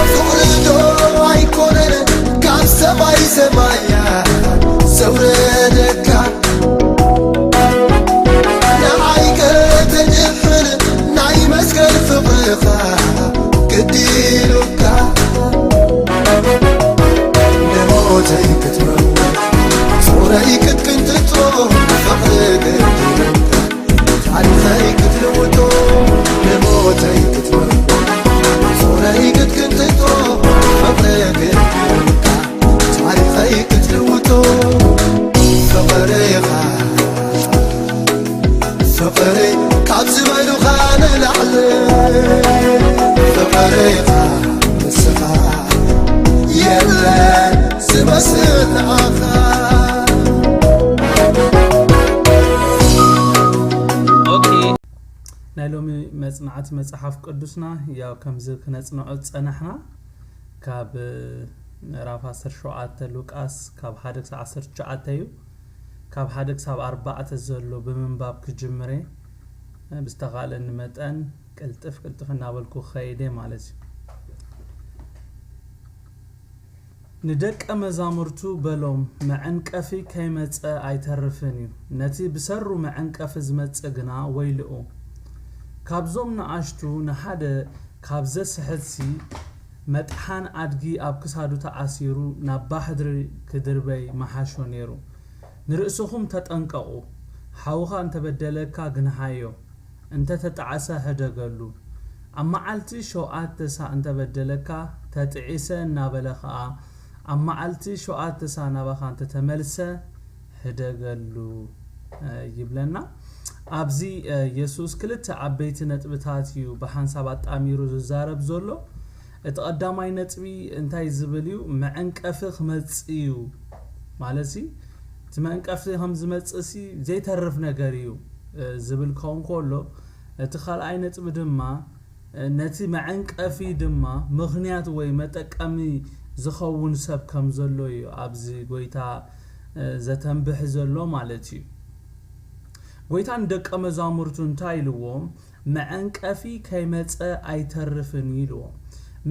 ፍቕሪ ዶ ኣይኮነን ካብ ሰማይ ሰማያ ዘውረደካ? ንዓይ ከተድሕን ናይ መስቀል ፍቕርኻ ግዲ ኢሉካ። ንሞተይ ክትመውት ጾረይ ክትቅንጥጦ ፍቕሪ ግዲ ኢሉካ። ታሪኸይ ክትልውጦ ንሞተይ ክትመርጎ ጾረይ ክትቅንጥጦ ፍቕሪ ግዲ ኢሉካ። ታሪኸይ ክትልውጦ ፍቕርኻ ፍቕሪ ካብ ዝበሉኻ ንላዕሊ ፍቕርኻ ንስኻ የለን ዝመስል ንዓኻ። ኦኬ፣ ናይ ሎሚ መጽናዕቲ መጽሓፍ ቅዱስና ያው ከምዚ ክነጽንዖ ዝጸናሕና ካብ ምዕራፍ ዓሰርተ ሸውዓተ ሉቃስ ካብ ሓደ ክሳብ ዓሰርተ ትሽዓተ እዩ። ካብ ሓደ ክሳብ ኣርባዕተ ዘሎ ብምንባብ ክጅምር እየ። ብዝተኻእለኒ መጠን ቅልጥፍ ቅልጥፍ እናበልኩ ክኸይድ እየ ማለት እዩ። ንደቀ መዛሙርቱ በሎም፣ መዐንቀፊ ከይመጸ ኣይተርፍን እዩ። ነቲ ብሰሩ መዐንቀፊ ዝመጽእ ግና ወይልኡ። ካብዞም ንኣሽቱ ንሓደ ካብ ዘስሕትሲ፣ መጥሓን ኣድጊ ኣብ ክሳዱ ተኣሲሩ ናብ ባሕሪ ክድርበይ ምሓሾ ነይሩ። ንርእስኹም ተጠንቀቑ። ሓውኻ እንተበደለካ ግንሓዮ፣ እንተ ተጣዕሰ ሕደገሉ። ኣብ መዓልቲ ሸውዓተ ሳዕ እንተ በደለካ፣ ተጥዒሰ እናበለ ኸኣ፣ ኣብ መዓልቲ ሸውዓተ ሳዕ ናባኻ እንተ ተመልሰ፣ ሕደገሉ ይብለና። ኣብዚ የሱስ ክልተ ዓበይቲ ነጥብታት እዩ ብሓንሳብ ኣጣሚሩ ዝዛረብ ዘሎ። እቲ ቀዳማይ ነጥቢ እንታይ ዝብል እዩ? መዐንቀፊ ክመጽእ እዩ ማለት ሲ፣ እቲ መዐንቀፊ ከም ዝመጽእ ሲ ዘይተርፍ ነገር እዩ ዝብል ከውን ከሎ፣ እቲ ካልኣይ ነጥቢ ድማ ነቲ መዐንቀፊ ድማ ምኽንያት ወይ መጠቀሚ ዝኸውን ሰብ ከም ዘሎ እዩ ኣብዚ ጎይታ ዘተንብሕ ዘሎ ማለት እዩ። ጎይታ ንደቀ መዛሙርቱ እንታይ ኢልዎም? መዐንቀፊ ከይመጸ ኣይተርፍን ኢልዎም።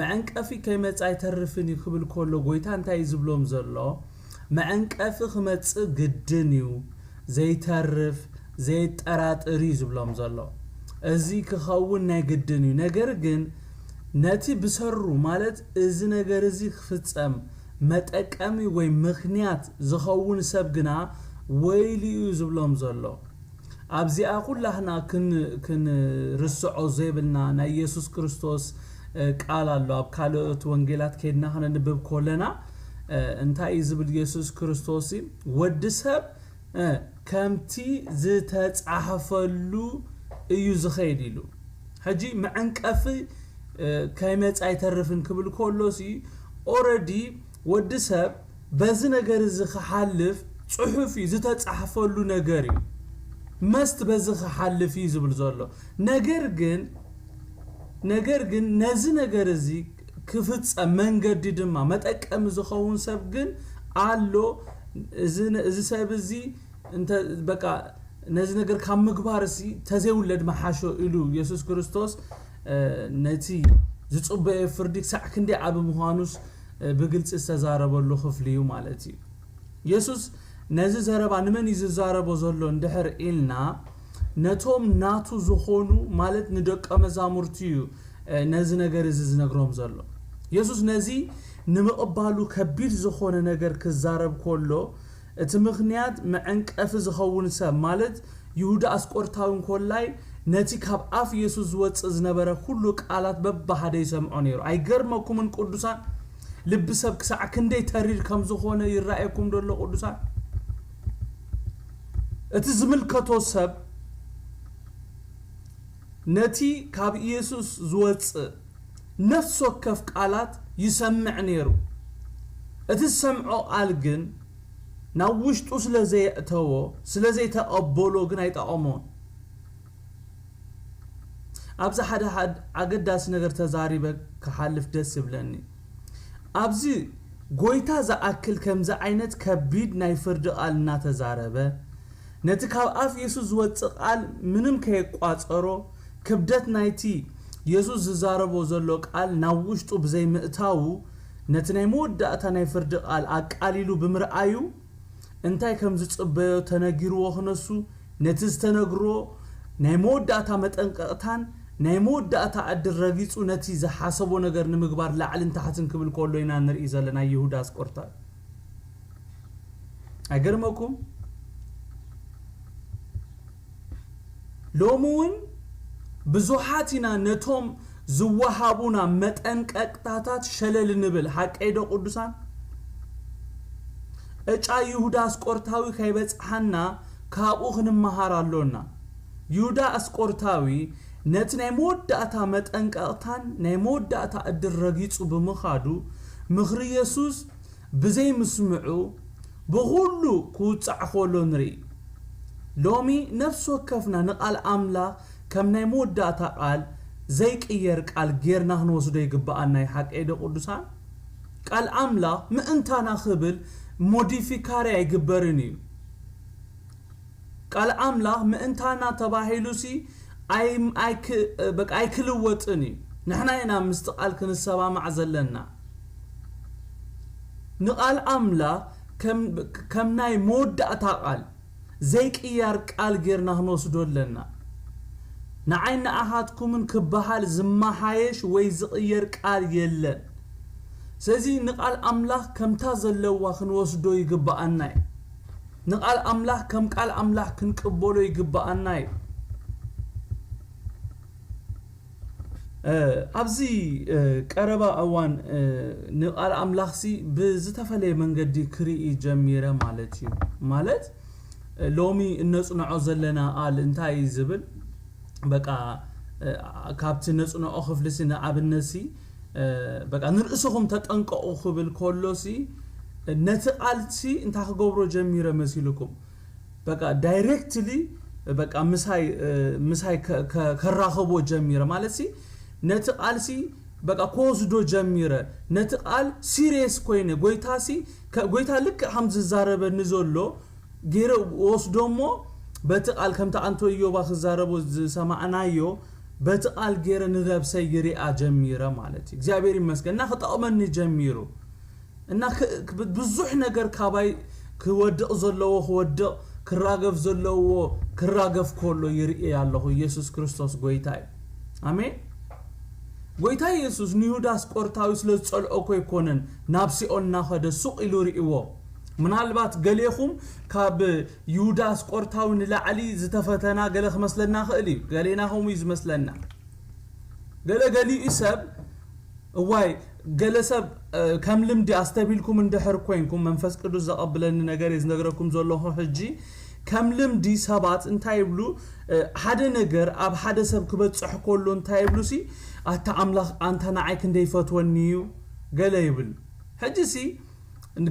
መዐንቀፊ ከይመጸ ኣይተርፍን እዩ ክብል ከሎ ጎይታ እንታይ እዩ ዝብሎም ዘሎ? መዐንቀፊ ክመጽእ ግድን እዩ፣ ዘይተርፍ፣ ዘየጠራጥር እዩ ዝብሎም ዘሎ። እዚ ክኸውን ናይ ግድን እዩ። ነገር ግን ነቲ ብሰሩ ማለት እዚ ነገር እዚ ክፍጸም መጠቀሚ ወይ ምኽንያት ዝኸውን ሰብ ግና ወይሉ እዩ ዝብሎም ዘሎ። ኣብዚኣ ኩላህና ክን- ክንርስዖ ዘይብልና ናይ ኢየሱስ ክርስቶስ እ፣ ቃል ኣሎ። ኣብ ካልኦት ወንጌላት ከይድና ክነንብብ ከለና እ፣ እንታይ እዩ ዝብል ኢየሱስ ክርስቶስ? ወዲ ሰብ እ፣ ከምቲ ዝተጻሕፈሉ እዩ ዝኸይድ ኢሉ። ሕጂ መዐንቀፊ እ፣ ከይመጽእ ኣይተርፍን ክብል ከሎ ሲ ኦረዲ ወዲ ሰብ በዚ ነገር እዚ ክሓልፍ ጽሑፍ እዩ ዝተጻሕፈሉ ነገር እዩ። መስት በዚ ክሓልፍ እዩ ዝብል ዘሎ። ነገር ግን ነገር ግን ነዚ ነገር እዚ ክፍጸም መንገዲ ድማ መጠቀሚ ዝኸውን ሰብ ግን ኣሎ። እዚ ነ- እዚ ሰብ እዚ እንተ በቃ ነዚ ነገር ካብ ምግባር ሲ ተዘይውለድ መሓሾ ኢሉ ኢየሱስ ክርስቶስ እ፣ ነቲ ዝጽበዮ ፍርዲ ክሳዕ ክንደይ ዓቢ ምዃኑስ እ፣ ብግልጺ ዝተዛረበሉ ክፍሊ እዩ ማለት እዩ። ኢየሱስ ነዚ ዘረባ ንመን እዩ ዝዛረቦ ዘሎ እንድሕር ኢልና፣ ነቶም ናቱ ዝኾኑ ማለት ንደቀ መዛሙርቱ እዩ እ፣ ነዚ ነገር እዚ ዝነግሮም ዘሎ። ኢየሱስ ነዚ ንምቕባሉ ከቢድ ዝኾነ ነገር ክዛረብ ከሎ፣ እቲ ምኽንያት መዐንቀፊ ዝኸውን ሰብ ማለት ይሁዳ ኣስቆርታዊ እንኮላይ ነቲ ካብ ኣፍ ኢየሱስ ዝወጽእ ዝነበረ ኩሉ ቃላት በብሓደ ይሰምዖ ነይሩ። ኣይገርመኩምን ቅዱሳን? ልቢ ሰብ ክሳዕ ክንደይ ተሪር ከም ዝኾነ ይረኣየኩም ዶ ኣሎ ቅዱሳን? እቲ ዝምልከቶ ሰብ ነቲ ካብ ኢየሱስ ዝወጽእ ነፍሲ ወከፍ ቃላት ይሰምዕ ነይሩ። እቲ ዝሰምዖ ቃል ግን ናብ ውሽጡ ስለ ዘየእተዎ፣ ስለ ዘይተቐበሎ ግን ኣይጠቐሞን። ኣብዚ ሓደ ሓደ ኣገዳሲ ነገር ተዛሪበ ክሓልፍ ደስ ይብለኒ። ኣብዚ ጎይታ ዝኣክል ከምዚ ዓይነት ከቢድ ናይ ፍርዲ ቃል እናተዛረበ፣ ነቲ ካብ ኣፍ የሱስ ዝወጽእ ቃል ምንም ከየቋጸሮ፣ ክብደት ናይቲ የሱስ ዝዛረቦ ዘሎ ቃል ናብ ውሽጡ ብዘይምእታዉ፣ ነቲ ናይ መወዳእታ ናይ ፍርዲ ቃል ኣቃሊሉ ብምርኣዩ፣ እንታይ ከም ዝጽበዮ ተነጊርዎ ክነሱ፣ ነቲ ዝተነግሮ ናይ መወዳእታ መጠንቀቕታን ናይ መወዳእታ ዕድል ረጊጹ፣ ነቲ ዝሓሰቦ ነገር ንምግባር ላዕልን ታሕትን ክብል ከሎ ኢና ንርኢ ዘለና። ይሁዳ ኣስቆርታ፣ ኣይገርመኩም? ሎሚ እውን ብዙሓት ኢና ነቶም ዝወሃቡና መጠንቀቕታታት ሸለል ንብል። ሓቀይ ዶ ቅዱሳን? ዕጫ ይሁዳ ኣስቆርታዊ ከይበጽሓና ካብኡ ክንመሃር ኣሎና። ይሁዳ ኣስቆርታዊ ነቲ ናይ መወዳእታ መጠንቀቕታን ናይ መወዳእታ ዕድል ረጊጹ ብምኻዱ፣ ምኽሪ የሱስ ብዘይምስምዑ ብኹሉ ክውጻዕ ከሎ ንርኢ። ሎሚ ነፍሲ ወከፍና ንቓል ኣምላኽ ከም ናይ መወዳእታ ቃል ዘይቅየር ቃል ጌርና ክንወስዶ ይግብኣና እዩ። ሓቀይ ዶ ቅዱሳን? ቃል ኣምላኽ ምእንታና ክብል ሞዲፊካሪ ኣይግበርን እዩ። ቃል ኣምላኽ ምእንታና ተባሂሉሲ ኣይ-፣ ኣይክ-፣ በቃ ኣይክልወጥን እዩ። ንሕና ኢና ምስቲ ቃል ክንሰማማዕ ዘለና። ንቓል ኣምላኽ ከም፣ ከም ናይ መወዳእታ ቃል፣ ዘይቅያር ቃል ጌርና ክንወስዶ ኣለና። ንዓይ ንኣኻትኩምን ክበሃል ዝመሓየሽ ወይ ዝቕየር ቃል የለን። ስለዚ ንቓል ኣምላኽ ከምታ ዘለዋ ክንወስዶ ይግብኣና እዩ። ንቓል ኣምላኽ ከም ቃል ኣምላኽ ክንቅበሎ ይግብኣና እዩ። እ፣ ኣብዚ፣ እ፣ ቀረባ እዋን፣ እ፣ ንቓል ኣምላኽሲ ብዝተፈለየ መንገዲ ክርኢ ጀሚረ ማለት እዩ። ማለት፣ እ፣ ሎሚ እነጽንዖ ዘለና ቃል እንታይ እዩ ዝብል፣ በቃ፣ እ፣ ካብቲ ነጽንዖ ክፍልሲ ንኣብነትሲ፣ እ፣ በቃ ንርእስኹም ተጠንቀቑ ክብል ከሎሲ፣ ነቲ ቃልሲ እንታይ ክገብሮ ጀሚረ መሲልኩም? በቃ ዳይሬክትሊ በቃ ምሳይ፣ እ፣ ምሳይ ከ-፣ ከ-፣ ከራኸቦ ጀሚረ። ማለትሲ ነቲ ቃልሲ በቃ ክወስዶ ጀሚረ። ነቲ ቃል ሲሪየስ ኮይነ፣ ጎይታሲ ከ-፣ ጎይታ ልክዕ ከም ዝዛረበኒ ዘሎ ገይረ ወስዶ እሞ፣ በቲ ቃል ከምቲ ኣንቶ ኢዮባ ክዛረቦ ዝሰማዕናዮ፣ በቲ ቃል ገይረ ንነብሰይ ይሪኣ ጀሚረ ማለት እዩ። እግዚኣብሔር ይመስገን እና ክጠቕመኒ ጀሚሩ። እና ክ-፣ ክ-፣ ብዙሕ ነገር ካባይ ክወድቕ ዘለዎ ክወድቕ፣ ክራገፍ ዘለዎ ክራገፍ ከሎ ይርኢ ኣለኹ። ኢየሱስ ክርስቶስ ጎይታ እዩ። ኣሜን። ጎይታ ኢየሱስ ንይሁዳ ኣስቆርታዊ ስለ ዝጸልኦ እኮ ኣይኮነን ናብ ሲኦል እናኸደ ሱቕ ኢሉ ርእይዎ። ምናልባት ገሌኹም ካብ ይሁዳ ኣስቆርታዊ ንላዕሊ ዝተፈተና ገለ ክመስለና ክእል እዩ። ገሌና ከምኡ እዩ ዝመስለና። ገለ ገሊኡ ሰብ፣ እዋይ፣ ገለ ሰብ፣ እ፣ ከም ልምዲ ኣስተቢልኩም እንድሕር ኮይንኩም፣ መንፈስ ቅዱስ ዘቐብለኒ ነገር እየ ዝነግረኩም ዘለኹ ሕጂ። ከም ልምዲ ሰባት እንታይ ይብሉ፣ እ፣ ሓደ ነገር ኣብ ሓደ ሰብ ክበጽሕ ከሎ እንታይ ይብሉሲ፣ ኣታ ኣምላኽ ኣንታ ንዓይ ክንደይ ይፈትወኒ እዩ ገለ ይብል። ሕጂሲ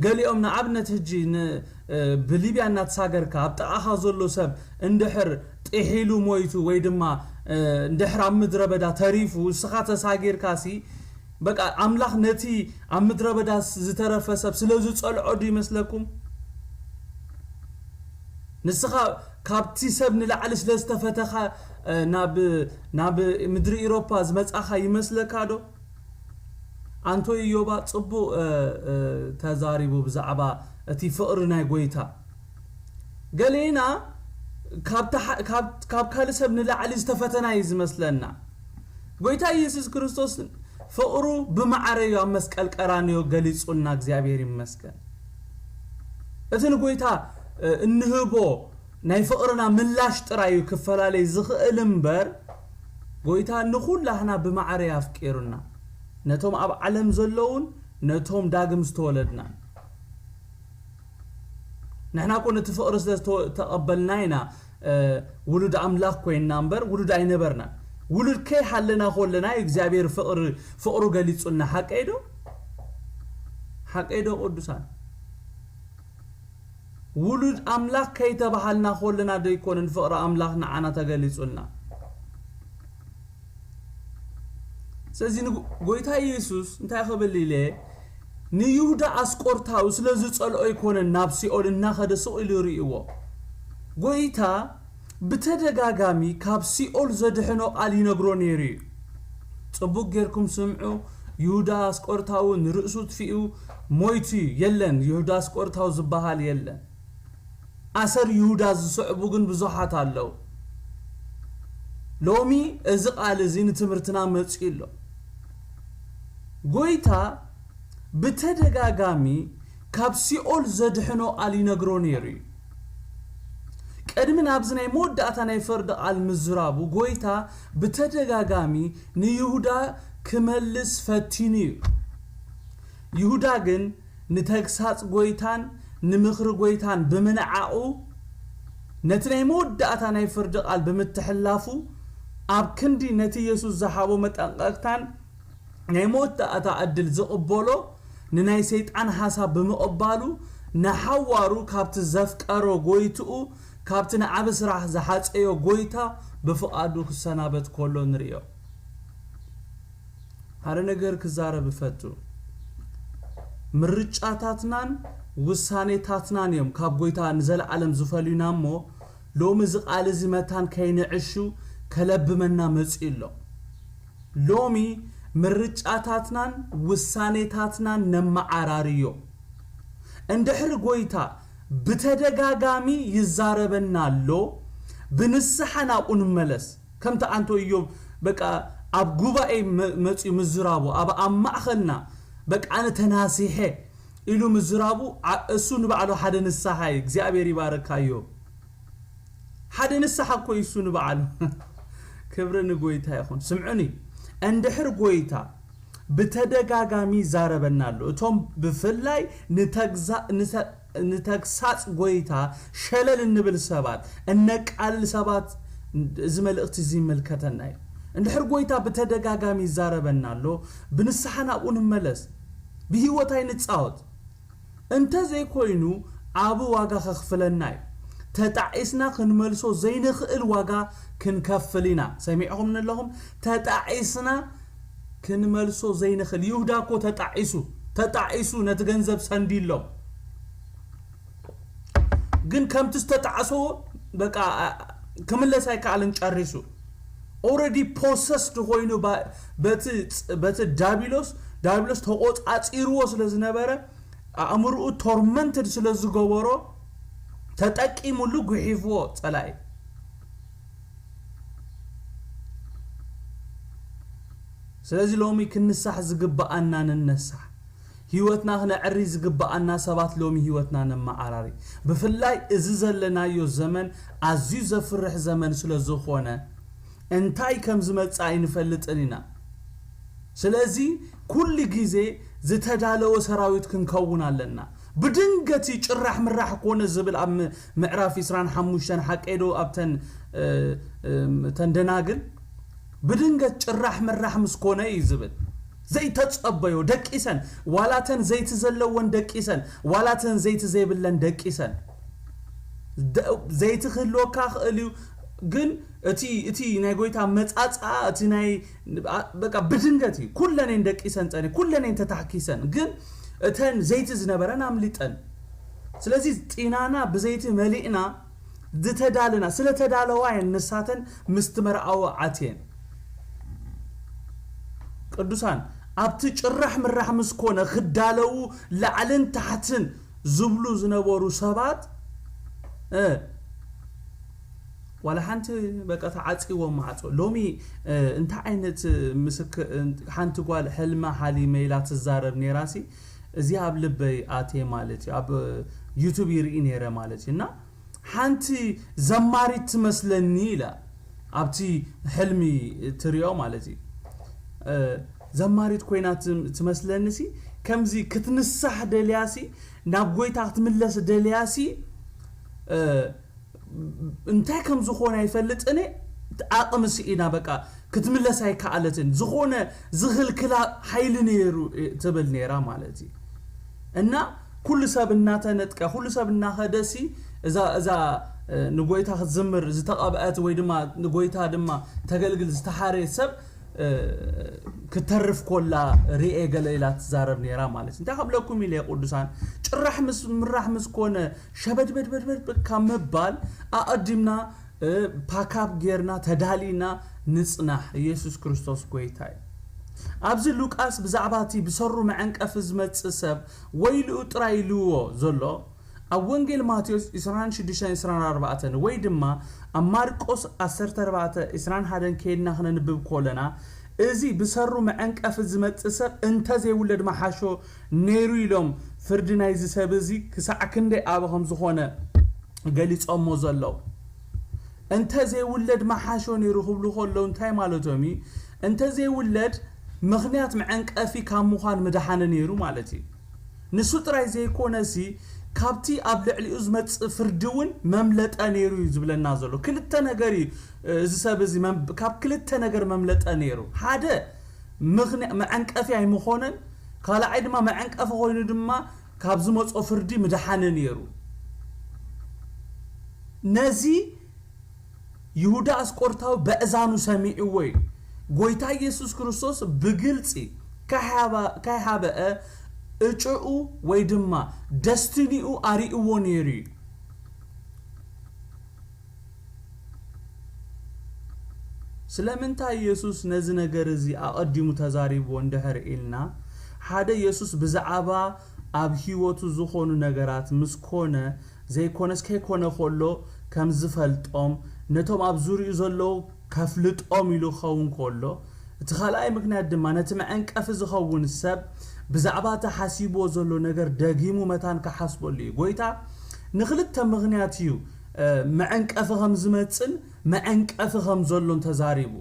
ገሊኦም ንኣብነት ሕጂ ን-፣ እ፣ ብሊብያ እናተሳገርካ ኣብ ጥቓኻ ዘሎ ሰብ እንድሕር ጥሒሉ ሞይቱ ወይ ድማ፣ እ፣ እንድሕር ኣብ ምድረ በዳ ተሪፉ፣ እስኻ ተሳጊርካሲ፣ በቃ ኣምላኽ ነቲ ኣብ ምድረ በዳ ስ-፣ ዝተረፈ ሰብ ስለ ዝጸልዖ ዶ ይመስለኩም? ንስኻ ካብቲ ሰብ ንላዕሊ ስለ ዝተፈተኻ፣ እ፣ ናብ፣ ናብ ምድሪ ኢሮፓ ዝመጻኻ ይመስለካ ዶ? ኣንቶ ኢዮባ ጽቡቕ፣ እ፣ እ፣ ተዛሪቡ ብዛዕባ እቲ ፍቕሪ ናይ ጎይታ። ገሌና ካብ ተሓ-፣ ካብ፣ ካብ ካልእ ሰብ ንላዕሊ ዝተፈተና እዩ ዝመስለና። ጎይታ ኢየሱስ ክርስቶስ ፍቕሩ ብማዕረ እዩ ኣብ መስቀል ቀራንዮ ገሊጹልና፣ እግዚኣብሔር ይመስገን። እቲ ንጎይታ፣ እ፣ እንህቦ ናይ ፍቕርና ምላሽ ጥራይ እዩ ክፈላለይ ዝኽእል እምበር፣ ጎይታ ንኹላህና ብማዕረ እዩ ኣፍቂሩና። ነቶም ኣብ ዓለም ዘለዉን ነቶም ዳግም ዝተወለድናን። ንሕና እኮ ነቲ ፍቕሪ ስለ ዝተወ-፣ ተቐበልና ኢና፣ እ፣ ውሉድ ኣምላኽ ኮይንና እምበር ውሉድ ኣይነበርናን። ውሉድ ከይሃለና ከለና እዩ እግዚኣብሔር ፍቕሪ፣ ፍቕሩ ገሊጹልና። ሓቀይ ዶ? ሓቀይ ዶ ቅዱሳን? ውሉድ ኣምላኽ ከይተባሃልና ከለና ዶ ኣይኮነን ፍቕሪ ኣምላኽ ንዓና ተገሊጹልና? ስለዚ ንጎ-፣ ጎይታ ኢየሱስ እንታይ ክብል ኢለ፣ ንይሁዳ ኣስቆርታዊ ስለ ዝጸልኦ ኣይኮነን ናብ ሲኦል እናኸደ ስቕ ኢሉ ይርእይዎ። ጎይታ ብተደጋጋሚ ካብ ሲኦል ዘድሕኖ ቃል ይነግሮ ነይሩ እዩ። ጽቡቕ ጌርኩም ስምዑ። ይሁዳ ኣስቆርታዊ ንርእሱ ትፊኡ ሞይቱ እዩ። የለን፣ ይሁዳ ኣስቆርታዊ ዝበሃል የለን። ኣሰር ይሁዳ ዝስዕቡ ግን ብዙሓት ኣለዉ። ሎሚ እዚ ቃል እዚ ንትምህርትና መጺኡ ኣሎ። ጎይታ ብተደጋጋሚ ካብ ሲኦል ዘድሕኖ ቃል ይነግሮ ነይሩ እዩ። ቅድሚ ናብዚ ናይ መወዳእታ ናይ ፍርዲ ቃል ምዝራቡ፣ ጎይታ ብተደጋጋሚ ንይሁዳ ክመልስ ፈቲኑ እዩ። ይሁዳ ግን ንተግሳጽ ጎይታን ንምኽሪ ጎይታን ብምንዓቑ፣ ነቲ ናይ መወዳእታ ናይ ፍርዲ ቃል ብምትሕላፉ፣ ኣብ ክንዲ ነቲ የሱስ ዝሃቦ መጠንቀቕታን ናይ መወዳእታ ዕድል ዝቕበሎ፣ ንናይ ሰይጣን ሓሳብ ብምቕባሉ፣ ንሓዋሩ ካብቲ ዘፍቀሮ ጎይትኡ፣ ካብቲ ንዓቢ ስራሕ ዝሓጸዮ ጎይታ ብፍቓዱ ክሰናበት ከሎ ንርእዮ። ሓደ ነገር ክዛረብ እፈቱ። ምርጫታትናን ውሳኔታትናን እዮም ካብ ጎይታ ንዘለዓለም ዝፈልዩና እሞ፣ ሎሚ እዚ ቃል እዚ መታን ከይንዕሹ ከለብመና መጺኡ ኣሎ። ሎሚ ምርጫታትናን ውሳኔታትናን ነመዓራርዮ። እንድሕሪ ጎይታ ብተደጋጋሚ ይዛረበና ኣሎ፣ ብንስሓ ናብኡ ንመለስ። ከምቲ ኣንቶ ኢዮብ በቃ ኣብ ጉባኤ መ-፣ መጺኡ ምዝራቡ፣ ኣብ፣ ኣብ ማእኸልና በቃ ኣነ ተናሲሐ ኢሉ ምዝራቡ፣ ዓ-፣ እሱ ንባዕሉ ሓደ ንስሓ እዩ። እግዚኣብሔር ይባረካ ኢዮብ። ሓደ ንስሓ እኮ እዩ እሱ ንባዕሉ። ክብሪ ንጎይታ ይኹን። ስምዑኒ፣ እንድሕር ጎይታ ብተደጋጋሚ ይዛረበና ኣሎ። እቶም ብፍላይ ንተግዛ-፣ ንተ-፣ ንተግሳጽ ጎይታ ሸለል እንብል ሰባት፣ እነቃልል ሰባት፣ እዚ መልእኽቲ እዚ ይምልከተና እዩ። እንድሕር ጎይታ ብተደጋጋሚ ይዛረበና ኣሎ፣ ብንስሓ ናብኡ ንመለስ፣ ብህይወት ኣይንጻወት። እንተ ዘይኮይኑ፣ ዓቢ ዋጋ ከኽፍለና እዩ። ተጣዒስና ክንመልሶ ዘይንኽእል ዋጋ ክንከፍል ኢና። ሰሚዕኹምኒ ኣለኹም? ተጣዒስና ክንመልሶ ዘይንኽእል። ይሁዳ እኮ ተጣዒሱ፣ ተጣዒሱ ነቲ ገንዘብ ሰንዲሎም። ግን ከምቲ ዝተጣዕሶ በቃ፣ አ-፣ ክምለስ ኣይከኣልን ጨሪሱ። Already possessed ኮይኑ ባ-፣ በቲ ፅ-፣ በቲ ዳቢሎስ፣ ዳቢሎስ ተቆጻጺርዎ ስለ ዝነበረ፣ ኣእምርኡ tormented ስለ ዝገበሮ፣ ተጠቂሙሉ ጉሒፍዎ ጸላኢ። ስለዚ ሎሚ ክንሳሕ ዝግብኣና ንነሳሕ። ህይወትና ክነዕሪ ዝግብኣና ሰባት ሎሚ ህይወትና ነመዓራሪ። ብፍላይ እዚ ዘለናዮ ዘመን ኣዝዩ ዘፍርሕ ዘመን ስለ ዝኾነ፣ እንታይ ከም ዝመጽእ ኣይንፈልጥን ኢና። ስለዚ ኩሉ ግዜ ዝተዳለወ ሰራዊት ክንከውን ኣለና። ብድንገት ጭራሕ ምራሕ ኮነ ዝብል ኣብ ም-፣ ምዕራፍ ዕስራን ሓሙሽተን ሓቀይ ዶ ኣብተን፣ እ፣ እ፣ ተን ደናግል ብድንገት ጭራሕ ምራሕ ምስ ኮነ እዩ ዝብል። ዘይተጸበዮ ደቂሰን፣ ዋላተን ዘይቲ ዘለወን ደቂሰን፣ ዋላተን ዘይቲ ዘይብለን ደቂሰን። ደ-፣ ዘይቲ ክህልወካ ክእል እዩ፣ ግን እቲ፣ እቲ ናይ ጎይታ መጻጻ፣ እቲ ናይ፣ ኣ-፣ በቃ ብድንገት እዩ። ኩለኔን ደቂሰን ጸኒ፣ ኩለኔን ተታሕኪሰን፣ ግን እተን ዘይቲ ዝነበረን ኣምሊጠን። ስለዚ ጢናና ብዘይቲ መሊእና ዝተዳለና፣ ስለተዳለዋ እየን ንሳተን ምስቲ መርዓዊ ኣትየን። ቅዱሳን፣ ኣብቲ ጭራሕ ምራሕ ምስ ኮነ ክዳለዉ ላዕልን ታሕትን ዝብሉ ዝነበሩ ሰባት፣ እ፣ ዋላ ሓንቲ በቃ ተዓጺዎም ማዕጾ። ሎሚ፣ እ፣ እንታይ ዓይነት ምስክ-፣ እ፣ ሓንቲ ጓል ሕልማ ሓሊመ ኢላ ትዛረብ ነይራሲ፣ እዚ ኣብ ልበይ ኣትየ ማለት እዩ። ኣብ ዩቱብ ይርኢ ነይረ ማለት እዩ። እና ሓንቲ ዘማሪት ትመስለኒ ኢላ፣ ኣብቲ ሕልሚ ትሪኦ ማለት እዩ። እ፣ ዘማሪት ኮይና ት-፣ ትመስለኒ ሲ፣ ከምዚ ክትንሳሕ ደልያ ሲ፣ ናብ ጎይታ ክትምለስ ደልያ ሲ፣ እ፣ እንታይ ከም ዝኾነ ኣይፈልጥን፣ ዓቕሚ ስኢና በቃ ክትምለስ ኣይከኣለትን። ዝኾነ ዝኽልክላ ሓይሊ ነይሩ ትብል ነይራ ማለት እዩ። እና ኩሉ ሰብ እናተነጥቀ፣ ኩሉ ሰብ እናኸደ ሲ፣ እዛ፣ እዛ፣ እ፣ ንጎይታ ክትዝምር ዝተቐብአት ወይ ድማ ንጎይታ ድማ ተገልግል ዝተሓረየት ሰብ፣ እ፣ ክተርፍ ኮላ ርኤ ገለ ኢላ ትዛረብ ነይራ ማለት እዩ። እንታይ ክብለኩም ኢለ ቅዱሳን፣ ጭራሕ ምስ፣ ምራሕ ምስ ኮነ ሸበድበድበድበድ ካብ ምባል ኣቐዲምና፣ እ፣ ፓካፕ ጌርና ተዳሊና ንጽናሕ። ኢየሱስ ክርስቶስ ጎይታ እዩ። ኣብዚ ሉቃስ ብዛዕባ እቲ ብሰሩ መዐንቀፊ ዝመጽእ ሰብ ወይልኡ ጥራይ ኢልዎ ዘሎ፣ ኣብ ወንጌል ማቴዎስ ዕስራን ሽዱሽተን ዕስራን ኣርባዕተን ወይ ድማ ኣብ ማርቆስ ዓሰርተ ኣርባዕተ ዕስራን ሓደን ከይድና ክነንብብ ከለና፣ እዚ ብሰሩ መዐንቀፊ ዝመጽእ ሰብ እንተዘይውለድ መሓሾ ነይሩ ኢሎም ፍርዲ ናይዚ ሰብ እዚ ክሳዕ ክንደይ ዓቢ ከም ዝኾነ ገሊጾሞ ዘለዉ። እንተዘይውለድ መሓሾ ነይሩ ክብሉ ከለዉ እንታይ ማለቶም እዩ? እንተዘይውለድ ምኽንያት መዐንቀፊ ካብ ምዃን ምድሓነ ነይሩ ማለት እዩ። ንሱ ጥራይ ዘይኮነሲ ካብቲ ኣብ ልዕሊኡ ዝመጽእ ፍርዲ እውን መምለጠ ነይሩ እዩ ዝብለና ዘሎ። ክልተ ነገር እዩ፣ እ፣ እዚ ሰብ እዚ መም-፣ ካብ ክልተ ነገር መምለጠ ነይሩ። ሓደ ምኽንያ-፣ መዐንቀፊ ኣይምኾነን፣ ካልኣይ ድማ መዐንቀፊ ኮይኑ ድማ ካብ ዝመጾ ፍርዲ ምድሓነ ነይሩ። ነዚ ይሁዳ ኣስቆርታዊ በእዛኑ ሰሚዕዎ እዩ። ጎይታ ኢየሱስ ክርስቶስ ብግልጺ ካይሃባ-፣ ካይሃበአ እጭኡ ወይ ድማ ደስትኒኡ ኣርእዎ ነይሩ እዩ። ስለምንታይ ኢየሱስ ነዚ ነገር እዚ ኣቐዲሙ ተዛሪብዎ እንድሕር ኢልና፣ ሓደ ኢየሱስ ብዛዕባ ኣብ ህይወቱ ዝኾኑ ነገራት ምስ ኮነ ዘይኮነስ ከይኮነ ከሎ ከም ዝፈልጦም፣ ነቶም ኣብ ዙርኡ ዘለዉ ከፍልጦም ኢሉ ክኸውን ከሎ፣ እቲ ካልኣይ ምኽንያት ድማ ነቲ መዐንቀፊ ዝኸውን ሰብ ብዛዕባ እቲ ሓሲብዎ ዘሎ ነገር ደጊሙ መታን ክሓስበሉ እዩ። ጎይታ ንኽልተ ምኽንያት እዩ፣ እ፣ መዐንቀፊ ከም ዝመጽን መዐንቀፊ ከም ዘሎን ተዛሪቡ።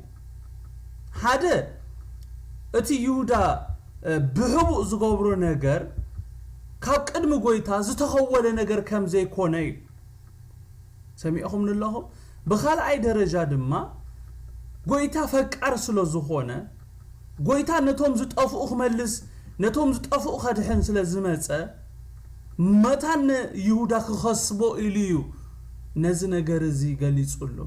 ሓደ፣ እቲ ይሁዳ፣ እ፣ ብሕቡእ ዝገብሮ ነገር ካብ ቅድሚ ጎይታ ዝተኸወለ ነገር ከም ዘይኮነ እዩ። ሰሚዕኹም ኣለኹም? ብኻልኣይ ደረጃ ድማ ጎይታ ፈቃር ስለ ዝኾነ፣ ጎይታ ነቶም ዝጠፍኡ ክመልስ፣ ነቶም ዝጠፍኡ ከድሕን ስለ ዝመጸ፣ መታን ንይሁዳ ክኸስቦ ኢሉ እዩ ነዚ ነገር እዚ ገሊጹሉ።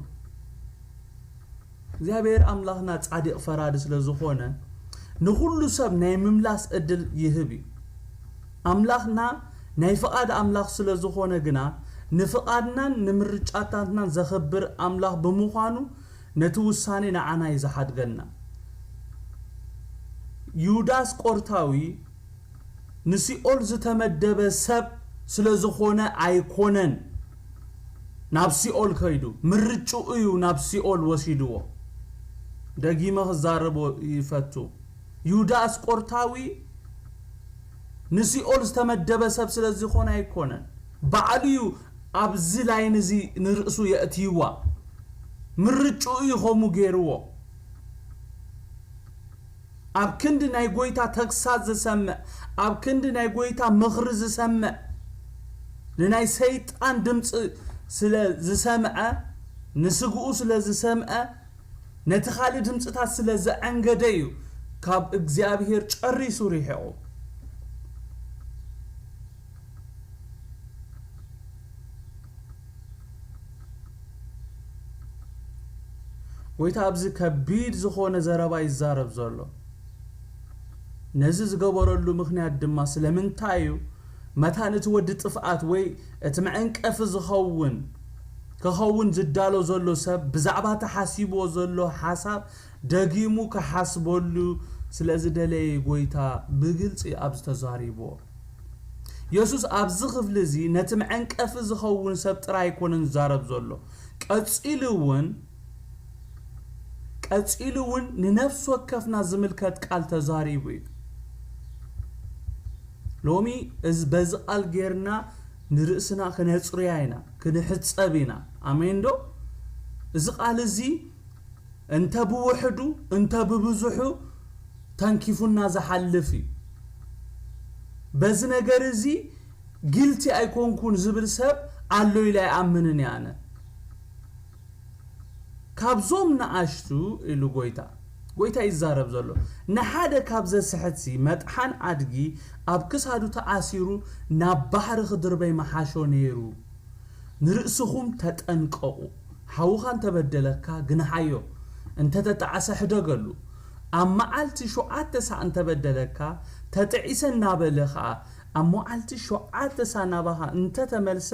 እግዚኣብሔር ኣምላኽና ጻድቕ ፈራዲ ስለ ዝኾነ፣ ንኹሉ ሰብ ናይ ምምላስ ዕድል ይህብ እዩ። ኣምላኽና ናይ ፍቓድ ኣምላኽ ስለ ዝኾነ ግና፣ ንፍቓድናን ንምርጫታትናን ዘኽብር ኣምላኽ ብምዃኑ፣ ነቲ ውሳኔ ንዓና እዩ ዝሓድገና። ይሁዳ ኣስቆርታዊ ንሲኦል ዝተመደበ ሰብ ስለ ዝኾነ ኣይኮነን ናብ ሲኦል ከይዱ፣ ምርጭኡ እዩ ናብ ሲኦል ወሲድዎ። ደጊመ ክዛረቦ ይፈቱ። ይሁዳ ኣስቆርታዊ ንሲኦል ዝተመደበ ሰብ ስለ ዝኾነ ኣይኮነን። ባዕሉ እዩ ኣብዚ ላይን እዚ ንርእሱ የእትይዋ። ምርጭኡ እዩ ከምኡ ገይርዎ። ኣብ ክንዲ ናይ ጎይታ ተግሳጽ ዝሰምዕ፣ ኣብ ክንዲ ናይ ጎይታ ምኽሪ ዝሰምዕ፣ ንናይ ሰይጣን ድምጺ ስለ ዝሰምዐ፣ ንስግኡ ስለ ዝሰምዐ፣ ነቲ ካልእ ድምጽታት ስለ ዘዐንገደ እዩ ካብ እግዚኣብሔር ጨሪሱ ርሒቑ። ጎይታ ኣብዚ ከቢድ ዝኾነ ዘረባ ይዛረብ ዘሎ። ነዚ ዝገበረሉ ምኽንያት ድማ ስለምንታይ እዩ? መታን እቲ ወዲ ጥፍኣት ወይ እቲ መዐንቀፊ ዝኸውን፣ ክኸውን ዝዳሎ ዘሎ ሰብ ብዛዕባ እቲ ሓሲብዎ ዘሎ ሓሳብ ደጊሙ ክሓስበሉ ስለ ዝደለየ ጎይታ ብግልጺ ኣብዚ ተዛሪብዎ። የሱስ ኣብዚ ክፍሊ እዚ ነቲ መዐንቀፊ ዝኸውን ሰብ ጥራይ ኣይኮነን ዝዛረብ ዘሎ። ቀጺሉ እውን፣ ቀጺሉ እውን ንነፍሲ ወከፍና ዝምልከት ቃል ተዛሪቡ እዩ። ሎሚ እዚ በዚ ቃል ጌርና ንርእስና ክነጽርያ ኢና፣ ክንሕጸብ ኢና። ኣሜን ዶ? እዚ ቃል እዚ እንተ ብውሕዱ እንተ ብብዙሑ ተንኪፉና ዝሓልፍ እዩ። በዚ ነገር እዚ ጊልቲ ኣይኮንኩን ዝብል ሰብ ኣሎ ኢለ ኣይኣምንን እየ ኣነ። ካብዞም ንኣሽቱ ኢሉ ጎይታ፣ ጎይታ ይዛረብ ዘሎ፣ ንሓደ ካብ ዘስሕትሲ መጥሓን ኣድጊ ኣብ ክሳዱ ተኣሲሩ ናብ ባሕሪ ክድርበይ መሓሾ ነይሩ። ንርእስኹም ተጠንቀቑ። ሓውኻ እንተበደለካ ግንሓዮ፣ እንተተጣዕሰ ሕደገሉ። ኣብ መዓልቲ ሸውዓተ ሳዕ እንተበደለካ ተጥዒሰ እናበለ ኸኣ ኣብ መዓልቲ ሸውዓተ ሳዕ ናባኻ እንተተመልሰ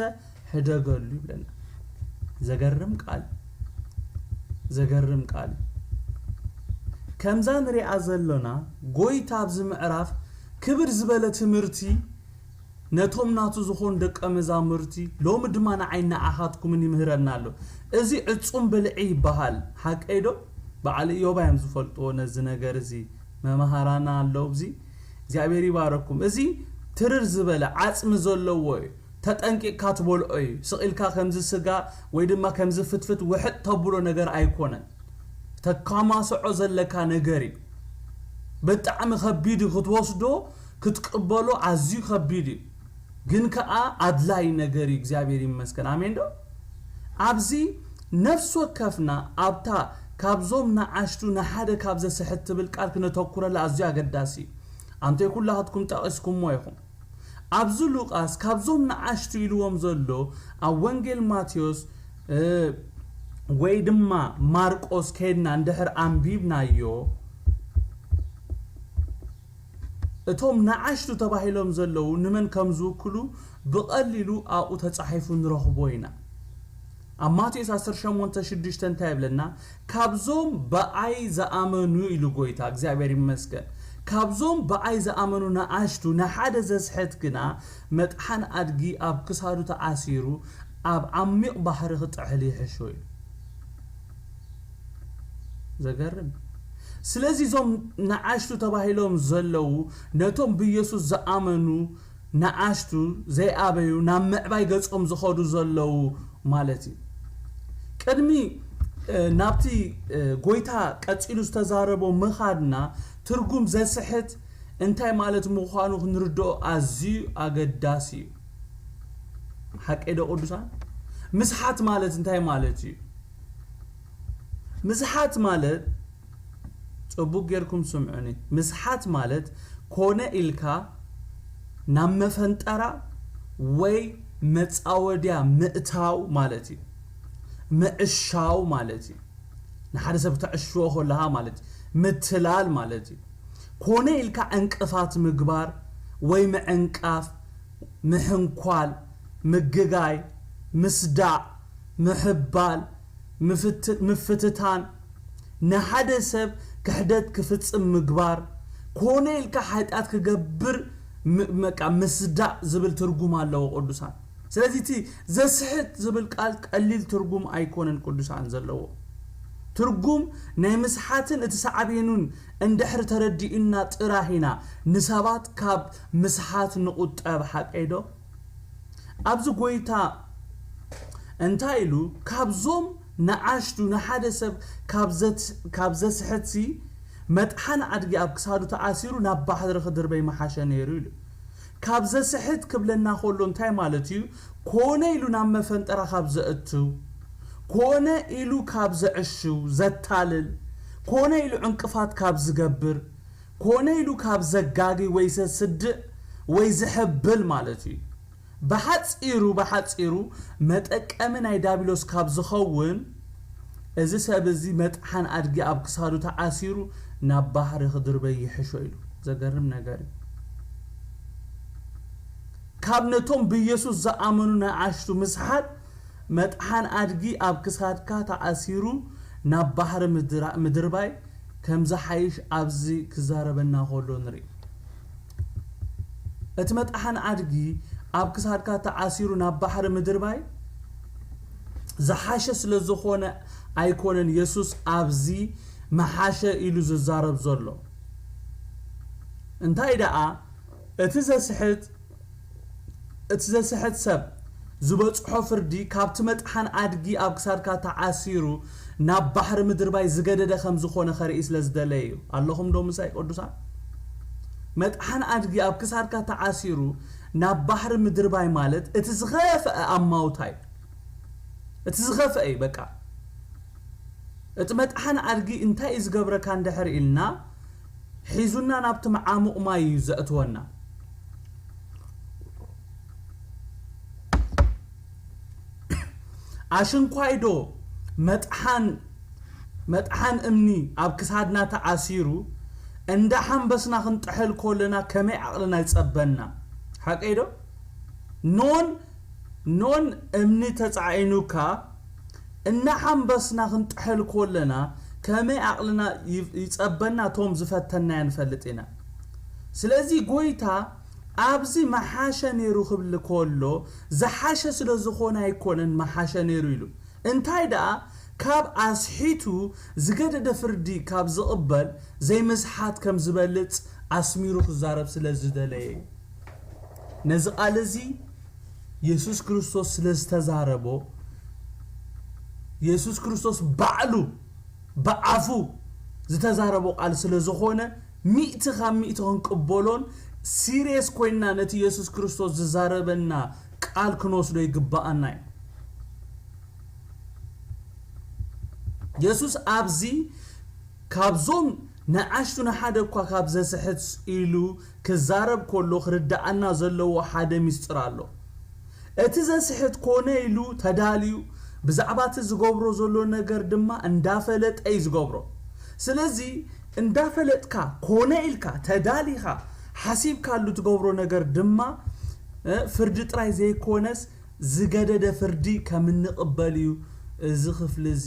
ሕደገሉ ይብለና። ዘገርም ቃል፣ ዘገርም ቃል። ከምዛ ንሪኣ ዘሎና ጎይታ ኣብዚ ምዕራፍ ክብር ዝበለ ትምህርቲ ነቶም ናቱ ዝኾኑ ደቀ መዛሙርቲ ሎሚ ድማ ንዓይ ንዓኻትኩምን ይምህረና ኣሎ። እዚ ዕጹም ብልዒ ይበሃል። ሓቀይ ዶ? በዓል እዮባ እዮም ዝፈልጥዎ ነዚ ነገር እዚ። መማሃራና ኣለዉ ኣብዚ። እግዚኣብሔር ይባረኩም። እዚ ትርር ዝበለ ዓጽሚ ዘለዎ እዩ። ተጠንቂቕካ ትበልዖ እዩ። ስቕ ኢልካ ከምዚ ስጋ ወይ ድማ ከምዚ ፍትፍት ውሕጥ ተብሎ ነገር ኣይኮነን። ተካማስዖ ዘለካ ነገር እዩ። ብጣዕሚ ከቢድ እዩ ክትወስዶ ክትቅበሎ ኣዝዩ ከቢድ እዩ። ግን ከኣ ኣድላይ ነገር እዩ። እግዚኣብሔር ይመስገን። ኣሜን ዶ? ኣብዚ ነፍሲ ወከፍና ኣብታ ካብዞም ንኣሽቱ ንሓደ ካብ ዘስሕት ትብል ቃል ክነተኩረላ ኣዝዩ ኣገዳሲ እዩ። ኣንተ ኩላትኩም ጠቒስኩሞ ኢኹም። ኣብዚ ሉቃስ ካብዞም ንኣሽቱ ኢልዎም ዘሎ ኣብ ወንጌል ማቴዎስ ወይ ድማ ማርቆስ ከድና እንድሕር ኣንቢብናዮ እቶም ንኣሽቱ ተባሂሎም ዘለዉ ንመን ከም ዝውክሉ ብቐሊሉ ኣብኡ ተጻሒፉ ንረኽቦ ኢና። ኣብ ማቴዎስ ዓሰርተ ሸሞንተ ሽዱሽተ እንታይ ይብለና? ካብዞም ብኣይ ዝኣመኑ ኢሉ ጎይታ እግዚኣብሔር ይመስገን። ካብዞም ብኣይ ዝኣመኑ ንኣሽቱ ንሓደ ዘስሕት ግና መጥሓን ኣድጊ ኣብ ክሳዱ ተኣሲሩ ኣብ ዓሚቕ ባሕሪ ክጥሕል ይሕሾ ኢሉ። ዘገርም። ስለዚ እዞም ንኣሽቱ ተባሂሎም ዘለዉ ነቶም ብኢየሱስ ዝኣመኑ ንኣሽቱ ዘይኣበዩ ናብ ምዕባይ ገጾም ዝኸዱ ዘለዉ ማለት እዩ። ቅድሚ ናብቲ ጎይታ ቀጺሉ ዝተዛረቦ ምኻድና ትርጉም ዘስሕት እንታይ ማለት ምዃኑ ክንርድኦ ኣዝዩ ኣገዳሲ እዩ። ሓቀይ ዶ ቅዱሳን? ምስሓት ማለት እንታይ ማለት እዩ? ምስሓት ማለት ጽቡቅ ጌርኩም ስምዑኒ። ምስሓት ማለት ኮነ ኢልካ ናብ መፈንጠራ ወይ መጻወድያ ምእታው ማለት እዩ። ምዕሻው ማለት እዩ። ንሓደ ሰብ ተዕሽዎ ከለኻ ማለት እዩ። ምትላል ማለት እዩ። ኮነ ኢልካ ዕንቅፋት ምግባር ወይ ምዕንቃፍ፣ ምሕንኳል፣ ምግጋይ፣ ምስዳዕ፣ ምሕባል፣ ምፍትታን፣ ንሓደ ሰብ ክሕደት ክፍጽም ምግባር፣ ኮነ ኢልካ ሓጢኣት ክገብር ምስዳዕ ዝብል ትርጉም ኣለዎ ቅዱሳን። ስለዚ እቲ ዘስሕት ዝብል ቃል ቀሊል ትርጉም ኣይኮነን ቅዱሳን ዘለዎ። ትርጉም ናይ ምስሓትን እቲ ሳዕቤኑን እንድሕር ተረዲኡና ጥራሕ ኢና ንሰባት ካብ ምስሓት ንቑጠብ። ሓቀይ ዶ? ኣብዚ ጎይታ እንታይ ኢሉ? ካብዞም ንኣሽቱ ንሓደ ሰብ ካብ ዘስሕትሲ መጥሓን ኣድጊ ኣብ ክሳዱ ተኣሲሩ ናብ ባሕሪ ክድርበይ መሓሸ ነይሩ ኢሉ። ካብ ዘስሕት ክብለና ከሎ እንታይ ማለት እዩ? ኮነ ኢሉ ናብ መፈንጠራ ካብ ዘእትው፣ ኮነ ኢሉ ካብ ዘዕሽው፣ ዘታልል፣ ኮነ ኢሉ ዕንቅፋት ካብ ዝገብር፣ ኮነ ኢሉ ካብ ዘጋጊ ወይ ዘስድዕ ወይ ዝሕብል ማለት እዩ። ብሓጺሩ ብሓጺሩ መጠቀሚ ናይ ዳብሎስ ካብ ዝኸውን እዚ ሰብ እዚ መጥሓን ኣድጊ ኣብ ክሳዱ ተኣሲሩ ናብ ባሕሪ ክድርበይ ይሕሾ ኢሉ። ዘገርም ነገር እዩ። ካብ ነቶም ብኢየሱስ ዝኣመኑ ንኣሽቱ ምስሓት መጥሓን ኣድጊ ኣብ ክሳድካ ተኣሲሩ ናብ ባሕሪ ምድርባይ ከም ዝሓይሽ ኣብዚ ክዛረበና ከሎ ንርኢ። እቲ መጥሓን ኣድጊ ኣብ ክሳድካ ተኣሲሩ ናብ ባሕሪ ምድርባይ ዝሓሸ ስለ ዝኾነ ኣይኮነን የሱስ ኣብዚ መሓሸ ኢሉ ዝዛረብ ዘሎ። እንታይ ደኣ እቲ ዘስሕት እቲ ዘስሕት ሰብ ዝበጽሖ ፍርዲ ካብቲ መጥሓን ኣድጊ ኣብ ክሳድካ ተዓሲሩ ናብ ባሕሪ ምድርባይ ዝገደደ ከም ዝኾነ ከርኢ ስለ ዝደለየ እዩ። ኣለኹም ዶ ምሳይ ቅዱሳን? መጥሓን ኣድጊ ኣብ ክሳድካ ተዓሲሩ ናብ ባሕሪ ምድርባይ ማለት እቲ ዝኸፍአ ኣማውታ እዩ። እቲ ዝኸፍአ እዩ በቃ። እቲ መጥሓን ኣድጊ እንታይ እዩ ዝገብረካ እንድሕር ኢልና ሒዙና ናብቲ መዓሙቕ ማይ እዩ ዘእትወና። ኣሽንኳይ ዶ መጥሓን መጥሓን እምኒ ኣብ ክሳድና ተዓሲሩ እንዳ ሓንበስና ክንጥሕል ከለና ከመይ ዓቕልና ይጸበና? ሓቀይ ዶ? ኖን ኖን እምኒ ተጻዒኑካ እናሓንበስና ክንጥሕል ከለና ከመይ ዓቕልና ይጸበና፣ እቶም ዝፈተናዮ ንፈልጥ ኢና። ስለዚ ጎይታ ኣብዚ መሓሸ ነይሩ ክብል ከሎ፣ ዝሓሸ ስለ ዝኾነ ኣይኮነን መሓሸ ነይሩ ኢሉ። እንታይ ደኣ፣ ካብ ኣስሒቱ ዝገደደ ፍርዲ ካብ ዝቕበል ዘይምስሓት ከም ዝበልጽ ኣስሚሩ ክዛረብ ስለ ዝደለየ እዩ። ነዚ ቃል እዚ የሱስ ክርስቶስ ስለ ዝተዛረቦ፣ የሱስ ክርስቶስ ባዕሉ ብኣፉ ዝተዛረቦ ቃል ስለ ዝኾነ፣ ሚእቲ ካብ ሚእቲ ክንቅበሎን ሲርየስ ኮይንና ነቲ የሱስ ክርስቶስ ዝዛረበና ቃል ክንወስዶ ይግባኣና እዩ። የሱስ ኣብዚ ካብዞም ንኣሽቱ ንሓደ እኳ ካብ ዘስሕት ኢሉ ክዛረብ ከሎ ክርድኣና ዘለዎ ሓደ ሚስጥር ኣሎ። እቲ ዘስሕት ኮነ ኢሉ ተዳልዩ ብዛዕባ እቲ ዝገብሮ ዘሎ ነገር ድማ እንዳፈለጠ እዩ ዝገብሮ። ስለዚ እንዳፈለጥካ ኮነ ኢልካ ተዳሊኻ ሓሲብካሉ ትገብሮ ነገር ድማ እ፣ ፍርዲ ጥራይ ዘይኮነስ ዝገደደ ፍርዲ ከም እንቕበል እዩ እዚ ክፍሊ እዚ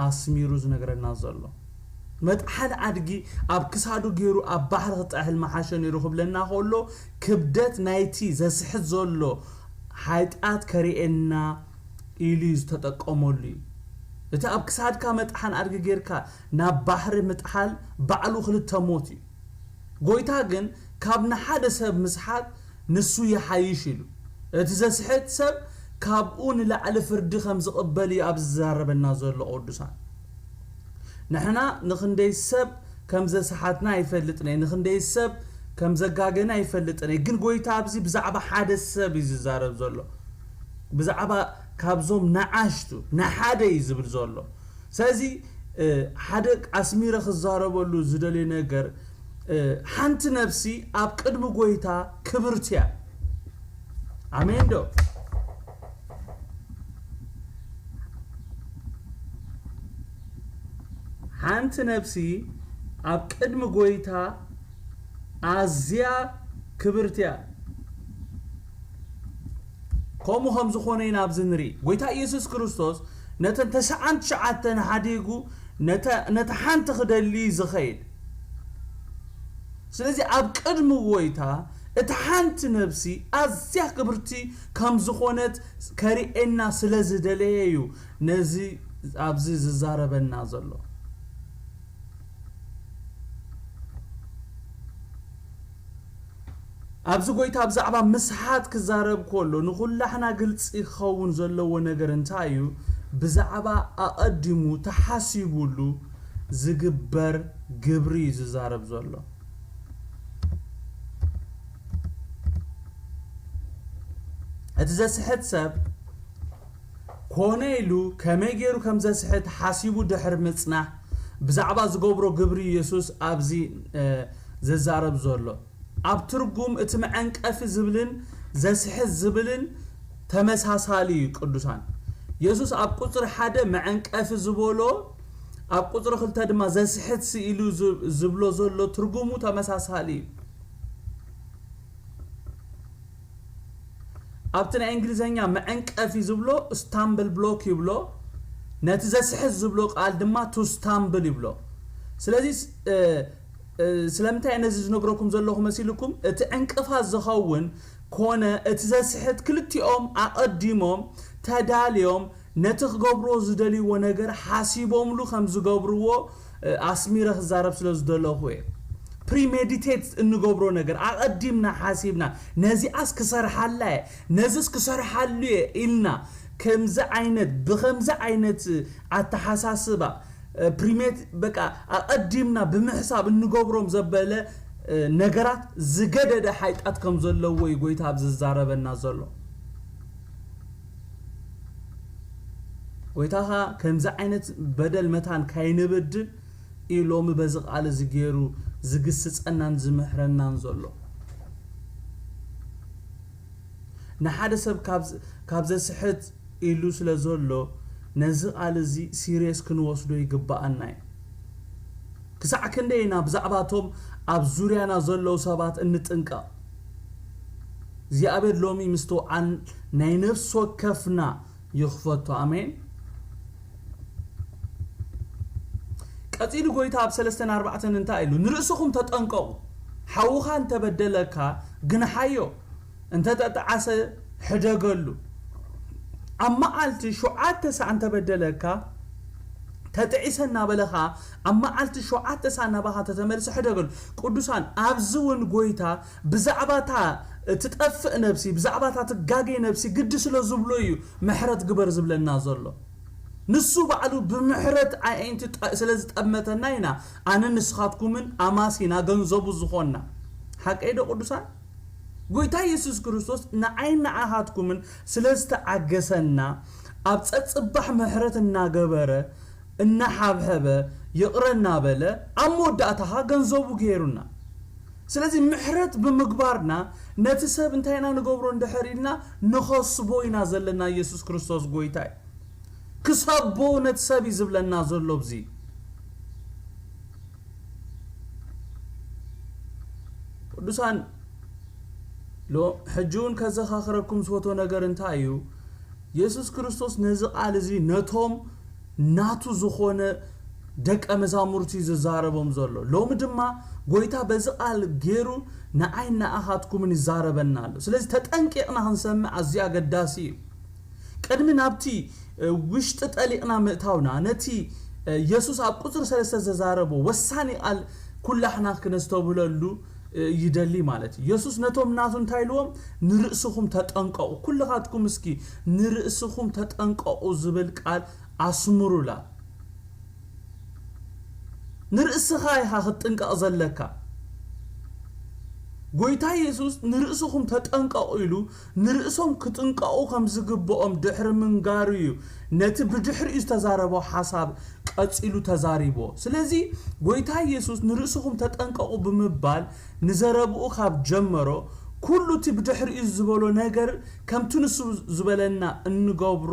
ኣስሚሩ ዝነግረና ዘሎ። መጥሓን ኣድጊ ኣብ ክሳዱ ገይሩ ኣብ ባሕሪ ክጥሕል መሓሸ ነይሩ ክብለና ከሎ፣ ክብደት ናይቲ ዘስሕት ዘሎ ሓጢኣት ከርእየና ኢሉ እዩ ዝተጠቀመሉ እዩ። እቲ ኣብ ክሳድካ መጥሓን ኣድጊ ጌርካ ናብ ባሕሪ ምጥሓል ባዕሉ ክልተ ሞት እዩ። ጎይታ ግን ካብ ንሓደ ሰብ ምስሓት ንሱ ይሓይሽ ኢሉ፣ እቲ ዘስሕት ሰብ ካብኡ ንላዕሊ ፍርዲ ከም ዝቕበል እዩ ኣብዚ ዝዛረበና ዘሎ። ቅዱሳን፣ ንሕና ንኽንደይ ሰብ ከም ዘስሓትና ኣይፈልጥን እየ፣ ንኽንደይ ሰብ ከም ዘጋገና ኣይፈልጥን እየ። ግን ጎይታ ኣብዚ ብዛዕባ ሓደ ሰብ እዩ ዝዛረብ ዘሎ፣ ብዛዕባ ካብዞም ንኣሽቱ ንሓደ እዩ ዝብል ዘሎ። ስለዚ እ፣ ሓደ ኣስሚረ ክዛረበሉ ዝደልዮ ነገር እ፣ ሓንቲ ነፍሲ ኣብ ቅድሚ ጎይታ ክብርቲ እያ። ኣሜን ዶ? ሓንቲ ነፍሲ ኣብ ቅድሚ ጎይታ ኣዝያ ክብርቲ እያ። ከምኡ ከም ዝኾነ ኢና ኣብዚ ንርኢ። ጎይታ ኢየሱስ ክርስቶስ ነተን ተስዓን ትሽዓተን ሓዲጉ ነተ-፣ ነቲ ሓንቲ ክደሊ ዝኸይድ። ስለዚ ኣብ ቅድሚ ጎይታ እቲ ሓንቲ ነፍሲ ኣዝያ ክብርቲ ከም ዝኾነት ከርእየና ስለ ዝደለየ እዩ ነዚ ኣብዚ ዝዛረበና ዘሎ። ኣብዚ ጎይታ ብዛዕባ ምስሓት ክዛረብ ከሎ ንኹላሕና ግልጺ ክኸውን ዘለዎ ነገር እንታይ እዩ? ብዛዕባ ኣቐዲሙ ተሓሲቡሉ ዝግበር ግብሪ እዩ ዝዛረብ ዘሎ። እቲ ዘስሕት ሰብ ኮነ ኢሉ ከመይ ገይሩ ከም ዘስሕት ሓሲቡ ድሕሪ ምጽናሕ፣ ብዛዕባ ዝገብሮ ግብሪ ኢየሱስ ኣብዚ፣ እ፣ ዝዛረብ ዘሎ። ኣብ ትርጉም እቲ መዐንቀፊ ዝብልን ዘስሕት ዝብልን ተመሳሳሊ እዩ። ቅዱሳን፣ የሱስ ኣብ ቁጽሪ ሓደ መዐንቀፊ ዝበሎ፣ ኣብ ቁጽሪ ክልተ ድማ ዘስሕት ስኢሉ ዝ-፣ ዝብሎ ዘሎ ትርጉሙ ተመሳሳሊ እዩ። ኣብቲ ናይ እንግሊዘኛ መዐንቀፊ ዝብሎ ስታምብል ብሎክ ይብሎ፣ ነቲ ዘስሕት ዝብሎ ቃል ድማ ቱ ስታምብል ይብሎ። ስለዚ ስ-፣ እ፣ እ፣ ስለምንታይ ነዚ ዝነግረኩም ዘለኹ መሲልኩም? እቲ ዕንቅፋት ዝኸውን ኮነ እቲ ዘስሕት ክልቲኦም ኣቐዲሞም ተዳልዮም ነቲ ክገብርዎ ዝደልይዎ ነገር ሓሲቦምሉ ከም ዝገብርዎ፣ እ፣ ኣስሚረ ክዛረብ ስለ ዝደለኹ እየ። ፕሪሜዲቴት እንገብሮ ነገር ኣቐዲምና ሓሲብና፣ ነዚኣስ ክሰርሓላ እየ፣ ነዚስ ክሰርሓሉ እየ ኢልና ከምዚ ዓይነት፣ ብኸምዚ ዓይነት ኣተሓሳስባ፣ እ፣ ፕሪሜት-፣ በቃ ኣቐዲምና ብምሕሳብ እንገብሮም ዘበለ፣ እ፣ ነገራት ዝገደደ ሓይጣት ከም ዘለዎ እዩ ጎይታ ኣብዚ ዝዛረበና ዘሎ። ጎይታኻ ከምዚ ዓይነት በደል መታን ካይንበድል እዩ ሎሚ በዚ ቃል እዚ ገይሩ ዝግስጸናን ዝምሕረናን ዘሎ። ንሓደ ሰብ ካብ፣ ካብ ዘስሕት ኢሉ ስለ ዘሎ፣ ነዚ ቃል እዚ ሲርየስ ክንወስዶ ይግብኣና እዩ። ክሳዕ ክንደይ ኢና ብዛዕባቶም ኣብ ዙርያና ዘለዉ ሰባት እንጥንቀቕ? እግዚኣብሔር ሎሚ ምስትውዓል ናይ ነፍሲ ወከፍና ይኽፈቶ። ኣሜን። ቀጺሉ ጎይታ ኣብ ሰለስተን ኣርባዕተን እንታይ ኢሉ? ንርእስኹም ተጠንቀቑ። ሓውኻ እንተበደለካ ግንሓዮ፣ እንተተጣዓሰ ሕደገሉ። ኣብ መዓልቲ ሸውዓተ ሳዕ እንተበደለካ፣ ተጥዒሰ እናበለኻ ኣብ መዓልቲ ሸውዓተ ሳዕ ናባኻ ተተመልሰ ሕደገሉ። ቅዱሳን፣ ኣብዚ እውን ጎይታ ብዛዕባታ ትጠፍእ ነብሲ፣ ብዛዕባታ ትጋገይ ነብሲ ግዲ ስለ ዝብሎ እዩ ምሕረት ግበር ዝብለና ዘሎ። ንሱ ባዕሉ ብምሕረት ኣዒንቲ ጠ-፣ ስለ ዝጠመተና ኢና ኣነ ንስኻትኩምን ኣማሲና ገንዘቡ ዝኾንና። ሓቀይ ዶ ቅዱሳን? ጎይታ የሱስ ክርስቶስ ንዓይን ንዓኻትኩምን ስለ ዝተዓገሰና፣ ኣብ ጸጽባሕ ምሕረት እናገበረ፣ እናሓብሐበ፣ ይቕረ እናበለ፣ ኣብ መወዳእታኻ ገንዘቡ ገይሩና። ስለዚ ምሕረት ብምግባርና ነቲ ሰብ እንታይ ኢና ንገብሮ እንድሕር ኢልና ንኸስቦ ኢና ዘለና። የሱስ ክርስቶስ ጎይታ እዩ። ክሰቦ ነቲ ሰብ እዩ ዝብለና ዘሎ። ኣብዚ ቅዱሳን፣ ሎ-፣ ሕጂ እውን ከዘኻኽረኩም ዝፈትዎ ነገር እንታይ እዩ? የሱስ ክርስቶስ ነዚ ቃል እዚ ነቶም ናቱ ዝኾነ ደቀ መዛሙርቲ እዩ ዝዛረቦም ዘሎ። ሎሚ ድማ ጎይታ በዚ ቃል ገይሩ ንዓይ ንኣኻትኩምን ይዛረበና ኣሎ። ስለዚ ተጠንቂቕና ክንሰምዕ ኣዝዩ ኣገዳሲ እዩ። ቅድሚ ናብቲ፣ እ፣ ውሽጢ ጠሊቕና ምእታውና፣ ነቲ፣ እ፣ የሱስ ኣብ ቁጽሪ ሰለስተ ዘዛረቦ ወሳኒ ቃል ኩላሕና ክነስተብህለሉ፣ እ፣ ይደሊ ማለት እዩ። የሱስ ነቶም ናቱ እንታይ ኢልዎም? "ንርእስኹም ተጠንቀቑ። ኩልኻትኩም እስኪ ንርእስኹም ተጠንቀቑ" ዝብል ቃል ኣስምሩላ። ንርእስኻ ኢኻ ክትጥንቀቕ ዘለካ። ጎይታ የሱስ "ንርእስኹም ተጠንቀቑ" ኢሉ ንርእሶም ክጥንቀቑ ከም ዝግብኦም ድሕሪ ምንጋሩ እዩ ነቲ ብድሕሪኡ ዝተዛረቦ ሓሳብ ቀጺሉ ተዛሪቦ። ስለዚ ጎይታ የሱስ "ንርእስኹም ተጠንቀቑ" ብምባል ንዘረብኡ ካብ ጀመሮ፣ ኩሉ እቲ ብድሕሪኡ ዝበሎ ነገር ከምቲ ንሱ ዝበለና እንገብሮ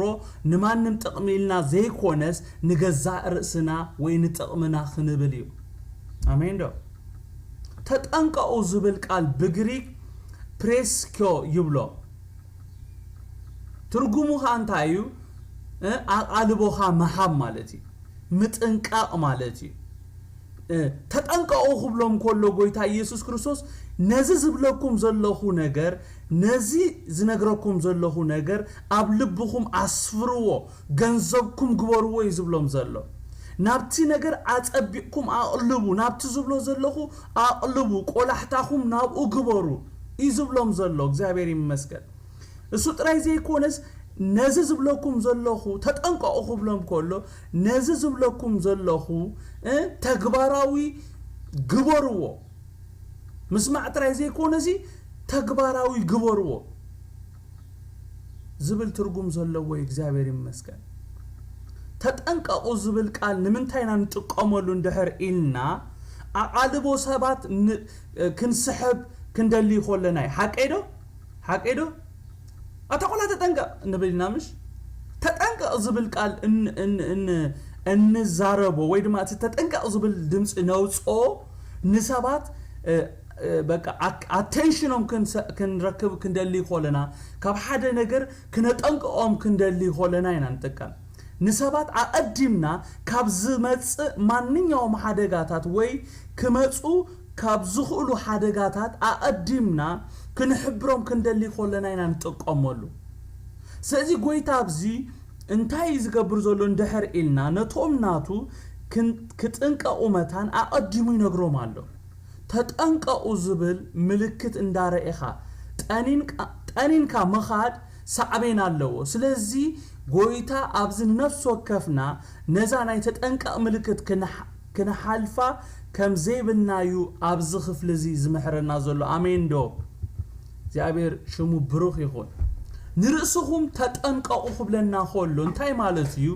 ንማንም ጥቕሚ ኢልና ዘይኮነስ ንገዛእ ርእስና ወይ ንጥቕምና ክንብል እዩ። ኣሜን ዶ? ተጠንቀቑ ዝብል ቃል ብግሪክ ፕሬስኪዮ ይብሎ። ትርጉሙ ኸኣ እንታይ እዩ? እ፣ ኣቓልቦኻ ምሃብ ማለት እዩ። ምጥንቃቕ ማለት እዩ። እ፣ ተጠንቀቑ ክብሎም ከሎ ጎይታ ኢየሱስ ክርስቶስ፣ "ነዚ ዝብለኩም ዘለኹ ነገር፣ ነዚ ዝነግረኩም ዘለኹ ነገር ኣብ ልብኹም ኣስፍርዎ፣ ገንዘብኩም ግበርዎ" እዩ ዝብሎም ዘሎ። ናብቲ ነገር ኣጸቢቕኩም ኣቕልቡ፣ ናብቲ ዝብሎ ዘለኹ ኣቕልቡ፣ ቆላሕታኹም ናብኡ ግበሩ እዩ ዝብሎም ዘሎ። እግዚኣብሔር ይመስገን። እሱ ጥራይ ዘይኮነስ፣ "ነዚ ዝብለኩም ዘለኹ ተጠንቀቑ" ክብሎም ከሎ፣ "ነዚ ዝብለኩም ዘለኹ፣ እ፣ ተግባራዊ ግበርዎ። ምስማዕ ጥራይ ዘይኮነሲ ተግባራዊ ግበርዎ" ዝብል ትርጉም ዘለዎ እዩ። እግዚኣብሔር ይመስገን። ተጠንቀቑ ዝብል ቃል ንምንታይ ኢና ንጥቀመሉ እንድሕር ኢልና፣ ኣቓልቦ ሰባት ን-፣ ክንስሕብ ክንደሊ ከለና እዩ። ሓቀይ ዶ? ሓቀይ ዶ? "ኣታ ቆልዓ ተጠንቀቕ" ንብል ኢና፣ ምሽ? ተጠንቀቕ ዝብል ቃል እን-፣ እን-፣ እን-፣ እንዛረቦ ወይ ድማ እቲ ተጠንቀቕ ዝብል ድምፂ ነውፅኦ ንሰባት፣ እ፣ እ፣ በቃ፣ ኣክ-፣ ኣቴንሽኖም ክንሰ-፣ ክንረክብ ክንደሊ ከለና፣ ካብ ሓደ ነገር ክነጠንቅቖም ክንደሊ ከለና ኢና ንጥቀም። ንሰባት ኣቐዲምና ካብ ዝመጽእ ማንኛውም ሓደጋታት ወይ ክመጹ ካብ ዝኽእሉ ሓደጋታት ኣቐዲምና ክንሕብሮም ክንደሊ ከለና ኢና ንጥቀመሉ። ስለዚ ጎይታ ኣብዚ እንታይ እዩ ዝገብር ዘሎ እንድሕር ኢልና፣ ነቶም ናቱ ክን-፣ ክጥንቀቑ መታን ኣቐዲሙ ይነግሮም ኣሎ። ተጠንቀቑ ዝብል ምልክት እንዳረኤኻ ጠኒንካ፣ ጠኒንካ ምኻድ ሳዕቤን ኣለዎ። ስለዚ ጎይታ ኣብዚ ንነፍሲ ወከፍና ነዛ ናይ ተጠንቀቕ ምልክት ክንሓ-፣ ክንሓልፋ ከም ዘይብልና እዩ ኣብዚ ክፍሊ እዚ ዝምሕረና ዘሎ። ኣሜን ዶ? እግዚኣብሔር ሽሙ ብሩኽ ይኹን። "ንርእስኹም ተጠንቀቑ" ክብለና ከሎ እንታይ ማለት እዩ?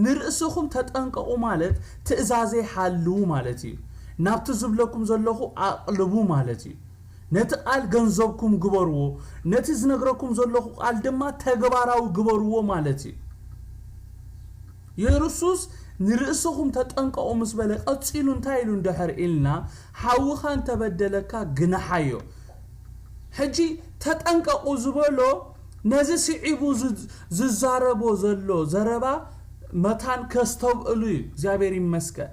"ንርእስኹም ተጠንቀቑ" ማለት ትእዛዘይ ሓልዉ ማለት እዩ። ናብቲ ዝብለኩም ዘለኹ ኣቕልቡ ማለት እዩ። ነቲ ቃል ገንዘብኩም ግበርዎ፣ ነቲ ዝነግረኩም ዘለኹ ቃል ድማ ተግባራዊ ግበርዎ ማለት እዩ። የሱስ "ንርእስኹም ተጠንቀቑ" ምስ በለ ቀጺሉ እንታይ ኢሉ እንድሕር ኢልና፣ "ሓውኻ እንተበደለካ ግንሓዮ።" ሕጂ ተጠንቀቑ ዝበሎ ነዚ ስዒቡ ዝ-፣ ዝዛረቦ ዘሎ ዘረባ መታን ከስተውዕሉ እዩ። እግዚኣብሔር ይመስገን።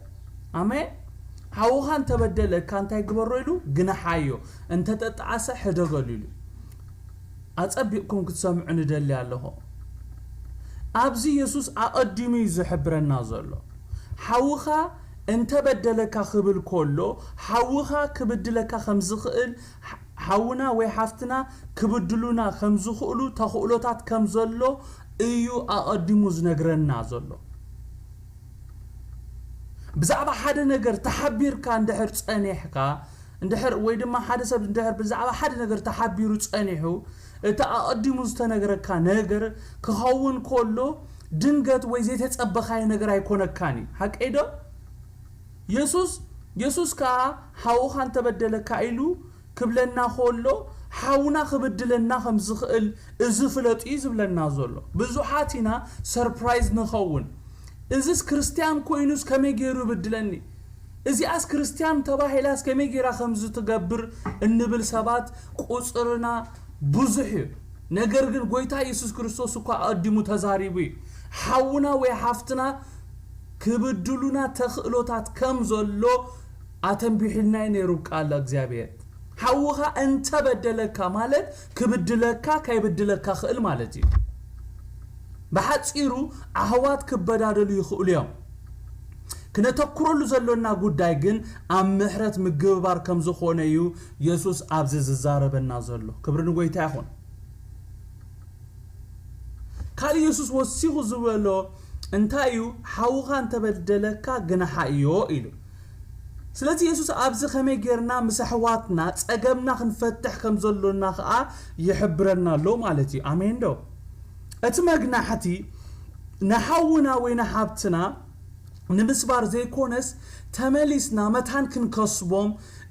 ኣሜን። ሓውኻ እንተበደለካ እንታይ ግበሮ ኢሉ? ግንሓዮ። እንተተጣዓሰ ሕደገሉ ኢሉ። ኣጸቢቕኩም ክትሰምዑ ንደሊ ኣለኹ። ኣብዚ የሱስ ኣቐዲሙ እዩ ዝሕብረና ዘሎ። ሓውኻ እንተበደለካ ክብል ከሎ፣ ሓውኻ ክብድለካ ከም ዝኽእል፣ ሓውና ወይ ሓፍትና ክብድሉና ከም ዝኽእሉ ተኽእሎታት ከም ዘሎ እዩ ኣቐዲሙ ዝነግረና ዘሎ። ብዛዕባ ሓደ ነገር ተሓቢርካ እንድሕር ጸኒሕካ፣ እንድሕር ወይ ድማ ሓደ ሰብ እንድሕር ብዛዕባ ሓደ ነገር ተሓቢሩ ጸኒሑ፣ እቲ ኣቐዲሙ ዝተነግረካ ነገር ክኸውን ከሎ ድንገት ወይ ዘይተጸበኻዮ ነገር ኣይኮነካን እዩ። ሓቀይ ዶ? የሱስ የሱስ ከኣ ሓውኻ እንተበደለካ ኢሉ ክብለና ከሎ፣ ሓውና ክብድለና ከም ዝኽእል እዚ ፍለጡ እዩ ዝብለና ዘሎ። ብዙሓት ኢና ሰርፕራይዝ ንኸውን። እዝስ ክርስትያን ኮይኑስ ከመይ ገይሩ ይብድለኒ? እዚኣስ ክርስትያን ተባሂላስ ከመይ ገይራ ከምዚ ትገብር እንብል ሰባት ቁጽርና ብዙሕ እዩ። ነገር ግን ጎይታ የሱስ ክርስቶስ እኳ ኣቐዲሙ ተዛሪቡ እዩ። ሓውና ወይ ሓፍትና ክብድሉና ተኽእሎታት ከም ዘሎ ኣተንቢሑልና እዩ ነይሩ ቃል እግዚኣብሔር። ሓውኻ እንተበደለካ ማለት ክብድለካ ከይብድለካ ክእል ማለት እዩ። ብሓጺሩ ኣሕዋት ክበዳደሉ ይኽእሉ እዮም። ክነተኩረሉ ዘሎና ጉዳይ ግን ኣብ ምሕረት ምግብባር ከም ዝኾነ እዩ የሱስ ኣብዚ ዝዛረበና ዘሎ። ክብሪ ንጎይታ ይኹን። ካልእ የሱስ ወሲኹ ዝበሎ እንታይ እዩ? ሓውኻ እንተበደለካ ግንሓዮ ኢሉ። ስለዚ የሱስ ኣብዚ ከመይ ጌርና ምስ ኣሕዋትና ጸገምና ክንፈትሕ ከም ዘሎና ከኣ ይሕብረና ኣሎ ማለት እዩ። ኣሜን ዶ? እቲ መግናሕቲ ንሓውና ወይ ንሓብትና ንምስባር ዘይኮነስ፣ ተመሊስና መታን ክንከስቦም፣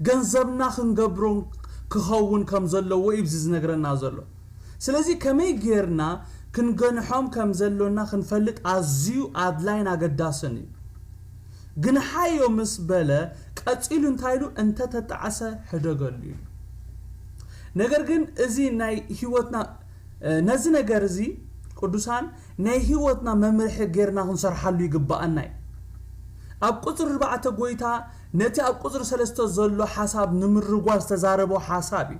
ገንዘብና ክንገብሮም ክኸውን ከም ዘለዎ እዩ እዚ ዝነግረና ዘሎ። ስለዚ ከመይ ጌርና ክንገንሖም ከም ዘሎና ክንፈልጥ ኣዝዩ ኣድላይን ኣገዳስን እዩ። ግንሓዮ ምስ በለ ቀጺሉ እንታይ ኢሉ? እንተ ተጣዕሰ ሕደገሉ ኢሉ። ነገር ግን እዚ ናይ ህይወትና፣ እ፣ ነዚ ነገር እዚ ቅዱሳን ናይ ህይወትና መምርሒ ጌርና ክንሰርሓሉ ይግባኣና እዩ። ኣብ ቁጽሪ ኣርባዕተ ጎይታ ነቲ ኣብ ቁጽሪ ሰለስተ ዘሎ ሓሳብ ንምርጓ ዝተዛረቦ ሓሳብ እዩ።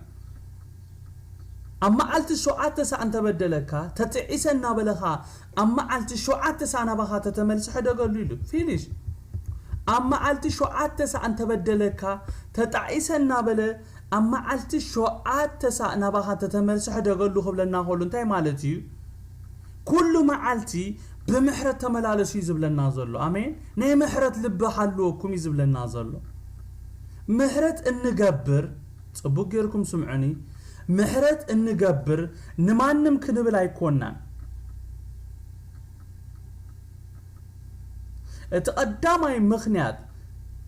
ኣብ መዓልቲ ሸውዓተ ሳዕ እንተበደለካ፣ ተጥዒሰ እናበለኻ ኣብ መዓልቲ ሸውዓተ ሳዕ ናባኻ ተተመልሰ ሕደገሉ ኢሉ። ፊኒሽ። ኣብ መዓልቲ ሸውዓተ ሳዕ እንተበደለካ፣ ተጣዒሰ እናበለ ኣብ መዓልቲ ሸውዓተ ሳዕ ናባኻ ተተመልሰ ሕደገሉ ክብለና ከሎ እንታይ ማለት እዩ? ኩሉ መዓልቲ ብምሕረት ተመላለሱ እዩ ዝብለና ዘሎ። ኣሜን። ናይ ምሕረት ልቢ ሃልወኩም እዩ ዝብለና ዘሎ። ምሕረት እንገብር፣ ጽቡቅ ጌርኩም ስምዑኒ፣ ምሕረት እንገብር ንማንም ክንብል ኣይኮናን። እቲ ቀዳማይ ምኽንያት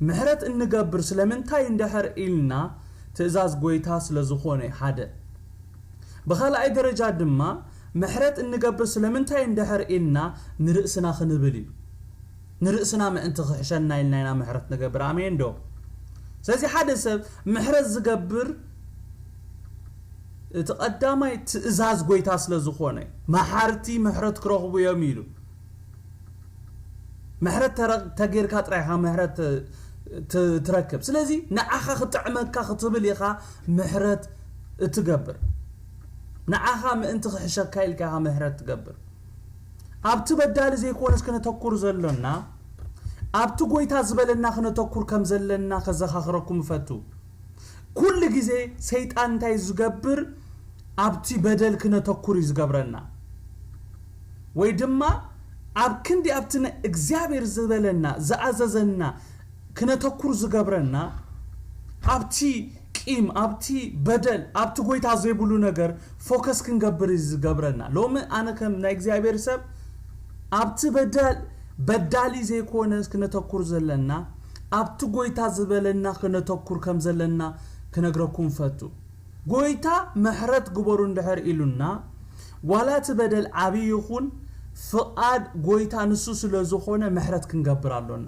ምሕረት እንገብር ስለምንታይ እንድሕር ኢልና ትእዛዝ ጎይታ ስለ ዝኾነ ሓደ። ብኻልኣይ ደረጃ ድማ ምሕረት እንገብር ስለምንታይ እንድሕር ኢልና ንርእስና ክንብል እዩ። ንርእስና ምእንቲ ክሕሸና ኢልና ኢና ምሕረት ንገብር። ኣሜን ዶ? ስለዚ ሓደ ሰብ ምሕረት ዝገብር እቲ ቀዳማይ ትእዛዝ ጎይታ ስለ ዝኾነ፣ መሓርቲ ምሕረት ክረኽቡ እዮም ኢሉ። ምሕረት ተረ-፣ ተጌርካ ጥራይ ኢኻ ምሕረት ት-፣ ት-፣ ትረክብ። ስለዚ ንዓኻ ክጥዕመካ ክትብል ኢኻ ምሕረት እትገብር። ንዓኻ ምእንቲ ክሕሸካ ኢልካ ኢኻ ምሕረት ትገብር። ኣብቲ በዳሊ ዘይኮነስ ክነተኩር ዘሎና፣ ኣብቲ ጎይታ ዝበለና ክነተኩር ከም ዘለና ከዘኻኽረኩም እፈቱ። ኩሉ ግዜ ሰይጣን እንታይ ዝገብር? ኣብቲ በደል ክነተኩር እዩ ዝገብረና። ወይ ድማ ኣብ ክንዲ ኣብቲ ነ-፣ እግዚኣብሔር ዝበለና፣ ዝኣዘዘና ክነተኩር ዝገብረና፣ ኣብቲ ቂም፣ ኣብቲ በደል፣ ኣብቲ ጎይታ ዘይብሉ ነገር ፎከስ ክንገብር እዩ ዝገብረና። ሎሚ ኣነ ከም ናይ እግዚኣብሔር ሰብ ኣብቲ በደል፣ በዳሊ ዘይኮነ ክነተኩር ዘለና፣ ኣብቲ ጎይታ ዝበለና ክነተኩር ከም ዘለና ክነግረኩም ፈቱ። ጎይታ ምሕረት ግበሩ እንድሕር ኢሉና፣ ዋላ እቲ በደል ዓብዪ ይኹን፣ ፍቓድ ጎይታ ንሱ ስለ ዝኾነ ምሕረት ክንገብር ኣሎና።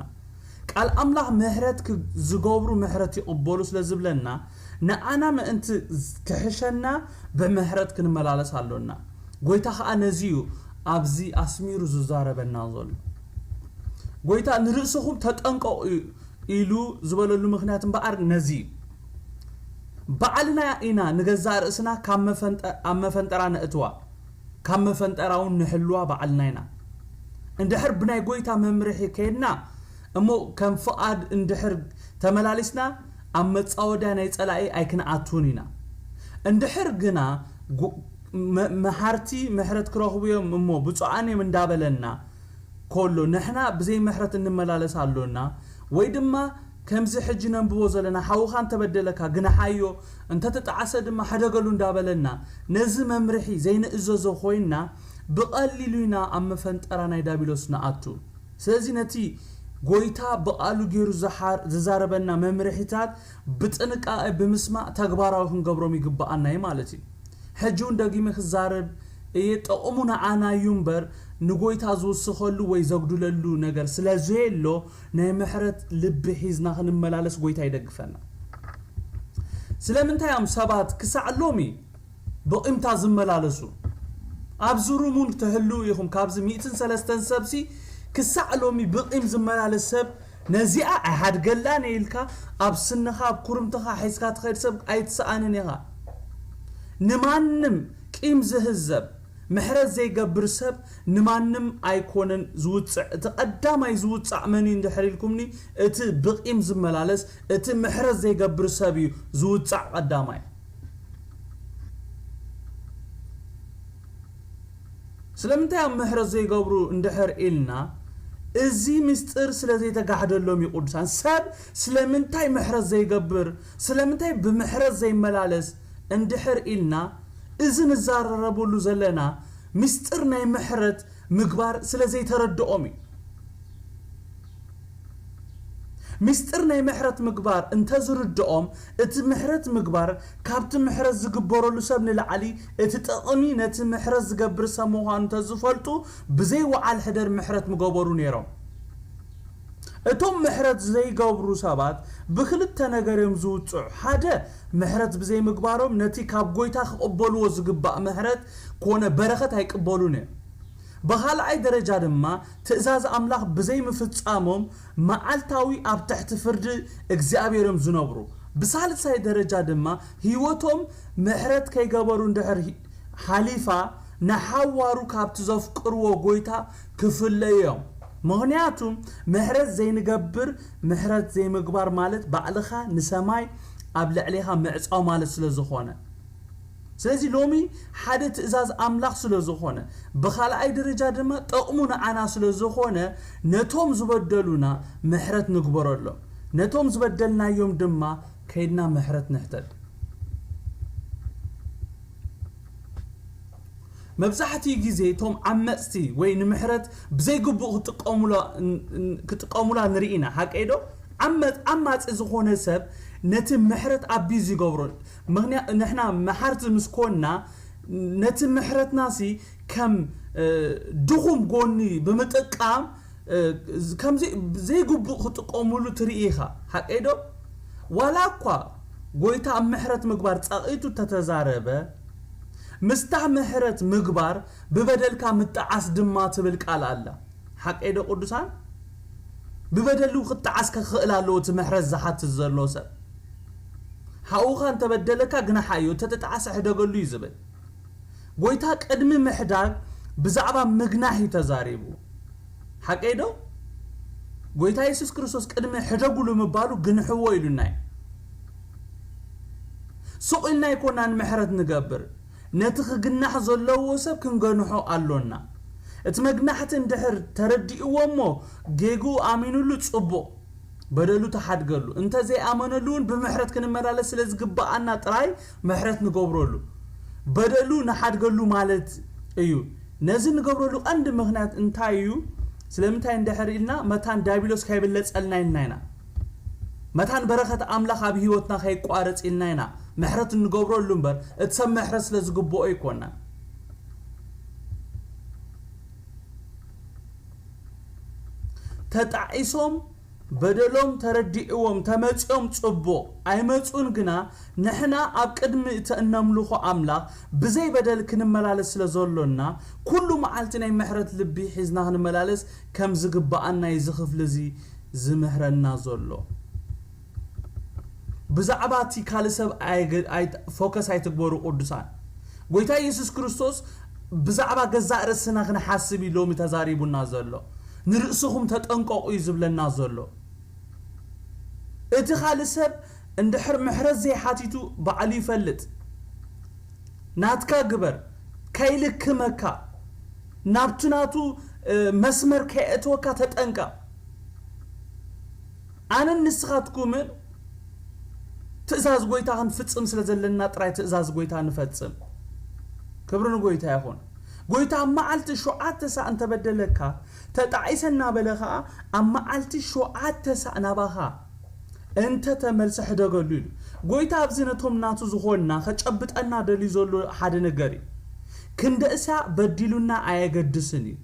ቃል ኣምላኽ ምሕረት ክ-፣ ዝገብሩ ምሕረት ይቕበሉ ስለ ዝብለና፣ ንኣና ምእንቲ ዝ-፣ ክሕሸና ብምሕረት ክንመላለስ ኣሎና። ጎይታ ኸኣ ነዚ እዩ ኣብዚ ኣስሚሩ ዝዛረበና ዘሎ። ጎይታ ንርእስኹም ተጠንቀቑ እዩ፣ ኢሉ ዝበለሉ ምኽንያት እምበኣር ነዚ እዩ። ባዕልና ኢና ንገዛእ ርእስና ካብ መፈንጠ-፣ ኣብ መፈንጠራ ነእትዋ፣ ካብ መፈንጠራ እውን ንሕልዋ ባዕልና ኢና። እንድሕር ብናይ ጎይታ መምርሒ ከይድና እሞ ከም ፍቓድ እንድሕር ተመላሊስና ኣብ መጻወድያ ናይ ጸላኢ ኣይክንኣትውን ኢና። እንድሕር ግና ጉ-፣ መ-፣ መሓርቲ ምሕረት ክረኽቡ እዮም እሞ ብፁዓን እዮም እንዳበለና ከሎ ንሕና ብዘይ ምሕረት እንመላለስ ኣሎና፣ ወይ ድማ ከምዚ ሕጂ ነንብቦ ዘለና ሓውኻ እንተበደለካ ግናሓዮ፣ እንተተጣዕሰ ድማ ሕደገሉ እንዳበለና ነዚ መምርሒ ዘይንእዘዞ ኮይንና ብቐሊሉ ኢና ኣብ መፈንጠራ ናይ ዳቢሎስ ንኣቱ። ስለዚ ነቲ ጎይታ ብቓሉ ገይሩ ዝሓር-፣ ዝዛረበና መምርሒታት ብጥንቃቐ ብምስማዕ ተግባራዊ ክንገብሮም ይግብኣና እዩ ማለት እዩ። ሕጂ እውን ደጊመ ክዛረብ እየ፣ ጠቕሙ ንዓና እዩ እምበር ንጎይታ ዝውስኸሉ ወይ ዘጉድለሉ ነገር ስለ ዘየሎ ናይ ምሕረት ልቢ ሒዝና ክንመላለስ ጎይታ ይደግፈና። ስለምንታይ እዮም ሰባት ክሳዕ ሎሚ ብቂምታ ዝመላለሱ? ኣብዚ ሩም እውን ትህልው ኢኹም። ካብዚ ሚእትን ሰለስተን ሰብሲ ክሳዕ ሎሚ ብቂም ዝመላለስ ሰብ ነዚኣ ኣይሃድገላን እየ ኢልካ ኣብ ስንኻ ኣብ ኩርምትኻ ሒዝካ ትኸይድ ሰብ ኣይትሰኣንን ኢኻ። ንማንም ቂም ዝህዘብ ምሕረት ዘይገብር ሰብ ንማንም ኣይኮነን ዝውፅዕ። እቲ ቀዳማይ ዝውፃዕ መን እዩ እንድሕር ኢልኩምኒ፣ እቲ ብቂም ዝመላለስ፣ እቲ ምሕረት ዘይገብር ሰብ እዩ ዝውፃዕ ቀዳማይ። ስለምንታይ ኣብ ምሕረት ዘይገብሩ እንድሕር ኢልና፣ እዚ ምስጢር ስለ ዘይተጋህደሎም እዩ ቅዱሳን። ሰብ ስለምንታይ ምሕረት ዘይገብር፣ ስለምንታይ ብምሕረት ዘይመላለስ እንድሕር ኢልና፣ እዚ ንዛረረብሉ ዘለና ምስጢር ናይ ምሕረት ምግባር ስለ ዘይተረድኦም እዩ። ምስጢር ናይ ምሕረት ምግባር እንተዝርድኦም፣ እቲ ምሕረት ምግባር ካብቲ ምሕረት ዝግበረሉ ሰብ ንላዕሊ እቲ ጥቕሚ ነቲ ምሕረት ዝገብር ሰብ ምዃኑ እንተዝፈልጡ፣ ብዘይ ወዓል ሕደር ምሕረት ምገበሩ ነይሮም። እቶም ምሕረት ዘይገብሩ ሰባት ብክልተ ነገር እዮም ዝውፅዑ። ሓደ፣ ምሕረት ብዘይምግባሮም ነቲ ካብ ጎይታ ክቕበልዎ ዝግባእ ምሕረት ኮነ በረኸት ኣይቅበሉን እዮም። ብኻልኣይ ደረጃ ድማ ትእዛዝ ኣምላኽ ብዘይምፍጻሞም መዓልታዊ ኣብ ትሕቲ ፍርዲ እግዚኣብሔር እዮም ዝነብሩ። ብሳልሳይ ደረጃ ድማ ህይወቶም ምሕረት ከይገበሩ እንድሕር ሂ-፣ ሓሊፋ ንሓዋሩ ካብቲ ዘፍቅርዎ ጎይታ ክፍለዩ እዮም። ምኽንያቱ ምሕረት ዘይንገብር፣ ምሕረት ዘይምግባር ማለት ባዕልኻ ንሰማይ ኣብ ልዕሌኻ ምዕጻው ማለት ስለ ዝኾነ። ስለዚ ሎሚ ሓደ ትእዛዝ ኣምላኽ ስለ ዝኾነ፣ ብኻልኣይ ደረጃ ድማ ጠቕሙ ንዓና ስለ ዝኾነ፣ ነቶም ዝበደሉና ምሕረት ንግበረሎም። ነቶም ዝበደልናዮም ድማ ከይድና ምሕረት ንሕተት። መብዛሕትኡ ግዜ እቶም ዓመጽቲ ወይ ንምሕረት ብዘይግቡእ ክጥቀሙላ፣ ን-፣ ን-፣ ክጥቀሙላ ንርኢ ኢና። ሓቀይ ዶ? ዓመጽ-፣ ዓማጺ ዝኾነ ሰብ ነቲ ምሕረት ኣቢዝ ይገብሮ። ምኽንያ-፣ ንሕና መሓርቲ ምስ ኮንና፣ ነቲ ምሕረትናሲ ከም፣ እ፣ ድኹም ጎኒ ብምጥቃም፣ እ፣ ከምዚ ዘይግቡእ ክጥቀሙሉ ትርኢ ኢኻ። ሓቀይ ዶ? ዋላ እኳ ጎይታ ኣብ ምሕረት ምግባር ጸቒጡ እንተተዛረበ፣ ምስታ ምሕረት ምግባር ብበደልካ ምጠዓስ ድማ ትብል ቃል ኣላ። ሓቀይ ዶ ቅዱሳን? ብበደሉ ክጠዓስ ክኽእል ኣለዎ እቲ ምሕረት ዝሓትት ዘሎ ሰብ። ሓውኻ እንተበደለካ ግናሓዮ፣ እንተተጠዓሰ ሕደገሉ እዩ ዝብል። ጎይታ ቅድሚ ምሕዳግ ብዛዕባ ምግናሕ እዩ ተዛሪቡ። ሓቀይ ዶ? ጎይታ የሱስ ክርስቶስ ቅድሚ ሕደጉሉ ምባሉ ግንሕዎ ኢሉና እዩ። ሱቕ ኢልና ኣይኮናን ምሕረት ንገብር። ነቲ ክግናሕ ዘለዎ ሰብ ክንገንሖ ኣሎና። እቲ መግናሕቲ እንድሕር ተረዲእዎ እሞ ጌግኡ ኣሚኑሉ ጽቡቕ፣ በደሉ ተሓድገሉ። እንተ ዘይኣመነሉ እውን ብምሕረት ክንመላለስ ስለ ዝግብኣና ጥራይ ምሕረት ንገብረሉ። በደሉ ንሓድገሉ ማለት እዩ። ነዚ ንገብረሉ ቀንዲ ምኽንያት እንታይ እዩ? ስለምንታይ እንድሕር ኢልና መታን ዲያብሎስ ከይብለጸልና ኢልና ኢና። መታን በረኸት ኣምላኽ ኣብ ህይወትና ከይቋረጽ ኢልና ኢና ምሕረት እንገብረሉ እምበር፣ እቲ ሰብ ምሕረት ስለ ዝግብኦ ኣይኮናን። ተጣዒሶም በደሎም ተረዲእዎም ተመጺኦም ጽቡቕ፣ ኣይመጹን ግና ንሕና ኣብ ቅድሚ እቲ እነምልኾ ኣምላኽ ብዘይ በደል ክንመላለስ ስለ ዘሎና፣ ኩሉ መዓልቲ ናይ ምሕረት ልቢ ሒዝና ክንመላለስ ከም ዝግብኣና እዩ እዚ ክፍሊ እዚ ዝምህረና ዘሎ። ብዛዕባ እቲ ካልእ ሰብ ኣይገ- ኣይ- ፎከስ ኣይትግበሩ ቅዱሳን። ጎይታ ኢየሱስ ክርስቶስ ብዛዕባ ገዛእ ርእስና ክንሓስብ እዩ ሎሚ ተዛሪቡና ዘሎ። ንርእስኹም ተጠንቀቑ እዩ ዝብለና ዘሎ። እቲ ካልእ ሰብ እንድሕር ምሕረት ዘይሓቲቱ ባዕሉ ይፈልጥ። ናትካ ግበር፣ ከይልክመካ፣ ናብቲ ናቱ መስመር ከየእትወካ ተጠንቀቕ። ኣነን ንስኻትኩምን ትእዛዝ ጎይታ ክንፍጽም ስለ ዘለና ጥራይ ትእዛዝ ጎይታ ንፈጽም። ክብሪ ንጎይታ ይኹን። ጎይታ ኣብ መዓልቲ ሸውዓተ ሳዕ እንተበደለካ፣ ተጣዒሰ እናበለ ኸኣ ኣብ መዓልቲ ሸውዓተ ሳዕ ናባኻ እንተ ተመልሰ ሕደገሉ ኢሉ። ጎይታ ኣብዚ ነቶም ናቱ ዝኾንና ከጨብጠና ደልዩ ዘሎ ሓደ ነገር እዩ። ክንደእሳ በዲሉና ኣየገድስን እዩ።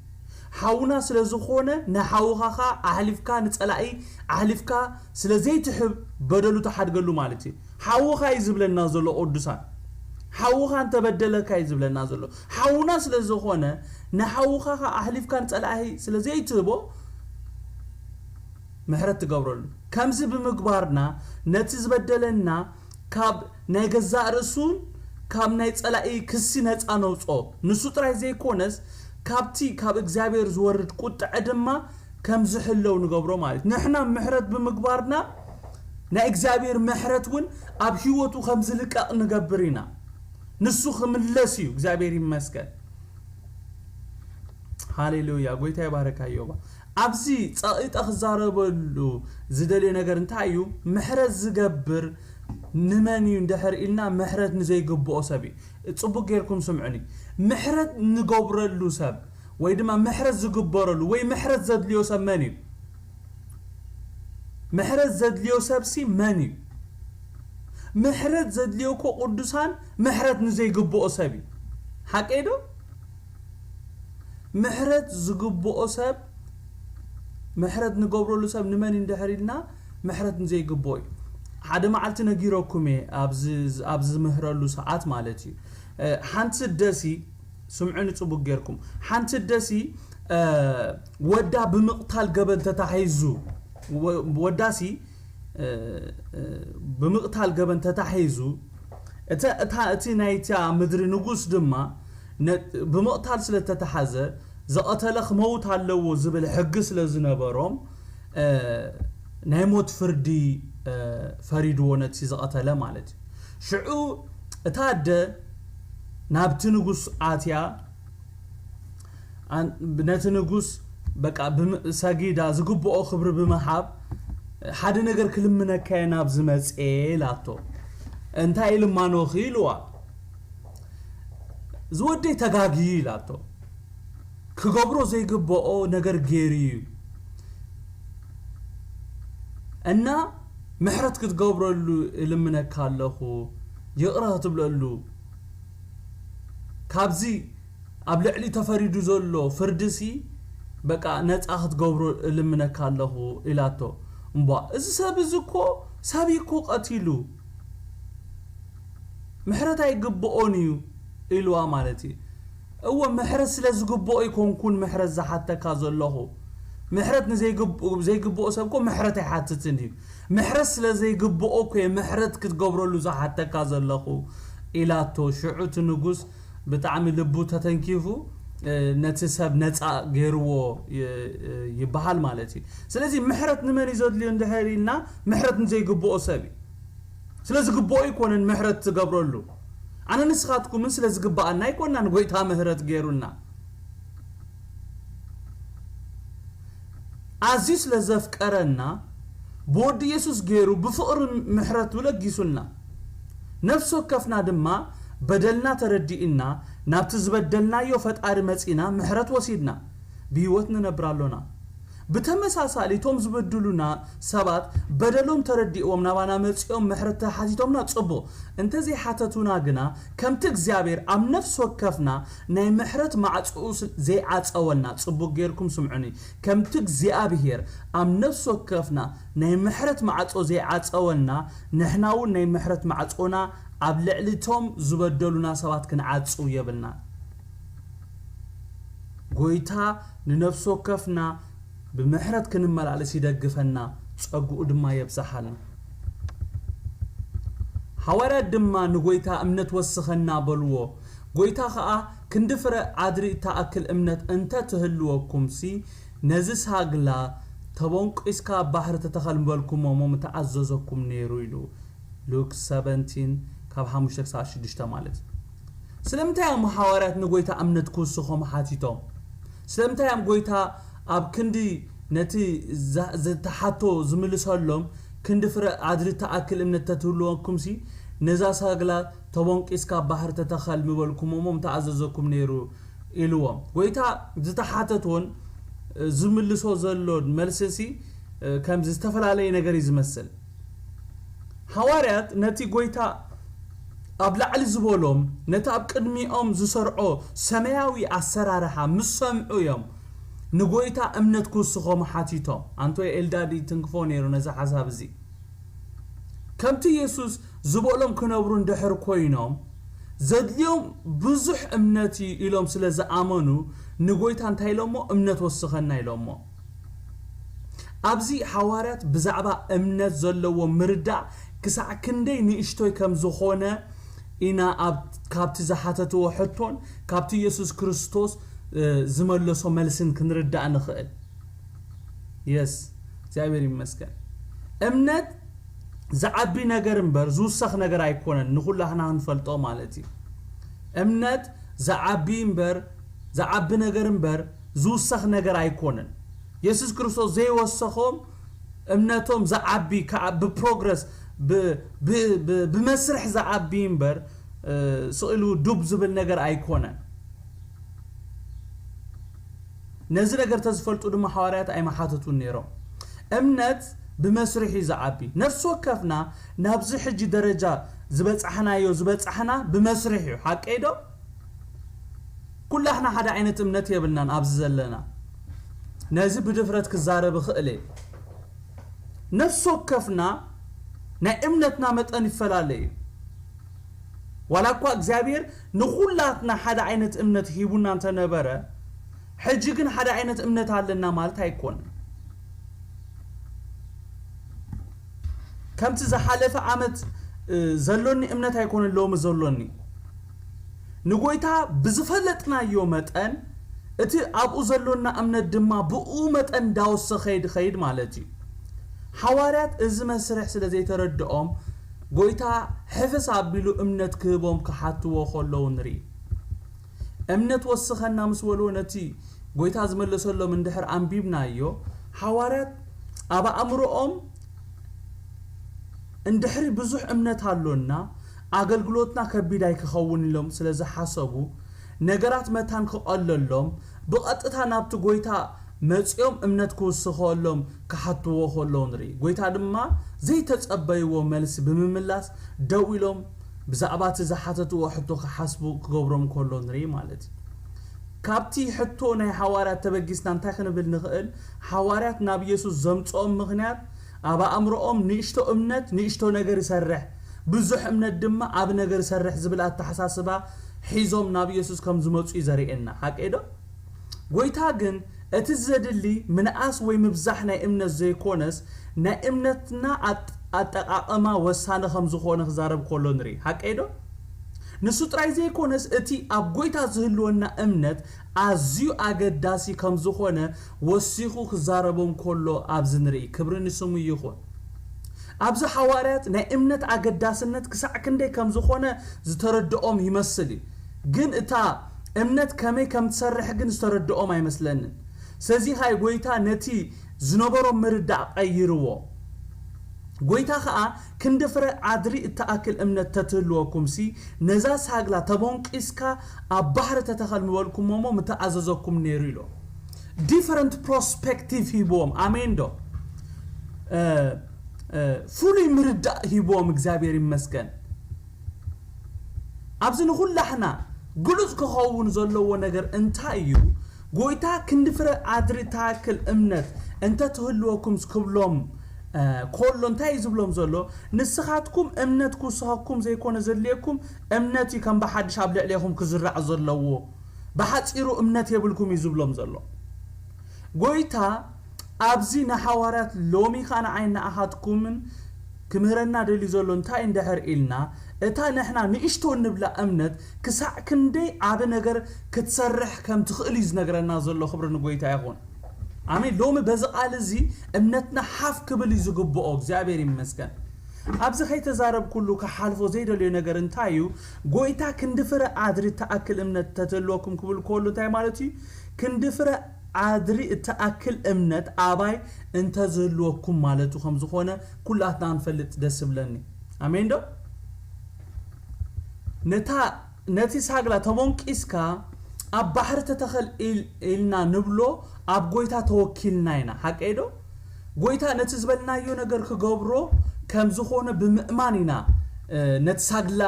ሓውና ስለ ዝኾነ ንሓውኻ ኸኣ ኣሕሊፍካ ንጸላኢ ኣሕሊፍካ ስለ ዘይትህብ በደሉ ተሓድገሉ ማለት እዩ። ሓውኻ እዩ ዝብለና ዘሎ ቅዱሳን። ሓውኻ እንተበደለካ እዩ ዝብለና ዘሎ። ሓውና ስለ ዝኾነ ንሓውኻ ኸኣ ኣሕሊፍካ ንጸላኢ ስለ ዘይትህቦ ምሕረት ትገብረሉ። ከምዚ ብምግባርና ነቲ ዝበደለና ካብ ናይ ገዛእ ርእሱን ካብ ናይ ጸላኢ ክሲ ነጻ ነውጾ። ንሱ ጥራይ ዘይኮነስ ካብቲ ካብ እግዚኣብሔር ዝወርድ ቁጥዐ ድማ ከም ዝሕለው ንገብሮ ማለት እዩ። ንሕና ምሕረት ብምግባርና ናይ እግዚኣብሔር ምሕረት እውን ኣብ ህይወቱ ከም ዝልቀቕ ንገብር ኢና። ንሱ ክምለስ እዩ። እግዚኣብሔር ይመስገን። ሃሌሉያ። ጎይታ ይባረካ። ዮባ ኣብዚ ጸቒጠ ክዛረበሉ ዝደልዮ ነገር እንታይ እዩ? ምሕረት ዝገብር ንመን እዩ እንድሕር ኢልና፣ ምሕረት ንዘይግብኦ ሰብ እዩ። ጽቡቅ ጌርኩም ስምዑኒ። ምሕረት ንገብረሉ ሰብ ወይ ድማ ምሕረት ዝግበረሉ ወይ ምሕረት ዘድልዮ ሰብ መን እዩ? ምሕረት ዘድልዮ ሰብሲ መን እዩ? ምሕረት ዘድልዮ እኮ ቅዱሳን ምሕረት ንዘይግብኦ ሰብ እዩ። ሓቀይ ዶ? ምሕረት ዝግብኦ ሰብ፣ ምሕረት ንገብረሉ ሰብ ንመን እንድሕር ኢልና፣ ምሕረት ንዘይግብኦ እዩ። ሓደ መዓልቲ ነጊረኩም እየ፣ ኣብዚ፣ ኣብዚ ዝምህረሉ ሰዓት ማለት እዩ። እ፣ ሓንቲ ደሲ፣ ስምዑኒ ጽቡቅ ጌርኩም። ሓንቲ ደሲ፣ እ፣ ወዳ ብምቕታል ገበን ተታሒዙ፣ ወ-፣ ወዳሲ፣ እ፣ እ፣ ብምቕታል ገበን ተታሒዙ፣ እተ-፣ እታ፣ እቲ ናይታ ምድሪ ንጉስ ድማ ነ-፣ ብምቕታል ስለ እተታሓዘ፣ ዝቐተለ ክመውት ኣለዎ ዝብል ሕጊ ስለ ዝነበሮም፣ እ፣ ናይ ሞት ፍርዲ፣ እ፣ ፈሪድዎ ነቲ ዝቐተለ ማለት እዩ። ሽዑ እታ ኣደ ናብቲ ንጉስ ኣትያ፣ ኣን-፣ ነቲ ንጉስ በቃ ብም-፣ ሰጊዳ ዝግብኦ ክብሪ ብምሃብ፣ ሓደ ነገር ክልምነካ እየ ናብዚ መጽኤ ኢላቶ። እንታይ ልማኖኺ ኢልዋ። ዝወደይ ተጋጊ ኢላቶ። ክገብሮ ዘይግብኦ ነገር ገይሩ እዩ። እና ምሕረት ክትገብረሉ እልምነካ ኣለኹ፣ ይቕረ ክትብለሉ። ካብዚ ኣብ ልዕሊ ተፈሪዱ ዘሎ ፍርድሲ በቃ ነጻ ክትገብሮ እልምነካ ኣለኹ ኢላቶ። እምቧ፣ እዚ ሰብ እዚ እኮ ሰብ እኮ ቀቲሉ፣ ምሕረት ኣይግብኦን እዩ ኢልዋ ማለት እዩ። እወ፣ ምሕረት ስለ ዝግብኦ ኣይኮንኩን ምሕረት ዝሓተካ ዘለኹ። ምሕረት ንዘይግብ-፣ ዘይግብኦ ሰብ እኮ ምሕረት ኣይሓትትን እዩ። ምሕረት ስለ ዘይግብኦ እኮ እየ ምሕረት ክትገብረሉ ዝሓተካ ዘለኹ ኢላቶ። ሽዑ እቲ ንጉስ ብጣዕሚ ልቡ ተተንኪፉ፣ እ፣ ነቲ ሰብ ነጻ ገይርዎ ይ-፣ እ፣ ይበሃል ማለት እዩ። ስለዚ ምሕረት ንመን እዩ ዘድልዮ እንድሕር ኢልና፣ ምሕረት ንዘይግብኦ ሰብ እዩ። ስለ ዝግብኦ ኣይኮነን ምሕረት ትገብረሉ። ኣነ ንስኻትኩምን ስለ ዝግብኣና ኣይኮናን ጎይታ ምሕረት ገይሩልና። ኣዝዩ ስለ ዘፍቀረና ብወዲ ኢየሱስ ገይሩ ብፍቕሪ ምሕረቱ ለጊሱልና። ነፍሲ ወከፍና ድማ በደልና ተረዲእና ናብቲ ዝበደልናዮ ፈጣሪ መጺና ምሕረት ወሲድና ብህይወት ንነብር ኣሎና። ብተመሳሳሊ እቶም ዝበድሉና ሰባት በደሎም ተረዲእዎም ናባና መጺኦም ምሕረት ተሓቲቶምና ጽቡቕ። እንተዘይሓተቱና ግና ከምቲ እግዚኣብሔር ኣብ ነፍሲ ወከፍና ናይ ምሕረት ማዕጽኡ ስ-፣ ዘይዓጸወልና፣ ጽቡቕ ጌርኩም ስምዑኒ፣ ከምቲ እግዚኣብሔር ኣብ ነፍሲ ወከፍና ናይ ምሕረት ማዕጾ ዘይዓጸወልና፣ ንሕና እውን ናይ ምሕረት ማዕጾና ኣብ ልዕሊ እቶም ዝበደሉና ሰባት ክንዓጽው የብልና። ጎይታ ንነፍሲ ወከፍና ብምሕረት ክንመላለስ ይደግፈና፣ ጸግኡ ድማ የብዝሓልና። ሓዋርያት ድማ ንጎይታ እምነት ወስኸና በልዎ። ጎይታ ኸኣ ክንዲ ፍረ ኣድሪ እትኣክል እምነት እንተ ትህልወኩምሲ ነዚ ሳግላ ተቦንቂስካ ኣብ ባሕሪ ተተኸል ምበልኩሞ እሞ ምተኣዘዘኩም ነይሩ ኢሉ። ሉክ ሰቨንቲን ካብ ሓሙሽተ ክሳብ ሽዱሽተ ማለት እዩ። ስለምንታይ እዮም ሓዋርያት ንጎይታ እምነት ክውስኾም ሓቲቶም? ስለምንታይ እዮም ጎይታ ኣብ ክንዲ ነቲ ዛ- ዝተሓቶ ዝምልሰሎም ክንዲ ፍረ ኣድሪ እትኣክል እምነት ተትህልወኩምሲ ነዛ ሳግላ ተቦንቂስካ ኣብ ባሕሪ ተተኸል ምበልኩሞ እሞ ምተኣዘዘኩም ነይሩ ኢልዎም? ጎይታ ዝተሓተትዎን ዝምልሶ ዘሎን መልስሲ ከምዚ ዝተፈላለየ ነገር እዩ ዝመስል። ሓዋርያት ነቲ ጎይታ ኣብ ላዕሊ ዝበሎም ነቲ ኣብ ቅድሚኦም ዝሰርዖ ሰማያዊ ኣሰራርሓ ምስ ሰምዑ እዮም ንጎይታ እምነት ክውስኾም ሓቲቶም። ኣንቶይ ኤልዳድ ይትንክፎ ነይሩ ነዚ ሓሳብ እዚ። ከምቲ የሱስ ዝበሎም ክነብሩ እንድሕር ኮይኖም ዘድልዮም ብዙሕ እምነት እዩ ኢሎም ስለ ዝኣመኑ ንጎይታ እንታይ ኢሎሞ? እምነት ወስኸና ኢሎሞ። ኣብዚ ሓዋርያት ብዛዕባ እምነት ዘለዎ ምርዳእ ክሳዕ ክንደይ ንእሽቶይ ከም ዝኾነ ኢና ኣብ ካብቲ ዝሓተትዎ ሕቶን ካብቲ የሱስ ክርስቶስ ዝመለሶ መልስን ክንርዳእ ንኽእል። የስ እግዚኣብሔር ይመስገን። እምነት ዝዓቢ ነገር እምበር ዝውሰኽ ነገር ኣይኮነን። ንኹላህና ክንፈልጦ ማለት እዩ። እምነት ዝዓቢ እምበር ዝዓቢ ነገር እምበር ዝውሰኽ ነገር ኣይኮነን። የሱስ ክርስቶስ ዘይወሰኾም እምነቶም ዝዓቢ ከዓ ብፕሮግረስ ብመስርሕ ዝዓቢ እምበር ስኢሉ ዱብ ዝብል ነገር ኣይኮነን። ነዚ ነገር ተዝፈልጡ ድማ ሓዋርያት ኣይመሓተቱን ነይሮም። እምነት ብመስርሒ ዝዓቢ ነፍሲ ወከፍና ናብዚ ሕጂ ደረጃ ዝበጻሕናዮ ዝበጻሕና ብመስርሒ እዩ። ሓቀይ ዶ? ኩላህና ሓደ ዓይነት እምነት የብልናን ኣብዚ ዘለና። ነዚ ብድፍረት ክዛረብ እኽእል እየ። ነፍሲ ወከፍና ናይ እምነትና መጠን ይፈላለ እዩ። ዋላ እኳ እግዚኣብሔር ንኹላትና ሓደ ዓይነት እምነት ሂቡና እንተነበረ ሕጂ ግን ሓደ ዓይነት እምነት ኣለና ማለት ኣይኮነን። ከምቲ ዝሓለፈ ዓመት ዘሎኒ እምነት ኣይኮነን ሎሚ ዘሎኒ። ንጎይታ ብዝፈለጥናዮ መጠን እቲ ኣብኡ ዘሎና እምነት ድማ ብኡ መጠን እንዳወሰኸ ይኸይድ ማለት እዩ። ሓዋርያት እዚ መስርሕ ስለ ዘይተረድኦም ጎይታ ሕፍስ ኣቢሉ እምነት ክህቦም ክሓትዎ ከለዉ ንርኢ። እምነት ወስኸና ምስ በልዎ ነቲ ጎይታ ዝመለሰሎም እንድሕር ኣንቢብናዮ ሓዋርያት ኣብ ኣእምሮኦም እንድሕሪ ብዙሕ እምነት ኣሎና ኣገልግሎትና ከቢድ ኣይክኸውን ኢሎም ስለ ዝሓሰቡ ነገራት መታን ክቐለሎም ብቐጥታ ናብቲ ጎይታ መጺኦም እምነት ክውስኸሎም ክሓትዎ ከለዉ ንርኢ። ጎይታ ድማ ዘይተጸበይዎ መልሲ ብምምላስ ደው ኢሎም ብዛዕባ እቲ ዝሓተትዎ ሕቶ ክሓስቡ ክገብሮም ከሎ ንርኢ ማለት እዩ። ካብቲ ሕቶ ናይ ሓዋርያት ተበጊስና እንታይ ክንብል ንኽእል? ሓዋርያት ናብ ኢየሱስ ዘምጽኦም ምኽንያት ኣብ ኣእምሮኦም ንእሽቶ እምነት ንእሽቶ ነገር ይሰርሕ፣ ብዙሕ እምነት ድማ ዓቢ ነገር ይሰርሕ ዝብል ኣተሓሳስባ ሒዞም ናብ ኢየሱስ ከም ዝመጹ እዩ ዘርእየና። ሓቀይ ዶ? ጎይታ ግን እቲ ዘድሊ ምንኣስ ወይ ምብዛሕ ናይ እምነት ዘይኮነስ ናይ እምነትና ኣጠቃቐማ ወሳኒ ከም ዝኾነ ክዛረብ ከሎ ንርኢ። ሓቀይ ዶ? ንሱ ጥራይ ዘይኮነስ እቲ ኣብ ጎይታ ዝህልወና እምነት ኣዝዩ ኣገዳሲ ከም ዝኾነ ወሲኹ ክዛረቦም ከሎ ኣብዚ ንርኢ። ክብሪ ንስሙ ይኹን። ኣብዚ ሓዋርያት ናይ እምነት ኣገዳስነት ክሳዕ ክንደይ ከም ዝኾነ ዝተረድኦም ይመስል እዩ። ግን እታ እምነት ከመይ ከም ትሰርሕ ግን ዝተረድኦም ኣይመስለንን። ስለዚ ኻይ ጎይታ ነቲ ዝነበሮም ምርዳእ ቀይርዎ። ጎይታ ኸኣ ክንዲ ፍረ ዓድሪ እትኣክል እምነት ተትህልወኩምሲ ነዛ ሳግላ ተቦንቂስካ ኣብ ባሕሪ ተተኸል ምበልኩሞ እሞ ምተኣዘዘኩም ነይሩ ኢሎ። ዲፈረንት ፕሮስፔክቲቭ ሂብዎም። ኣሜን ዶ? ፍሉይ ምርዳእ ሂብዎም። እግዚኣብሔር ይመስገን። ኣብዚ ንኹላሕና ግሉጽ ክኸውን ዘለዎ ነገር እንታይ እዩ? ጎይታ ክንዲ ፍረ ኣድሪ ታክል እምነት እንተ ትህልወኩም ክብሎም ከሎ እንታይ እዩ ዝብሎም ዘሎ? ንስኻትኩም እምነት ክውስኸኩም ዘይኮነ ዘድልየኩም እምነት እዩ ከም ብሓድሽ ኣብ ልዕሌኹም ክዝራዕ ዘለዎ። ብሓጺሩ እምነት የብልኩም እዩ ዝብሎም ዘሎ። ጎይታ ኣብዚ ንሓዋርያት ሎሚ ኸኣ ንዓይ ንኣኻትኩምን ክምህረና ደልዩ ዘሎ እንታይ እንድሕር ኢልና፣ እታ ንሕና ንእሽቶ እንብላ እምነት ክሳዕ ክንደይ ዓቢ ነገር ክትሰርሕ ከም ትኽእል እዩ ዝነግረና ዘሎ። ክብሪ ንጎይታ ይኹን። ኣሜን። ሎሚ በዚ ቃል እዚ እምነትና ሓፍ ክብል እዩ ዝግብኦ። እግዚኣብሔር ይመስገን። ኣብዚ ከይተዛረብኩሉ ክሓልፎ ዘይደልዮ ነገር እንታይ እዩ? ጎይታ ክንዲ ፍረ ኣድሪ እትኣክል እምነት ተትህልወኩም ክብል ከሉ እንታይ ማለት እዩ? ክንዲ ፍረ ኣድሪ እትኣክል እምነት ኣባይ እንተዝህልወኩም ማለቱ ከም ዝኾነ ኩላትና ንፈልጥ። ደስ ይብለኒ። ኣሜን ዶ? ነታ ነቲ ሳግላ ተቦንቂስካ ኣብ ባሕሪ ተተኸል ኢል- ኢልና ንብሎ፣ ኣብ ጎይታ ተወኪልና ኢና። ሓቀይ ዶ? ጎይታ ነቲ ዝበልናዮ ነገር ክገብሮ ከም ዝኾነ ብምእማን ኢና፣ እ፣ ነቲ ሳግላ፣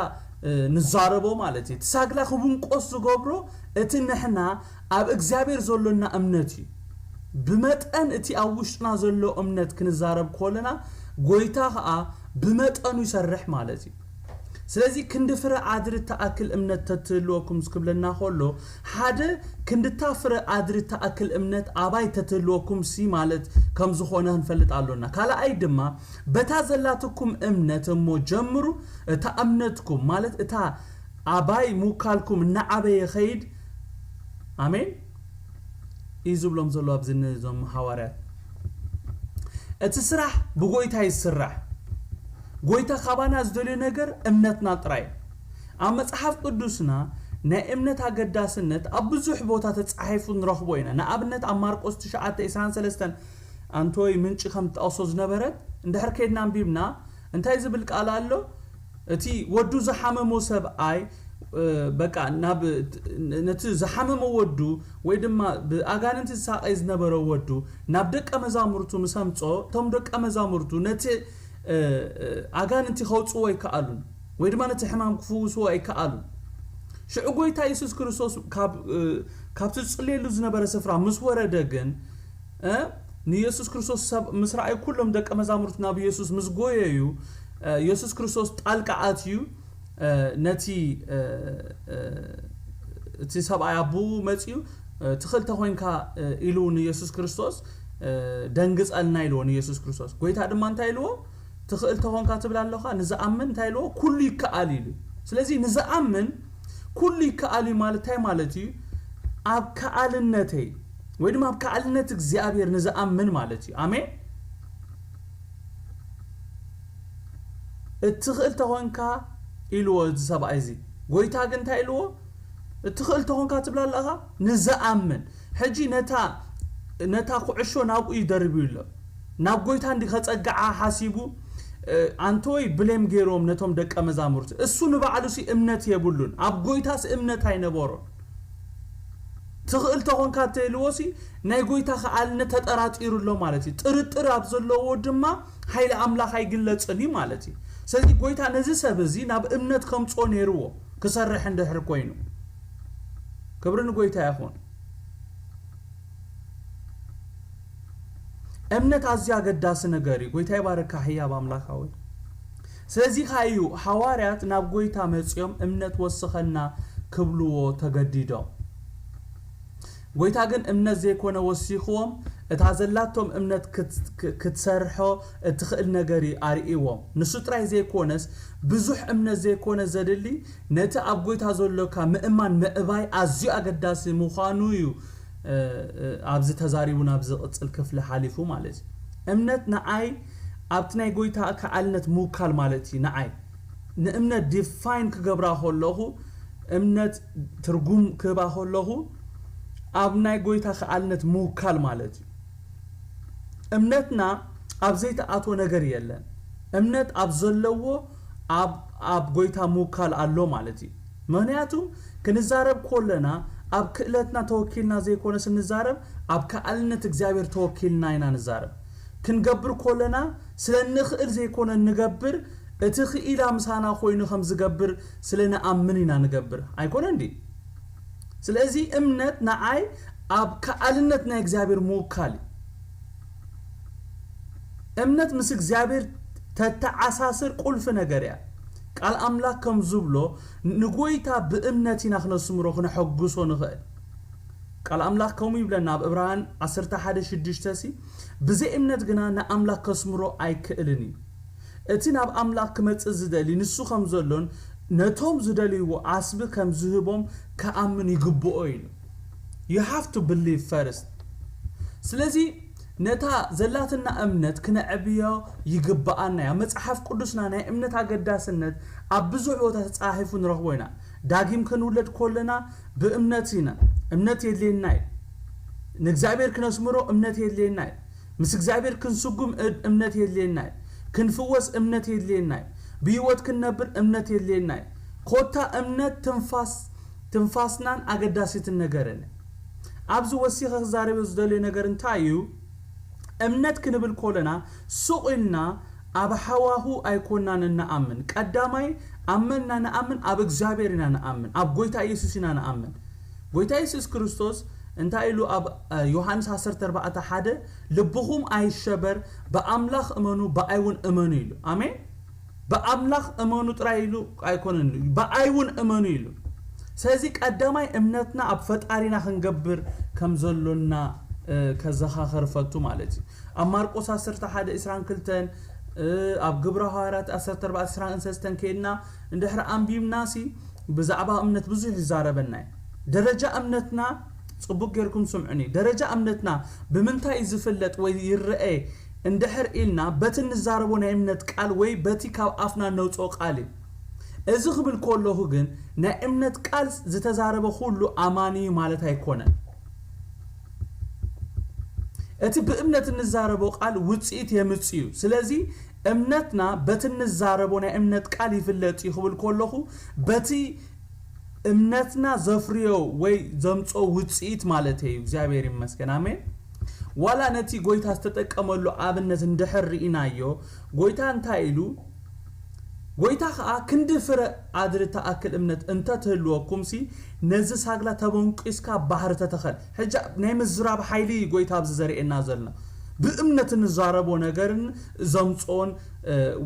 እ፣ ንዛረቦ ማለት እዩ። እቲ ሳግላ ክብንቆስ ዝገብሮ እቲ ንሕና ኣብ እግዚኣብሔር ዘሎና እምነት እዩ። ብመጠን እቲ ኣብ ውሽጥና ዘሎ እምነት ክንዛረብ ከለና፣ ጎይታ ኸኣ ብመጠኑ ይሰርሕ ማለት እዩ። ስለዚ ክንዲ ፍረ ኣድሪ እትኣክል እምነት ተትህልወኩም ክብለና ከሎ፣ ሓደ ክንድታ ፍረ ኣድሪ እትኣክል እምነት ኣባይ ተትህልወኩም ሲ ማለት ከም ዝኾነ ክንፈልጥ ኣሎና። ካልኣይ ድማ በታ ዘላትኩም እምነት እሞ ጀምሩ። እታ እምነትኩም ማለት እታ ኣባይ ምውካልኩም እናዓበየ ኸይድ። ኣሜን እዩ ዝብሎም ዘሎ ኣብዚ ንዞም ሃዋርያት። እቲ ስራሕ ብጎይታ ይስራሕ። ጎይታ ካባና ዝደልዮ ነገር እምነትና ጥራይ። ኣብ መጽሓፍ ቅዱስና ናይ እምነት ኣገዳስነት ኣብ ብዙሕ ቦታ ተጻሒፉ ንረኽቦ ኢና። ንኣብነት ኣብ ማርቆስ ትሽዓተ ዕስራን ሰለስተን ኣንቶይ ምንጪ ከም ትጠቕሶ ዝነበረት እንድሕር ከይድና ኣንቢብና እንታይ ዝብል ቃል ኣሎ? እቲ ወዱ ዝሓመሞ ሰብኣይ፣ እ፣ በቃ ናብ ነቲ ዝሓመሞ ወዱ ወይ ድማ ብኣጋንንቲ ዝሳቐይ ዝነበረ ወዱ ናብ ደቀ መዛሙርቱ ምስ ኣምጾ፣ እቶም ደቀ መዛሙርቱ ነቲ፣ እ፣ እ፣ ኣጋንንቲ ከውጽዎ ኣይከኣሉን ወይ ድማ ነቲ ሕማም ክፍውስዎ ኣይከኣሉን። ሽዑ ጎይታ የሱስ ክርስቶስ ካብ፣ እ፣ ካብቲ ዝጽልየሉ ዝነበረ ስፍራ ምስ ወረደ ግን፣ እ፣ ንየሱስ ክርስቶስ ሰብ ምስ ረኣዩ ኩሎም ደቀ መዛሙርቱ ናብ የሱስ ምስ ጎየዩ፣ እ፣ የሱስ ክርስቶስ ጣልቃ ኣትዩ፣ እ፣ ነቲ፣ እ፣ እ፣ እቲ ሰብኣይ ኣቦኡ መጺኡ፣ እ፣ ትኽእል ተኾይንካ፣ እ፣ ኢሉ ንየሱስ ክርስቶስ፣ እ፣ ደንግጸልና ኢልዎ ንየሱስ ክርስቶስ። ጎይታ ድማ እንታይ ኢልዎ? ትኽእል ተኾንካ ትብል ኣለኻ፣ ንዝኣምን እንታይ ኢልዎ? ኩሉ ይከኣል ኢሉ። ስለዚ ንዝኣምን ኩሉ ይከኣል እዩ ማለት እንታይ ማለት እዩ? ኣብ ከኣልነተይ ወይ ድማ ኣብ ከኣልነት እግዚኣብሔር ንዝኣምን ማለት እዩ። ኣሜን። እትኽእል ተኾንካ ኢልዎ እዚ ሰብኣይ እዚ። ጎይታ ግን እንታይ ኢልዎ? እትኽእል ተኾንካ ትብል ኣለኻ? ንዝኣምን። ሕጂ ነታ፣ ነታ ኩዕሾ ናብኡ እዩ ደርብዩ ኣሎ። ናብ ጎይታ እንዲ ከጸግዓ ሓሲቡ፣ እ፣ ኣንቶይ ብሌም ገይርዎም ነቶም ደቀ መዛሙርቲ። እሱ ንባዕሉ ሲ እምነት የብሉን። ኣብ ጎይታስ እምነት ኣይነበሮን። ትኽእል ተኾንካ እንተኢልዎ ሲ ናይ ጎይታ ከኣልነት ተጠራጢሩ ኣሎ ማለት እዩ። ጥርጥር ኣብ ዘለዎ ድማ ሓይሊ ኣምላኽ ኣይግለጽን እዩ ማለት እዩ። ስለዚ ጎይታ ነዚ ሰብ እዚ ናብ እምነት ከምጽኦ ነይርዎ ክሰርሕ እንድሕር ኮይኑ። ክብሪ ንጎይታ ይኹን። እምነት ኣዝዩ ኣገዳሲ ነገር እዩ። ጎይታ ይባርካ ህያብ ኣምላኽ ሓወይ። ስለዚ ከኣ እዩ ሃዋርያት ናብ ጎይታ መጺኦም እምነት ወስኸና ክብልዎ ተገዲዶም። ጎይታ ግን እምነት ዘይኮነ ወሲኽዎም፣ እታ ዘላቶም እምነት ክት-፣ ክ-፣ ክትሰርሖ እትኽእል ነገር እዩ ኣርእይዎም። ንሱ ጥራይ ዘይኮነስ፣ ብዙሕ እምነት ዘይኮነ ዘድሊ፣ ነቲ ኣብ ጎይታ ዘሎካ ምእማን ምዕባይ ኣዝዩ ኣገዳሲ ምዃኑ እዩ፣ እ፣ እ፣ ኣብዚ ተዛሪቡ ናብ ዝቕጽል ክፍሊ ሓሊፉ ማለት እዩ። እምነት ንዓይ ኣብቲ ናይ ጎይታ ከኣልነት ምውካል ማለት እዩ። ንዓይ ንእምነት ዲፋይን ክገብራ ከለኹ፣ እምነት ትርጉም ክህባ ከለኹ፣ ኣብ ናይ ጎይታ ከኣልነት ምውካል ማለት እዩ። እምነትና ኣብ ዘይተኣትዎ ነገር የለን። እምነት ኣብ ዘለዎ ኣብ፣ ኣብ ጎይታ ምውካል ኣሎ ማለት እዩ። ምኽንያቱ ክንዛረብ ከለና ኣብ ክእለትና ተወኪልና ዘይኮነስ እንዛረብ፣ ኣብ ከኣልነት እግዚኣብሔር ተወኪልና ኢና ንዛረብ። ክንገብር ከለና ስለ እንኽእል ዘይኮነ እንገብር፣ እቲ ክኢላ ምሳና ኮይኑ ከም ዝገብር ስለ ንኣምን ኢና ንገብር። ኣይኮነን ድዩ? ስለዚ እምነት ንዓይ ኣብ ከኣልነት ናይ እግዚኣብሔር ምውካል እዩ። እምነት ምስ እግዚኣብሔር ተተዓሳስር ቁልፊ ነገር እያ። ቃል ኣምላኽ ከም ዝብሎ ንጎይታ ብእምነት ኢና ክነስምሮ ክነሐጉሶ ንኽእል። ቃል ኣምላኽ ከምኡ ይብለና ኣብ ዕብራውያን ዓሰርተ ሓደ ሽዱሽተ ሲ፣ ብዘይ እምነት ግና ንኣምላኽ ከስምሮ ኣይክእልን እዩ። እቲ ናብ ኣምላኽ ክመጽእ ዝደሊ ንሱ ከም ዘሎን ነቶም ዝደልይዎ ዓስቢ ከም ዝህቦም ክኣምን ይግብኦ ኢሉ። You have to believe first። ስለዚ ነታ ዘላትና እምነት ክነዕብዮ ይግብኣና እያ። መጽሓፍ ቅዱስና ናይ እምነት ኣገዳስነት ኣብ ብዙሕ ቦታ ተጻሒፉ ንረኽቦ ኢና። ዳግም ክንውለድ ከለና ብእምነት ኢና። እምነት የድልየና እዩ። ንእግዚኣብሔር ክነስምሮ እምነት የድልየና እዩ። ምስ እግዚኣብሔር ክንስጉም እምነት የድልየና እዩ። ክንፍወስ እምነት የድልየና እዩ። ብህይወት ክንነብር እምነት የድልየና እዩ። ኮታ እምነት ትንፋስ ትንፋስናን ኣገዳሲትን ነገርን። ኣብዚ ወሲኸ ክዛረብ ዝደልዮ ነገር እንታይ እዩ? እምነት ክንብል ከለና ሱቕ ኢልና ኣብ ሃዋሁ ኣይኮናን እንኣምን። ቀዳማይ ኣመንና ንኣምን ኣብ እግዚኣብሔር ኢና ንኣምን፣ ኣብ ጎይታ ኢየሱስ ኢና ንኣምን። ጎይታ ኢየሱስ ክርስቶስ እንታይ ኢሉ ኣብ ዮሃንስ ዓሰርተ ኣርባዕተ ሓደ ልብኹም ኣይሸበር፣ ብኣምላኽ እመኑ፣ ብኣይ እውን እመኑ ኢሉ። ኣሜን። ብኣምላኽ እመኑ ጥራይ ኢሉ ኣይኮነን፣ ብኣይ እውን እመኑ ኢሉ። ስለዚ ቀዳማይ እምነትና ኣብ ፈጣሪና ክንገብር ከም ዘሎና ከዘኻኸር ፈቱ ማለት እዩ። ኣብ ማርቆስ ዓሰርተ ሓደ ዕስራን ክልተን፣ ኣብ ግብረ ሃዋርያት ዓሰርተ ኣርባዕተ ዕስራን ሰለስተን ከይድና እንድሕር ኣንቢብናሲ ብዛዕባ እምነት ብዙሕ ይዛረበና እዩ። ደረጃ እምነትና ጽቡቅ ጌርኩም ስምዑኒ። ደረጃ እምነትና ብምንታይ እዩ ዝፍለጥ ወይ ይረኤ እንድሕር ኢልና በቲ እንዛረቦ ናይ እምነት ቃል ወይ በቲ ካብ ኣፍና ነውጽኦ ቃል እዩ። እዚ ክብል ከለኹ ግን ናይ እምነት ቃል ዝተዛረበ ኩሉ ኣማኒ እዩ ማለት ኣይኮነን። እቲ ብእምነት እንዛረቦ ቃል ውጽኢት የምጽእ እዩ። ስለዚ እምነትና በቲ እንዛረቦ ናይ እምነት ቃል ይፍለጥ እዩ ክብል ከለኹ በቲ እምነትና ዘፍርዮ ወይ ዘምጾ ውጽኢት ማለት እዩ። እግዚኣብሔር ይመስገን። ኣሜን። ዋላ ነቲ ጎይታ ዝተጠቀመሉ ኣብነት እንድሕር ርኢናዮ፣ ጎይታ እንታይ ኢሉ? ጎይታ ኸኣ ክንዲ ፍረ ኣድሪ ትኣክል እምነት እንተ ትህልወኩምሲ ነዚ ሳግላ ተበንቂስካ ባሕሪ ተተኸል። ሕጂ ናይ ምዝራብ ሓይሊ እዩ ጎይታ ኣብዚ ዘርእየና ዘሎ። ብእምነት እንዛረቦ ነገርን ዘምጽኦን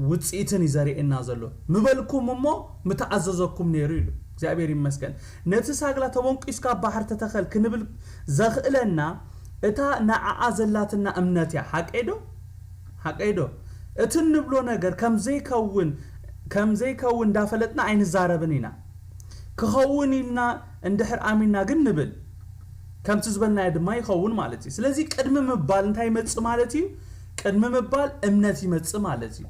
ውጽኢትን እዩ ዘርእየና ዘሎ። ምበልኩም እሞ ምተኣዘዘኩም ነይሩ ኢሉ። እግዚኣብሔር ይመስገን። ነቲ ሳግላ ተበንቂስካ ባሕሪ ተተኸል ክንብል ዘኽእለና እታ ንዓኣ ዘላትና እምነት እያ። ሓቀይ ዶ? ሓቀይ ዶ? እቲ እንብሎ ነገር ከም ዘይከውን ከም ዘይከውን እንዳፈለጥና ኣይንዛረብን ኢና። ክኸውን ኢልና እንድሕር ኣሚንና ግን ንብል። ከምቲ ዝበልናዮ ድማ ይኸውን ማለት እዩ። ስለዚ ቅድሚ ምባል እንታይ ይመጽእ ማለት እዩ? ቅድሚ ምባል እምነት ይመጽእ ማለት እዩ።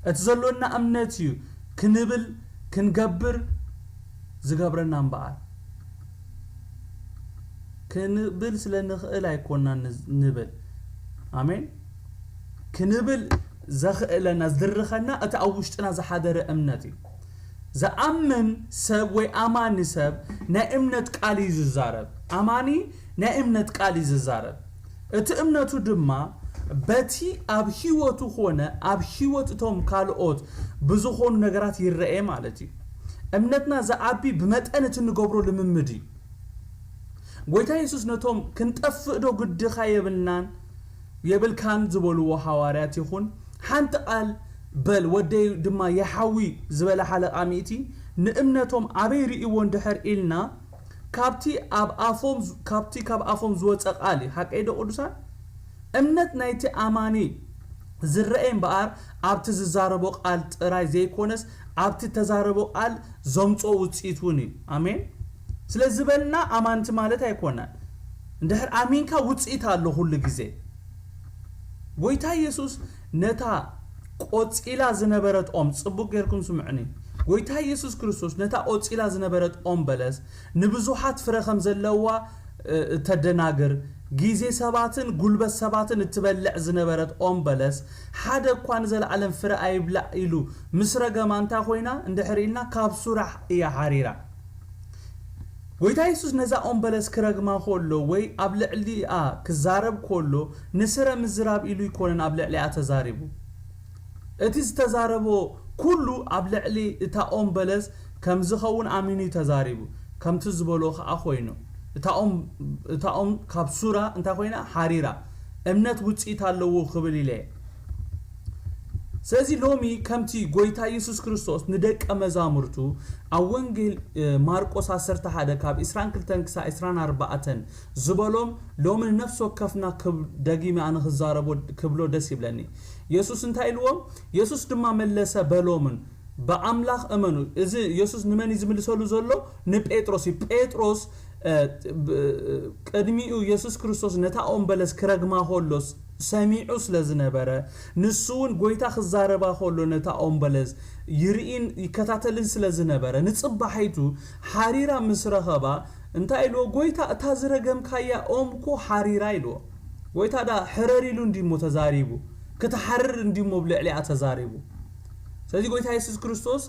እቲ ዘሎና እምነት እዩ ክንብል ክንገብር ዝገብረና እምበኣር። ክንብል ስለ ንኽእል ኣይኮናን ንብል። ኣሜን። ክንብል ዘኽእለና ዝድርኸና እቲ ኣብ ውሽጥና ዝሓደረ እምነት እዩ። ዝኣምን ሰብ ወይ ኣማኒ ሰብ ናይ እምነት ቃል እዩ ዝዛረብ። ኣማኒ ናይ እምነት ቃል እዩ ዝዛረብ። እቲ እምነቱ ድማ በቲ ኣብ ህይወቱ ኾነ ኣብ ህይወት እቶም ካልኦት ብዝኾኑ ነገራት ይረኤ ማለት እዩ። እምነትና ዝዓቢ ብመጠን እቲ እንገብሮ ልምምድ እዩ። ጎይታ የሱስ ነቶም ክንጠፍእ ዶ ግድኻ የብልናን የብልካን ዝበልዎ ሃዋርያት ይኹን ሓንቲ ቃል በል ወደይ ድማ ይሓዊ ዝበለ ሓለቓ ሚእቲ ንእምነቶም ኣበይ ርእይዎ እንድሕር ኢልና ካብቲ ኣብ ኣፎም ካብቲ ካብ ኣፎም ዝወፀ ቃል እዩ። ሓቀይ ዶ ቅዱሳን? እምነት ናይቲ ኣማኒ ዝረኤ እምበኣር ኣብቲ ዝዛረቦ ቃል ጥራይ ዘይኮነስ ኣብቲ ተዛረቦ ቃል ዘምፅኦ ውፅኢት እውን እዩ። ኣሜን። ስለ ዝበልና ኣማንቲ ማለት ኣይኮነን። እንድሕር ኣሚንካ ውፅኢት ኣሎ ኩሉ ግዜ። ጎይታ ኢየሱስ ነታ ቆጺላ ዝነበረት ኦም፣ ጽቡቕ ጌርኩም ስምዑኒ። ጎይታ ኢየሱስ ክርስቶስ ነታ ቆጺላ ዝነበረት ኦም በለስ ንብዙሓት ፍረ ከም ዘለዋ እተደናግር፣ ግዜ ሰባትን ጉልበት ሰባትን እትበልዕ ዝነበረት ኦም በለስ ሓደ እኳ ንዘለኣለም ፍረ ኣይብላዕ ኢሉ ምስ ረገማ እንታይ ኮይና እንድሕር ኢልና ካብ ሱራ እያ ሓሪራ። ጎይታ የሱስ ነዛ ኦም በለስ ክረግማ ከሎ ወይ ኣብ ልዕሊኣ ክዛረብ ከሎ ንስረ ምዝራብ ኢሉ ኣይኮነን ኣብ ልዕሊኣ ተዛሪቡ። እቲ ዝተዛረቦ ኩሉ ኣብ ልዕሊ እታ ኦም በለስ ከም ዝኸውን ኣሚኑ እዩ ተዛሪቡ። ከምቲ ዝበሎ ኸኣ ኮይኑ። እታ ኦም እታ ኦም ካብ ሱራ እንታይ ኮይና ሓሪራ። እምነት ውጽኢት ኣለዎ ክብል ኢለ እየ። ስለዚ ሎሚ ከምቲ ጎይታ የሱስ ክርስቶስ ንደቀ መዛሙርቱ ኣብ ወንጌል ማርቆስ ዓሰርተ ሓደ ካብ ዕስራን ክልተን ክሳብ ዕስራን ኣርባዕተን ዝበሎም፣ ሎሚ ንነፍሲ ወከፍና ደጊመ ኣነ ክዛረቦ ክብሎ ደስ ይብለኒ። የሱስ እንታይ ኢልዎም? የሱስ ድማ መለሰ በሎምን፣ ብኣምላኽ እመኑ። እዚ የሱስ ንመን እዩ ዝምልሰሉ ዘሎ? ንጴጥሮስ እዩ። ጴጥሮስ ቅድሚኡ የሱስ ክርስቶስ ነታ ኦም በለስ ክረግማ ከሎስ ሰሚዑ ስለ ዝነበረ፣ ንሱ እውን ጎይታ ክዛረባ ከሎ ነታ ኦም በለስ ይርኢን ይከታተልን ስለ ዝነበረ፣ ንጽባሒቱ ሓሪራ ምስ ረኸባ እንታይ ኢልዎ? ጎይታ፣ እታ ዝረገምካያ ኦም እኮ ሓሪራ ኢልዎ። ጎይታ ዳ ሕረር ኢሉ እንዲሞ ተዛሪቡ፣ ክትሓርር እንዲሞ ብልዕሊኣ ተዛሪቡ። ስለዚ ጎይታ የሱስ ክርስቶስ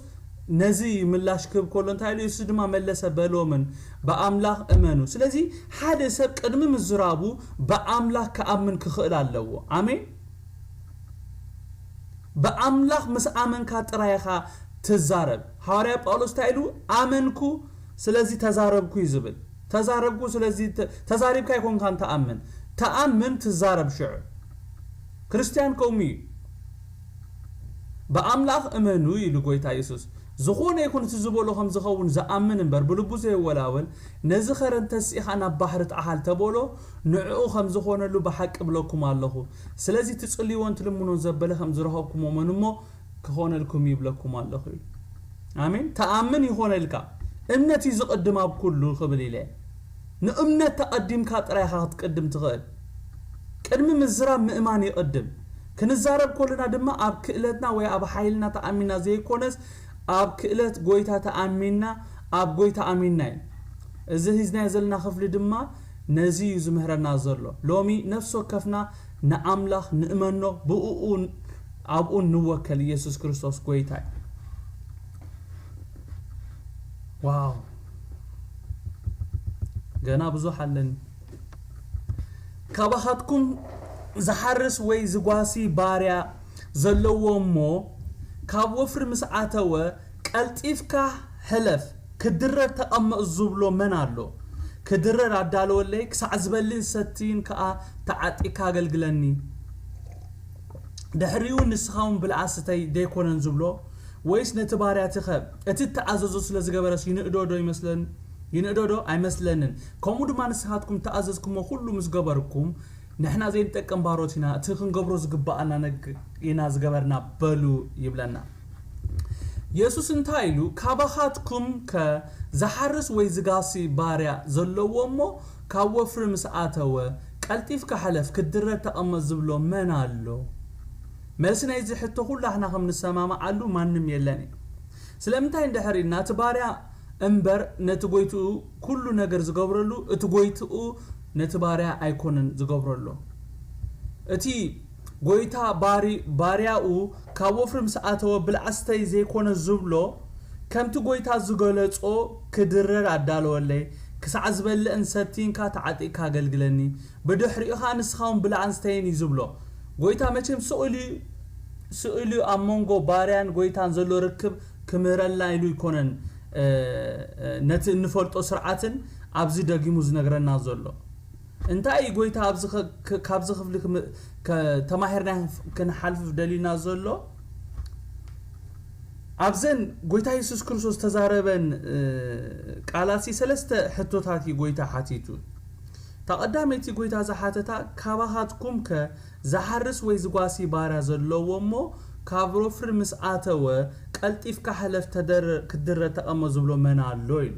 ነዚ ምላሽ ክህብ ከሎ እንታይ ኢሉ? የሱስ ድማ መለሰ በሎምን፣ ብኣምላኽ እመኑ። ስለዚ ሓደ ሰብ ቅድሚ ምዝራቡ ብኣምላኽ ክኣምን ክኽእል ኣለዎ። ኣሜን። ብኣምላኽ ምስ ኣመንካ ጥራይ ኢኻ ትዛረብ። ሃዋርያ ጳውሎስ እንታይ ኢሉ? ኣመንኩ ስለዚ ተዛረብኩ እዩ ዝብል። ተዛረብኩ ስለዚ ተዛሪብካ ኣይኮንካን ተኣምን። ተኣምን ትዛረብ ሽዑ። ክርስትያን ከምኡ እዩ። ብኣምላኽ እመኑ ኢሉ ጎይታ የሱስ። ዝኾነ ይኹን እቲ ዝበሎ ከም ዝኸውን ዝኣምን እምበር ብልቡ ዘይወላወል፣ ነዚ ኸረን ተሲእኻ ናብ ባሕሪ ተዓሃል ተበሎ፣ ንዕኡ ከም ዝኾነሉ ብሓቂ እብለኩም ኣለኹ። ስለዚ ትጽልይዎን ትልምኖን ዘበለ ከም ዝረኸብኩሞ እመኑ እሞ ክኾነልኩም ይብለኩም ኣለኹ ኢሉ። ኣሜን። ተኣምን ይኾነልካ። እምነት እዩ ዝቕድም ኣብ ኩሉ ክብል ኢለ። ንእምነት ተቐዲምካ ጥራይ ኢኻ ክትቅድም ትኽእል። ቅድሚ ምዝራብ ምእማን ይቕድም። ክንዛረብ ከለና ድማ ኣብ ክእለትና ወይ ኣብ ሓይልና ተኣሚና ዘይኮነስ ኣብ ክእለት ጎይታ ተኣሚና ኣብ ጎይታ ኣሚንና እዩ። እዚ ሂዝናዮ ዘለና ክፍሊ ድማ ነዚ እዩ ዝምህረና ዘሎ። ሎሚ ነፍሲ ወከፍና ንኣምላኽ ንእመኖ፣ ብእኡ ኣብኡ ንወከል። ኢየሱስ ክርስቶስ ጎይታ እዩ። ዋው፣ ገና ብዙሕ ኣለኒ። ካባኻትኩም ዝሓርስ ወይ ዝጓሲ ባርያ ዘለዎ እሞ ካብ ወፍሪ ምስ ኣተወ ቀልጢፍካ ሕለፍ፣ ክድረር ተቐመጥ ዝብሎ መን ኣሎ? ክድረር ኣዳለወለይ፣ ክሳዕ ዝበልዕን ዝሰትይን ከኣ ተዓጢካ ኣገልግለኒ። ድሕሪኡ ንስኻ እውን ብልዓ ስተይ ደይኮነን ዝብሎ? ወይስ ነቲ ባርያ ትኸ እቲ እተኣዘዞ ስለ ዝገበረስ ይንእዶ ዶ ይመስለን? ይንእዶ ዶ? ኣይመስለንን። ከምኡ ድማ ንስኻትኩም እተኣዘዝኩሞ ኩሉ ምስ ገበርኩም፣ ንሕና ዘይንጠቅም ባሮት ኢና፣ እቲ ክንገብሮ ዝግብኣና ነግ-፣ ኢና ዝገበርና በሉ ይብለና። የሱስ እንታይ ኢሉ? ካባኻትኩም ከ ዝሓርስ ወይ ዝጋሲ ባርያ ዘለዎ እሞ ካብ ወፍሪ ምስ ኣተወ፣ ቀልጢፍካ ሕለፍ፣ ክድረር ተቐመጥ ዝብሎ መን ኣሎ? መልሲ ናይዚ ሕቶ ኩላህና ከም ንሰማማዓሉ ማንም የለን እዩ። ስለምንታይ እንድሕር ኢልና፣ እቲ ባርያ እምበር ነቲ ጎይትኡ ኩሉ ነገር ዝገብረሉ፣ እቲ ጎይትኡ ነቲ ባርያ ኣይኮነን ዝገብረሉ። እቲ ጎይታ ባሪ-፣ ባርያኡ ካብ ወፍሪ ምስ ኣተወ ብልዓ ስተይ ዘይኮነ ዝብሎ፣ ከምቲ ጎይታ ዝገለጾ ክድረር ኣዳለወለይ፣ ክሳዕ ዝበልዕን ሰትይንካ ተዓጢቕካ ኣገልግለኒ፣ ብድሕሪኡ ኸኣ ንስኻ እውን ብልዓን ስተይን እዩ ዝብሎ። ጎይታ መቸም ስእሉ፣ ስእሉ ኣብ መንጎ ባርያን ጎይታን ዘሎ ርክብ ክምህረልና ኢሉ ኣይኮነን፣ እ፣ እ፣ ነቲ እንፈልጦ ስርዓትን ኣብዚ ደጊሙ ዝነግረና ዘሎ። እንታይ እዩ ጎይታ ኣብዚ ኸ-፣ ከ-፣ ካብዚ ክፍሊ ክም-፣ ከ-፣ ተማሂርና ክንሓልፍ ደሊና ዘሎ? ኣብዘን ጎይታ የሱስ ክርስቶስ ተዛረበን፣ እ፣ ቃላት ሲ ሰለስተ ሕቶታት እዩ ጎይታ ሓቲቱ። እታ ቀዳመይቲ ጎይታ ዝሓተታ፣ ካባኻትኩም ከ ዝሓርስ ወይ ዝጓሲ ባርያ ዘለዎ እሞ ካብ ወፍሪ ምስ ኣተወ ቀልጢፍካ ሕለፍ፣ ተደረ-፣ ክትድረር ተቐመጥ ዝብሎ መን ኣሎ? ኢሉ።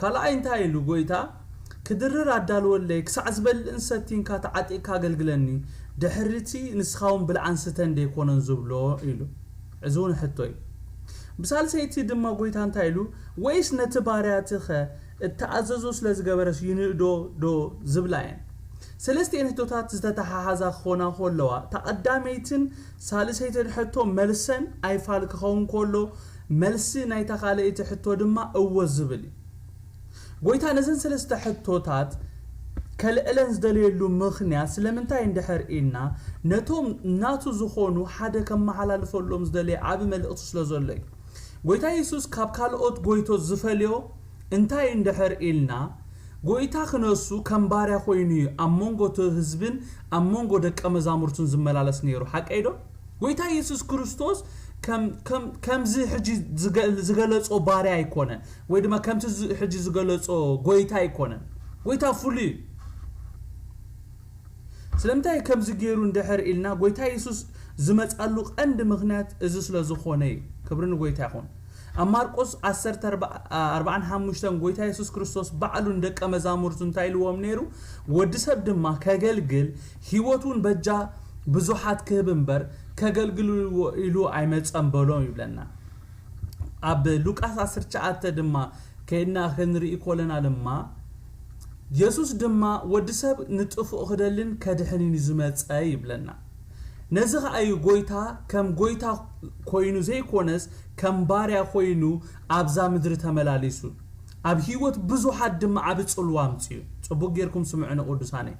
ካልኣይ እንታይ ኢሉ ጎይታ? ክድርር ኣዳልወለይ፣ ክሳዕ ዝበልዕን ሰቲንካ ተዓጢቕካ ኣገልግለኒ፣ ድሕሪቲ ንስኻ እውን ብልዓን ስተን ደይኮነን ዝብሎ ኢሉ። እዚ እውን ሕቶ እዩ። ብሳልሰይቲ ድማ ጎይታ እንታይ ኢሉ? ወይስ ነቲ ባርያትኸ እተኣዘዞ ስለ ዝገበረስ ይንእዶ ዶ ዝብላ እየን። ሰለስቲኤን ሕቶታት ዝተተሓሓዛ ክኾና ከለዋ፣ እታ ቀዳመይትን ሳልሰይትን ሕቶ መልሰን ኣይፋል ክኸውን ከሎ፣ መልሲ ናይታ ካልኣይቲ ሕቶ ድማ እወ ዝብል እዩ። ጎይታ ነዘን ሰለስተ ሕቶታት ከልዕለን ዝደለየሉ ምኽንያት ስለምንታይ እንድሕር ኢልና፣ ነቶም ናቱ ዝኾኑ ሓደ ከመሓላልፈሎም ዝደለየ ዓቢ መልእኽቲ ስለ ዘሎ እዩ። ጎይታ የሱስ ካብ ካልኦት ጎይቶት ዝፈልዮ እንታይ እንድሕር ኢልና፣ ጎይታ ክነሱ ከም ባርያ ኮይኑ እዩ ኣብ መንጎ እቲ ህዝብን ኣብ መንጎ ደቀ መዛሙርቱን ዝመላለስ ነይሩ። ሓቀይ ዶ? ጎይታ ኢየሱስ ክርስቶስ ከም ከም ከምዚ ሕጂ ዝገ- ዝገለጾ ባርያ ኣይኮነን፣ ወይ ድማ ከምቲ ዝ- ሕጂ ዝገለጾ ጎይታ ኣይኮነን። ጎይታ ፍሉይ እዩ። ስለምንታይ ከምዚ ገይሩ እንድሕር ኢልና፣ ጎይታ የሱስ ዝመጻሉ ቀንዲ ምኽንያት እዚ ስለ ዝኾነ እዩ። ክብሪ ንጎይታ ይኹን። ኣብ ማርቆስ ዓሰርተ ኣርባዓ፣ ኣርባዓን ሓሙሽተን ጎይታ የሱስ ክርስቶስ ባዕሉ ንደቀ መዛሙርቱ እንታይ ኢልዎም ነይሩ? "ወዲ ሰብ ድማ ከገልግል፣ ህይወት እውን በጃ ብዙሓት ክህብ እምበር፣ ከገልግልዎ ኢሉ ኣይመጸን" በሎም ይብለና። ኣብ ሉቃስ ዓሰርተ ትሽዓተ ድማ ከይድና ክንርኢ ኮለና ድማ፣ የሱስ ድማ፣ "ወዲ ሰብ ንጥፉእ ክደልን ከድሕንን እዩ ዝመጸ" ይብለና። ነዚ ኸኣ እዩ ጎይታ ከም ጎይታ ኮይኑ ዘይኮነስ ከም ባርያ ኮይኑ ኣብዛ ምድሪ ተመላሊሱ። ኣብ ህይወት ብዙሓት ድማ ዓቢ ጽልዋ ኣምጺኡ። ጽቡቕ ጌርኩም ስምዑኒ ቅዱሳነይ።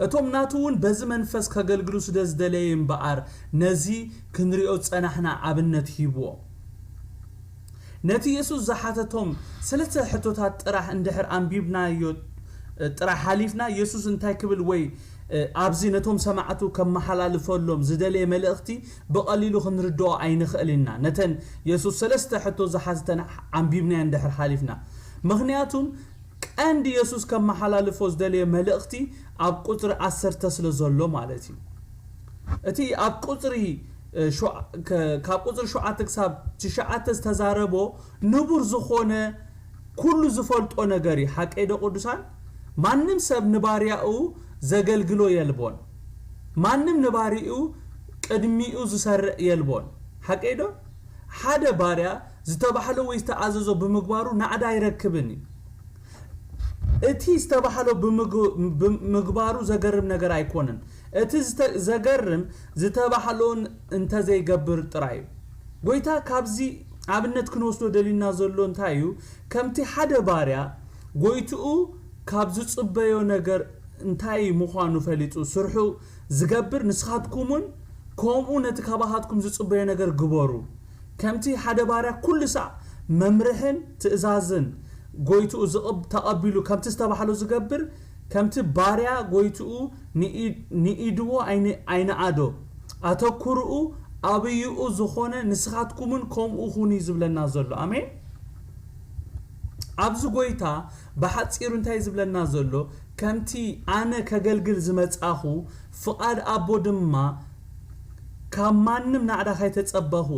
እቶም ናቱ እውን በዚ መንፈስ ከገልግሉ ስለ ዝደለየ እምበኣር ነዚ ክንሪኦ ዝጸናሕና ኣብነት ሂብዎ። ነቲ የሱስ ዝሓተቶም ሰለስተ ሕቶታት ጥራሕ እንድሕር ኣንቢብናዮ ጥራሕ ሓሊፍና፣ የሱስ እንታይ ክብል ወይ ኣብዚ ነቶም ሰማዕቱ ከመሓላልፈሎም ዝደለየ መልእኽቲ ብቐሊሉ ክንርድኦ ኣይንኽእል ኢና። ነተን የሱስ ሰለስተ ሕቶ ዝሓተተን ኣንቢብናዮ እንድሕር ሓሊፍና። ምኽንያቱም ቀንዲ የሱስ ከመሓላልፎ ዝደለየ መልእኽቲ ኣብ ቁጽሪ ዓሰርተ ስለ ዘሎ ማለት እዩ። እቲ ኣብ ቁጽሪ እ፣ ሸው- ከ- ካብ ቁጽሪ ሸውዓተ ክሳብ ትሽዓተ ዝተዛረቦ ንቡር ዝኾነ ኩሉ ዝፈልጦ ነገር እዩ። ሓቀይ ዶ ቅዱሳን? ማንም ሰብ ንባርያኡ ዘገልግሎ የልቦን። ማንም ንባርያኡ ቅድሚኡ ዝሰርዕ የልቦን። ሓቀይ ዶ? ሓደ ባርያ ዝተባህሎ ወይ ዝተኣዘዞ ብምግባሩ ናዕዳ ኣይረክብን እዩ። እቲ ዝተባህሎ ብምግ- ብምግባሩ ዘገርም ነገር ኣይኮነን። እቲ ዝተ- ዘገርም ዝተባህሎን እንተዘይገብር ጥራይ እዩ። ጎይታ ካብዚ ኣብነት ክንወስዶ ደሊና ዘሎ እንታይ እዩ? ከምቲ ሓደ ባርያ ጎይትኡ ካብ ዝጽበዮ ነገር እንታይ ምዃኑ ፈሊጡ ስርሑ ዝገብር፣ ንስኻትኩምን ከምኡ ነቲ ካባኻትኩም ዝጽበዮ ነገር ግበሩ። ከምቲ ሓደ ባርያ ኩሉ ሳዕ መምርሕን ትእዛዝን ጎይትኡ ዝቕብ- ተቐቢሉ ከምቲ ዝተባህሎ ዝገብር፣ ከምቲ ባርያ ጎይትኡ ንኢ- ንኢድዎ ኣይን- ኣይንኣዶ፣ ኣተኩርኡ ኣብይኡ ዝኾነ ንስኻትኩምን ከምኡ ኩኑ እዩ ዝብለና ዘሎ። ኣሜን። ኣብዚ ጎይታ ብሓጺሩ እንታይ ዝብለና ዘሎ? ከምቲ ኣነ ከገልግል ዝመጻኹ፣ ፍቓድ ኣቦ ድማ ካብ ማንም ናዕዳ ከይተጸበኹ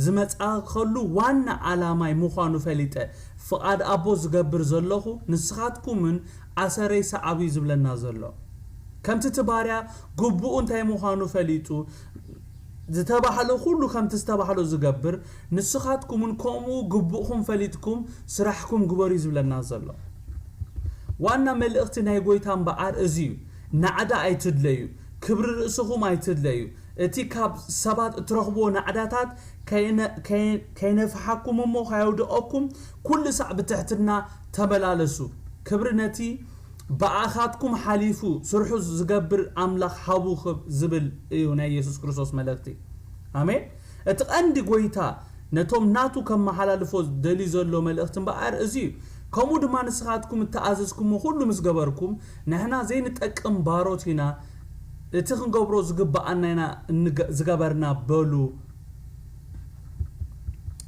ዝመጻኸሉ ዋና ዓላማይ ምዃኑ ፈሊጠ፣ ፍቓድ ኣቦ ዝገብር ዘለኹ፣ ንስኻትኩምን ኣሰረይ ሰዓቡ እዩ ዝብለና ዘሎ። ከምቲ እቲ ባርያ ግቡኡ እንታይ ምዃኑ ፈሊጡ፣ ዝተባህሎ ኩሉ ከምቲ ዝተባህሎ ዝገብር፣ ንስኻትኩምን ከምኡ ግቡእኩም ፈሊጥኩም ስራሕኩም ግበሩ እዩ ዝብለና ዘሎ። ዋና መልእኽቲ ናይ ጎይታ እምበኣር እዚ እዩ። ናዕዳ ኣይትድለዩ፣ ክብሪ ርእስኹም ኣይትድለዩ። እቲ ካብ ሰባት እትረኽብዎ ናዕዳታት ከይነ- ከይ- ከይነፍሓኩም እሞ ከየውድቐኩም ኩሉ ሳዕ ብትሕትና ተመላለሱ። ክብሪ ነቲ ብኣኻትኩም ሓሊፉ ስርሑ ዝገብር ኣምላኽ ሃቡ ክብ- ዝብል እዩ ናይ የሱስ ክርስቶስ መልእኽቲ። ኣሜን። እቲ ቀንዲ ጎይታ ነቶም ናቱ ከመሓላልፎ ደልዩ ዘሎ መልእኽቲ እምበኣር እዚ እዩ። ከምኡ ድማ ንስኻትኩም እተኣዘዝኩምዎ ኩሉ ምስ ገበርኩም፣ ንሕና ዘይንጠቅም ባሮት ኢና፣ እቲ ክንገብሮ ዝግብኣና ኢና እንገ- ዝገበርና በሉ።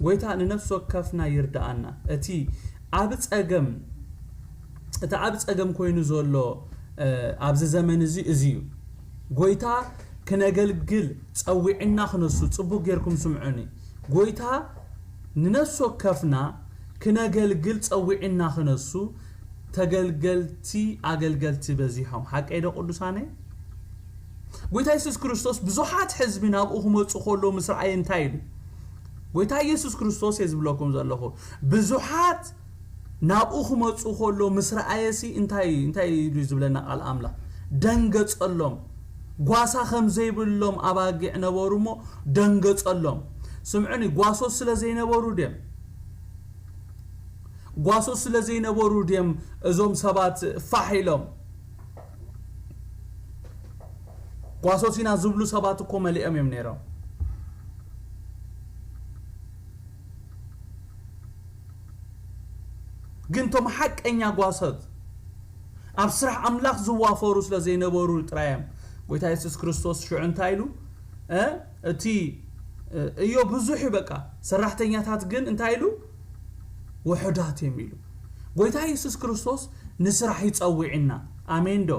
ጎይታ ንነፍሲ ወከፍና ይርድኣና። እቲ ዓቢ ጸገም፣ እቲ ዓቢ ጸገም ኮይኑ ዘሎ፣ እ፣ ኣብዚ ዘመን እዚ፣ እዚ እዩ። ጎይታ ክነገልግል ጸዊዕና ክነሱ፣ ጽቡቕ ጌርኩም ስምዑኒ። ጎይታ ንነፍሲ ወከፍና ክነገልግል ጸዊዕና ክነሱ፣ ተገልገልቲ ኣገልገልቲ በዚሖም። ሓቀይ ዶ ቅዱሳነይ? ጎይታ የሱስ ክርስቶስ ብዙሓት ህዝቢ ናብኡ ክመጹ ከለዉ ምስ ረኣየ እንታይ ኢሉ? ጎይታ የሱስ ክርስቶስ እየ ዝብለኩም ዘለኹ። ብዙሓት ናብኡ ክመጹ ከለዉ ምስ ረኣየሲ እንታይ፣ እንታይ ኢሉ እዩ ዝብለና ቃል ኣምላኽ? ደንገጸሎም። ጓሳ ከም ዘይብሎም ኣባጊዕ ነበሩ እሞ ደንገጸሎም። ስምዑኒ፣ ጓሶት ስለ ዘይነበሩ ድዮም? ጓሶት ስለ ዘይነበሩ ድዮም እዞም ሰባት ፋሕ ኢሎም? ጓሶት ኢና ዝብሉ ሰባት እኮ መሊኦም እዮም ነይሮም። ግን እቶም ሓቀኛ ጓሶት ኣብ ስራሕ ኣምላኽ ዝዋፈሩ ስለ ዘይነበሩ ጥራይ እዮም። ጎይታ የሱስ ክርስቶስ ሽዑ እንታይ ኢሉ? እ? እቲ እዮ ብዙሕ እዩ፣ በቃ ሰራሕተኛታት ግን እንታይ ኢሉ? ውሑዳት እዮም ኢሉ። ጎይታ ኢየሱስ ክርስቶስ ንስራሕ ይጸውዕና። ኣሜን ዶ?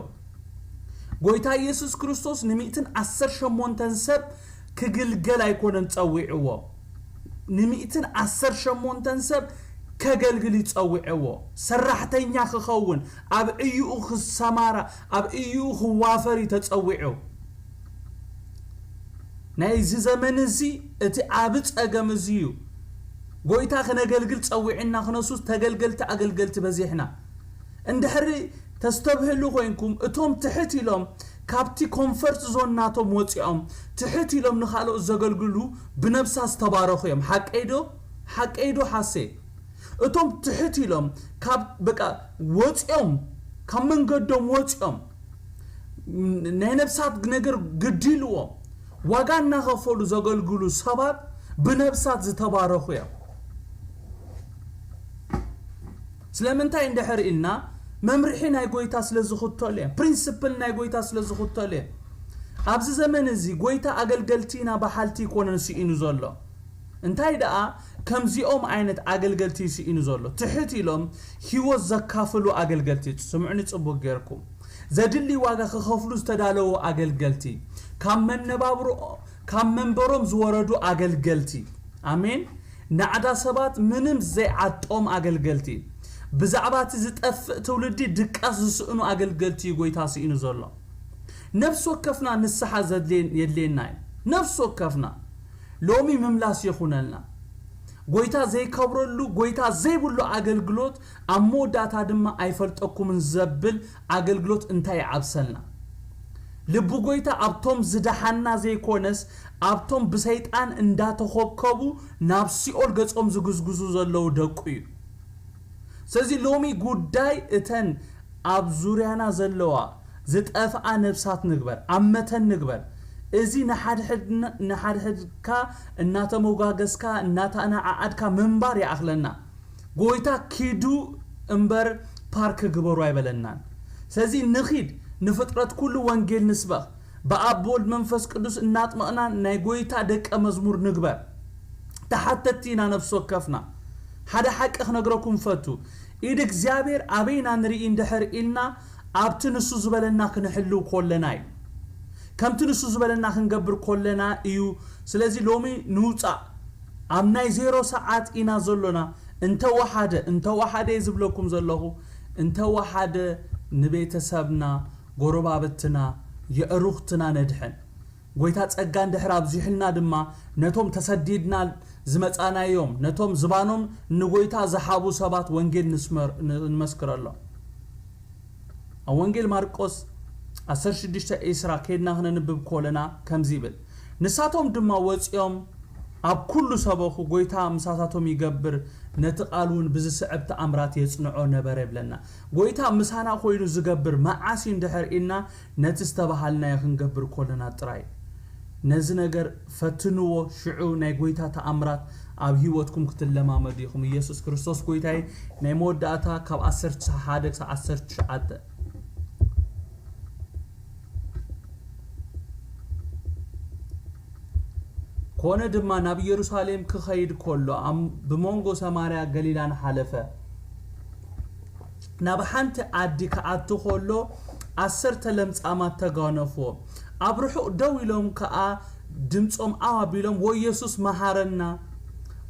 ጎይታ ኢየሱስ ክርስቶስ ንሚእትን ዓሰርተ ሸሞንተን ሰብ ክግልገል ኣይኮነን ጸዊዕዎ። ንሚእትን ዓሰርተ ሸሞንተን ሰብ ከገልግል ይጸውዕዎ። ሰራሕተኛ ክኸውን፣ ኣብ እዩኡ ክሰማራ፣ ኣብ እዩኡ ክዋፈር እዩ ተጸዊዑ። ናይዚ ዘመን እዚ እቲ ዓቢ ጸገም እዚ እዩ። ጎይታ ክነገልግል ጸዊዕና ክነሱስ ተገልገልቲ ኣገልገልቲ በዚሕና። እንድሕሪ ተስተብህሉ ኮይንኩም፣ እቶም ትሕት ኢሎም ካብቲ ኮንፈርት ዞን ናቶም ወፂኦም ትሕት ኢሎም ንኻልኦት ዘገልግሉ ብነብሳ ዝተባረኹ እዮም። ሓቀይ ዶ? ሓቀይ ዶ ሓሴ? እቶም ትሕት ኢሎም ካብ በቃ ወፂኦም ካብ መንገዶም ወፂኦም ናይ ነብሳት ነገር ግዲልዎም ዋጋ እናኸፈሉ ዘገልግሉ ሰባት ብነብሳት ዝተባረኹ እዮም። ስለምንታይ እንድሕር ኢልና መምርሒ ናይ ጎይታ ስለ ዝኽተሉ እዮም። ፕሪንስፕል ናይ ጎይታ ስለ ዝኽተሉ እዮም። ኣብዚ ዘመን እዚ ጎይታ ኣገልገልቲ ኢና በሓልቲ ይኮነን ስኢኑ ዘሎ። እንታይ ደኣ ከምዚኦም ዓይነት ኣገልገልቲ ስኢኑ ዘሎ። ትሕት ኢሎም ህይወት ዘካፍሉ ኣገልገልቲ። ስምዑኒ ጽቡቅ ጌርኩም። ዘድሊ ዋጋ ክኸፍሉ ዝተዳለዉ ኣገልገልቲ። ካብ መነባብሮ-፣ ካብ መንበሮም ዝወረዱ ኣገልገልቲ። ኣሜን። ናዕዳ ሰባት ምንም ዘይዓጦም ኣገልገልቲ። ብዛዕባ እቲ ዝጠፍእ ትውልዲ ድቃስ ዝስእኑ ኣገልገልቲ እዩ ጎይታ ስኢኑ ዘሎ። ነፍሲ ወከፍና ንስሓ ዘድልየን-፣ የድልየና እዩ። ነፍሲ ወከፍና ሎሚ ምምላስ ይኹነልና። ጎይታ ዘይከብረሉ፣ ጎይታ ዘይብሉ ኣገልግሎት፣ ኣብ መወዳእታ ድማ ኣይፈልጠኩምን ዘብል ኣገልግሎት እንታይ ይዓብሰልና? ልቢ ጎይታ ኣብቶም ዝደሓና ዘይኮነስ፣ ኣብቶም ብሰይጣን እንዳተኾብከቡ ናብ ሲኦል ገጾም ዝግዝግዙ ዘለዉ ደቁ እዩ። ስለዚ ሎሚ ጉዳይ እተን ኣብ ዙርያና ዘለዋ ዝጠፍኣ ነብሳት ንግበር፣ ኣብ መተን ንግበር። እዚ ንሓድሕድና-፣ ንሓድሕድካ እናተመጓገስካ፣ እናተኣናዓዓድካ ምንባር ይኣኽለና። ጎይታ ኪዱ እምበር ፓርክ ግበሩ ኣይበለናን። ስለዚ ንኺድ፣ ንፍጥረት ኩሉ ወንጌል ንስበኽ። ብኣብ ብወልድ መንፈስ ቅዱስ እናጥመቕና ናይ ጎይታ ደቀ መዝሙር ንግበር። ተሓተትቲ ኢና ነፍሲ ወከፍና። ሓደ ሓቂ ክነግረኩም ፈቱ። ኢድ እግዚኣብሔር ኣበይና ንርኢ እንድሕር ኢልና ኣብቲ ንሱ ዝበለና ክንሕልው ኮለና እዩ። ከምቲ ንሱ ዝበለና ክንገብር ኮለና እዩ። ስለዚ ሎሚ ንውፃእ። ኣብ ናይ ዜሮ ሰዓት ኢና ዘሎና። እንተወሓደ፣ እንተወሓደ እየ ዝብለኩም ዘለኹ፣ እንተወሓደ ንቤተሰብና፣ ጎረባብትና፣ የዕሩኽትና ነድሕን። ጎይታ ጸጋ እንድሕር ኣብዚሑልና ድማ፣ ነቶም ተሰዲድና ዝመጻናዮም፣ ነቶም ዝባኖም ንጎይታ ዝሃቡ ሰባት ወንጌል ንስመር-፣ ን-፣ ንመስክረሎም። ኣብ ወንጌል ማርቆስ ዓሰርተ ሽዱሽተ ዕስራ ከይድና ክነንብብ ከለና ከምዚ ይብል፣ ንሳቶም ድማ ወጺኦም ኣብ ኩሉ ሰበኹ፣ ጎይታ ምሳታቶም ይገብር፣ ነቲ ቃል እውን ብዝስዕብ ተኣምራት የጽንዖ ነበረ ይብለና። ጎይታ ምሳና ኮይኑ ዝገብር መዓስ እዩ እንድሕር ኢልና፣ ነቲ ዝተባሃልናዮ ክንገብር ከለና ጥራይ። ነዚ ነገር ፈትንዎ፣ ሽዑ ናይ ጎይታ ተኣምራት ኣብ ህይወትኩም ክትለማመዱ ኢኹም። ኢየሱስ ክርስቶስ ጎይታይ ናይ መወዳእታ ካብ ዓሰርተ ሓደ ክሳብ ዓሰርተ ትሽዓተ። ኮነ ድማ ናብ ኢየሩሳሌም ክኸይድ ከሎ፣ ኣብ፣ ብመንጎ ሰማርያ ገሊላን ሓለፈ። ናብ ሓንቲ ዓዲ ክኣቱ ከሎ፣ ዓሰርተ ለምጻማት ተጓነፍዎ። ኣብ ርሑቕ ደው ኢሎም ከኣ ድምጾም ዓው ኣቢሎም፣ "ወይ የሱስ መሃረና፣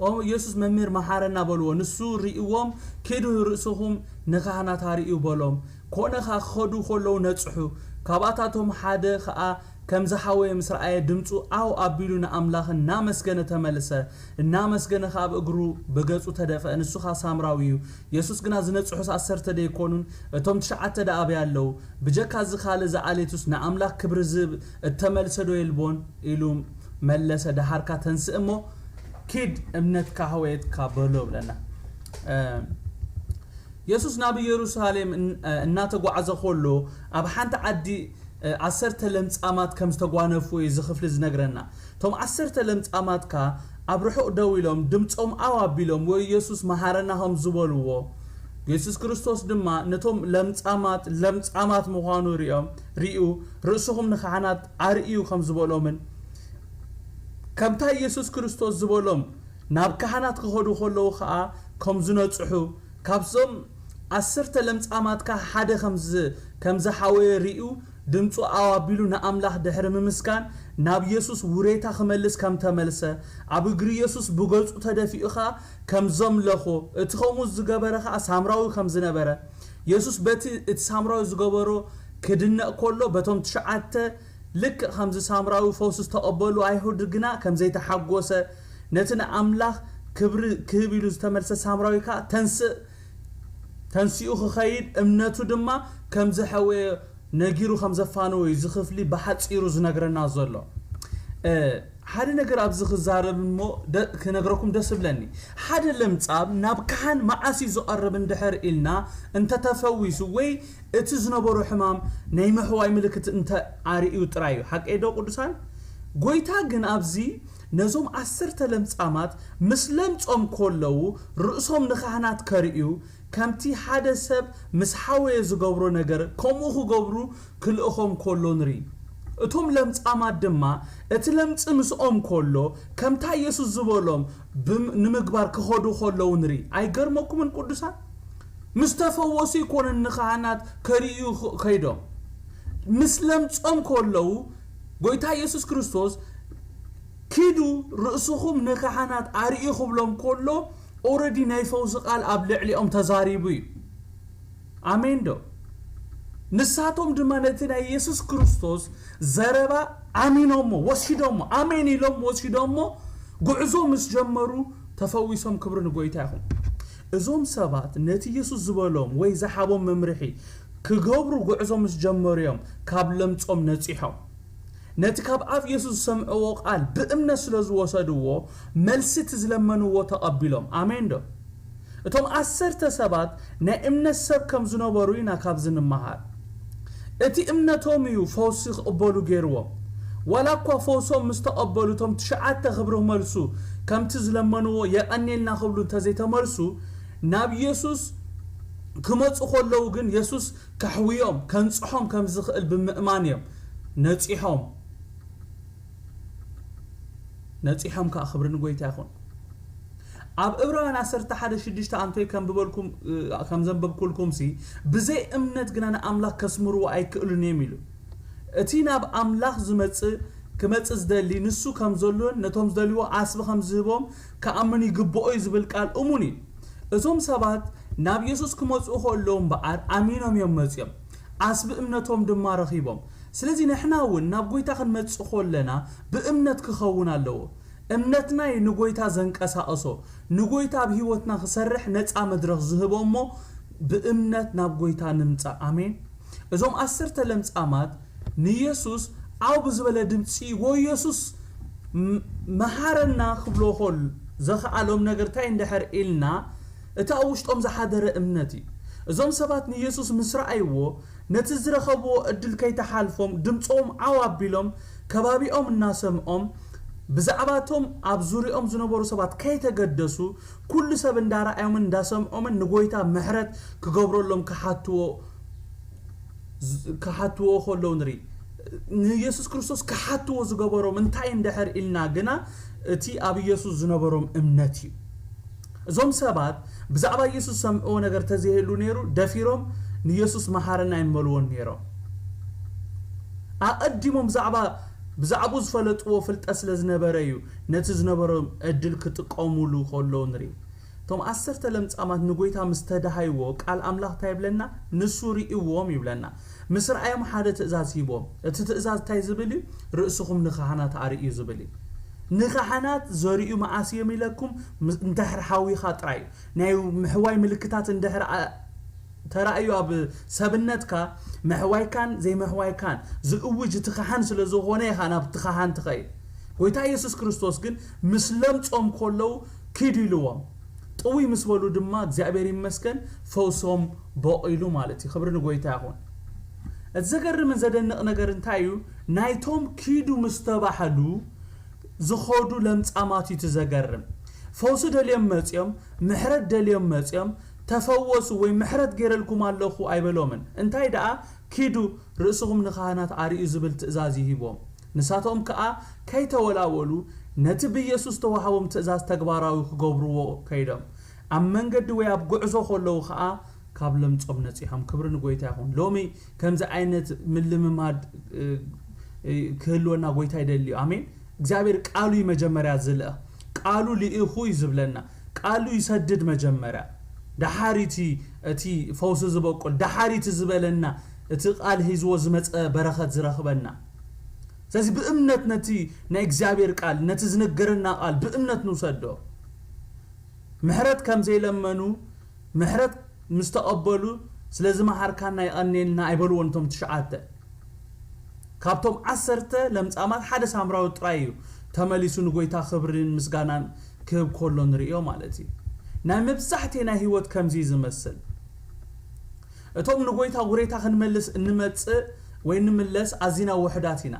ኦ የሱስ መምህር መሃረና" በልዎ። ንሱ ርእይዎም፣ "ኪዱ ርእስኹም ንካህናት ኣርእዩ" በሎም። ኮነ ኸኣ ክኸዱ ከለዉ ነጽሑ። ካብኣታቶም ሓደ ኸኣ ከም ዝሓወየ ምስ ረኣየ ድምጹ ዓው ኣቢሉ ንኣምላኽ እናመስገነ ተመልሰ። እናመስገነ ኸኣ ኣብ እግሩ ብገጹ ተደፍአ። ንሱ ኸኣ ሳምራዊ እዩ። የሱስ ግና፣ "ዝነጽሑስ ዓሰርተ ደይኮኑን? እቶም ትሽዓተ ደኣ ኣበይ ኣለዉ? ብጀካ እዚ ካልእ ዝኣሌቱስ ንኣምላኽ ክብሪ ዝህብ እተመልሰ ዶ የልቦን?" ኢሉ መለሰ። ደሓርካ ተንስእ እሞ ኪድ፣ እምነትካ ሃወየትካ በሎ ብለና። እ፣ የሱስ ናብ ኢየሩሳሌም እን-፣ እ፣ እናተጓዓዘ ከሎ ኣብ ሓንቲ ዓዲ፣ እ፣ ዓሰርተ ለምጻማት ከም ዝተጓነፉ እዩ እዚ ክፍሊ ዝነግረና። እቶም ዓሰርተ ለምጻማት ከኣ ኣብ ርሑቕ ደው ኢሎም ድምጾም ዓው ኣቢሎም ወይ የሱስ መሃረና ከም ዝበልዎ፣ የሱስ ክርስቶስ ድማ ነቶም ለምጻማት ለምጻማት ምዃኑ ሪኦም፣ ሪኡ ርእስኹም ንካህናት ኣርእዩ ከም ዝበሎምን ከምታ ኢየሱስ ክርስቶስ ዝበሎም ናብ ካህናት ክኸዱ ከለዉ ኸኣ ከም ዝነጽሑ፣ ካብዞም ዓሰርተ ለምጻማት ከኣ ሓደ ከም ዝ-፣ ከም ዝሓወየ ርእዩ፣ ድምጹ ዓው ኣቢሉ ንኣምላኽ ድሕሪ ምምስጋን፣ ናብ የሱስ ውሬታ ክመልስ ከም ተመልሰ፣ ኣብ እግሪ የሱስ ብገጹ ተደፊኡ ኸኣ ከም ዘምለኾ፣ እቲ ከምኡ ዝገበረ ኸኣ ሳምራዊ ከም ዝነበረ፣ የሱስ በቲ እቲ ሳምራዊ ዝገበሮ ክድነቕ ከሎ፣ በቶም ትሽዓተ ልክዕ ከምዚ ሳምራዊ ፈውሲ ዝተቐበሉ ኣይሁድ ግና ከም ዘይተሓጎሰ፣ ነቲ ንኣምላኽ ክብሪ ክህብ ኢሉ ዝተመልሰ ሳምራዊ ከኣ ተንስእ፣ ተንሲኡ ክኸይድ እምነቱ ድማ ከም ዘሐወየ ነጊሩ ከም ዘፋነወ እዩ እዚ ክፍሊ ብሓጺሩ ዝነግረና ዘሎ። እ፣ ሓደ ነገር ኣብዚ ክዛረብ እሞ ደ-፣ ክነግረኩም ደስ እብለኒ። ሓደ ለምጻም ናብ ካህን መዓስ እዩ ዝቐርብ እንድሕር ኢልና፣ እንተተፈዊሱ ወይ እቲ ዝነበሮ ሕማም ናይ ምሕዋይ ምልክት እንተ ኣርእዩ ጥራይ እዩ። ሓቀይ ዶ ቅዱሳን? ጎይታ ግን ኣብዚ ነዞም ዓሰርተ ለምጻማት ምስ ለምጾም ከለዉ ርእሶም ንካህናት ከርእዩ፣ ከምቲ ሓደ ሰብ ምስ ሓወየ ዝገብሮ ነገር ከምኡ ክገብሩ ክልእኾም ከሎ ንርኢ። እቶም ለምጻማት ድማ እቲ ለምጺ ምስኦም ከሎ ከምታ የሱስ ዝበሎም ብም-፣ ንምግባር ክኸዱ ከለዉ ንርኢ። ኣይገርመኩምን ቅዱሳን? ምስ ተፈወሱ ኣይኮነን ንካህናት ከርእዩ ኽ-፣ ከይዶም። ምስ ለምጾም ከለዉ ጎይታ የሱስ ክርስቶስ ኪዱ ርእስኹም ንካህናት ኣርእዩ ክብሎም ከሎ ኦረዲ ናይ ፈውሲ ቃል ኣብ ልዕሊኦም ተዛሪቡ እዩ። ኣሜን ዶ? ንሳቶም ድማ ነቲ ናይ የሱስ ክርስቶስ ዘረባ ኣሚኖሞ፣ ወሲዶሞ፣ ኣሜን ኢሎም ወሲዶሞ፣ ጉዕዞ ምስ ጀመሩ ተፈዊሶም። ክብሪ ንጎይታ ይኹን። እዞም ሰባት ነቲ የሱስ ዝበሎም ወይ ዝሃቦም መምርሒ ክገብሩ ጉዕዞ ምስ ጀመሩ እዮም ካብ ለምጾም ነጺሖም። ነቲ ካብ ኣፍ የሱስ ዝሰምዕዎ ቃል ብእምነት ስለ ዝወሰድዎ፣ መልሲ እቲ ዝለመንዎ ተቐቢሎም። ኣሜን ዶ? እቶም ዓሰርተ ሰባት ናይ እምነት ሰብ ከም ዝነበሩ ኢና ካብዚ ንምሃር። እቲ እምነቶም እዩ ፈውሲ ክቕበሉ ገይርዎም። ዋላ እኳ ፈውሶም ምስ ተቐበሉ፣ እቶም ትሽዓተ ክብሪ ክመልሱ ከምቲ ዝለመንዎ የቐንየልና ክብሉ እንተዘይተመልሱ፣ ናብ የሱስ ክመጹ ከለዉ ግን የሱስ ከሕውዮም፣ ከንጽሖም ከም ዝኽእል ብምእማን እዮም ነጺሖም። ነጺሖም ከኣ ክብሪ ንጎይታ ይኹን። ኣብ ዕብራውያን ዓሰርተ ሓደ ሽዱሽተ ኣንቶይ ከም ብበልኩም፣ እ፣ ከም ዘንበብኩልኩምሲ፣ ብዘይ እምነት ግና ንኣምላኽ ከስምርዎ ኣይክእሉን እዮም ኢሉ። እቲ ናብ ኣምላኽ ዝመጽእ፣ ክመጽእ ዝደሊ ንሱ ከም ዘሎን ነቶም ዝደልይዎ ዓስቢ ከም ዝህቦም ክኣምን ይግብኦ እዩ ዝብል ቃል እሙን እዩ። እዞም ሰባት ናብ የሱስ ክመጽኡ ከለዉ እምበኣር ኣሚኖም እዮም መጺኦም፣ ዓስቢ እምነቶም ድማ ረኺቦም። ስለዚ ንሕና እውን ናብ ጎይታ ክንመጽእ ከለና ብእምነት ክኸውን ኣለዎ። እምነትና እዩ ንጎይታ ዘንቀሳቕሶ፣ ንጎይታ ኣብ ህይወትና ክሰርሕ ነጻ መድረኽ ዝህቦ እሞ ብእምነት ናብ ጎይታ ንምጻእ። ኣሜን። እዞም ዓሰርተ ለምጻማት ንየሱስ ዓው ብዝበለ ድምጺ "ወ የሱስ ም-፣ መሃረና" ክብሎ ከል-፣ ዘኽኣሎም ነገር እንታይ እንድሕር ኢልና፣ እቲ ኣብ ውሽጦም ዝሓደረ እምነት እዩ። እዞም ሰባት ንየሱስ ምስ ረኣይዎ፣ ነቲ ዝረኸብዎ ዕድል ከይተሓልፎም ድምጾም ዓው ኣቢሎም፣ ከባቢኦም እናሰምዖም፣ ብዛዕባቶም ኣብ ዙርያኦም ዝነበሩ ሰባት ከይተገደሱ፣ ኩሉ ሰብ እንዳረኣዮምን እንዳሰምዖምን ንጎይታ ምሕረት ክገብረሎም ክሓትዎ፣ ዝ-፣ ክሓትዎ ከለዉ ንርኢ። ንየሱስ ክርስቶስ ክሓትዎ ዝገበሮም እንታይ እንድሕር ኢልና ግና፣ እቲ ኣብ ኢየሱስ ዝነበሮም እምነት እዩ። እዞም ሰባት ብዛዕባ ኢየሱስ ዝሰምዕዎ ነገር ተዘይህሉ ነይሩ፣ ደፊሮም ንኢየሱስ መሓረና ኣይምበልዎን ነይሮም። ኣቐዲሞም ብዛዕባ፣ ብዛዕባኡ ዝፈለጥዎ ፍልጠት ስለ ዝነበረ እዩ፣ ነቲ ዝነበሮም ዕድል ክጥቀሙሉ ከለዉ ንርኢ። እቶም ዓሰርተ ለምጻማት ንጎይታ ምስ ተደሃይዎ፣ ቃል ኣምላኽ እንታይ ይብለና? ንሱ ርእይዎም ይብለና። ምስ ረኣዮም ሓደ ትእዛዝ ሂቦም። እቲ ትእዛዝ እንታይ ዝብል እዩ? ርእስኹም ንካህናት ኣርእዩ ዝብል እዩ። ንካህናት ዘርእዩ መዓስ እዮም ኢለኩም? ምስ-፣ እንድሕር ሓዊኻ ጥራይ እዩ። ናይ ምሕዋይ ምልክታት እንድሕር ኣ-፣ ተራእዩ ኣብ ሰብነትካ፣ ምሕዋይካን ዘይምሕዋይካን ዝእውጅ እቲ ካህን ስለ ዝኾነ ኢኻ ናብቲ ካህን ትኸይድ። ጎይታ ኢየሱስ ክርስቶስ ግን ምስ ለምጾም ከለዉ ኪዱ ኢልዎም። ጥውይ ምስ በሉ ድማ እግዚኣብሔር ይመስገን ፈውሶም በቒሉ ማለት እዩ። ክብሪ ንጎይታ ይኹን። እቲ ዘገርምን ዘደንቕ ነገር እንታይ እዩ? ናይቶም ኪዱ ምስ ተባህሉ ዝኸዱ ለምጻማት እዩ እቲ ዘገርም። ፈውሲ ደልዮም መጽዮም፣ ምሕረት ደልዮም መጽዮም፣ "ተፈወሱ" ወይ "ምሕረት ገይረልኩም ኣለኹ" ኣይበሎምን። እንታይ ደኣ፣ "ኪዱ ርእስኹም ንካህናት ኣርእዩ" ዝብል ትእዛዝ እዩ ሂቦም። ንሳቶም ከኣ ከይተወላወሉ ነቲ ብኢየሱስ ዝተዋህቦም ትእዛዝ ተግባራዊ ክገብርዎ ከይዶም፣ ኣብ መንገዲ ወይ ኣብ ጉዕዞ ከለዉ ኸኣ ካብ ለምጾም ነጺሖም። ክብሪ ንጎይታ ይኹን። ሎሚ ከምዚ ዓይነት ምልምማድ፣ እ፣ እ፣ ክህልወና ጎይታ ይደሊ እዩ። ኣሜን። እግዚኣብሔር ቃሉ እዩ መጀመርያ ዝልእኽ። ቃሉ ልኢኹ እዩ ዝብለና። ቃሉ ይሰድድ መጀመርያ። ደሓር እቲ፣ እቲ ፈውሲ ዝበቁል፣ ደሓር እቲ ዝበለና፣ እቲ ቃል ሒዝዎ ዝመጸ በረኸት ዝረኽበና። ስለዚ ብእምነት ነቲ ናይ እግዚኣብሔር ቃል፣ ነቲ ዝነገረና ቃል ብእምነት ንውሰዶ። ምሕረት ከም ዘይለመኑ፣ ምሕረት ምስ ተቐበሉ፣ "ስለዚ መሃርካና የቐንየልና" ኣይበልዎን እቶም ትሽዓተ። ካብቶም ዓሰርተ ለምጻማት ሓደ ሳምራዊ ጥራይ እዩ ተመሊሱ ንጎይታ ክብርን ምስጋናን ክህብ ከሎ ንርእዮ ማለት እዩ። ናይ መብዛሕቴና ህይወት ከምዚ እዩ ዝመስል። እቶም ንጎይታ ጉሬታ ክንመልስ እንመጽእ ወይ ንምለስ ኣዚና ውሑዳት ኢና።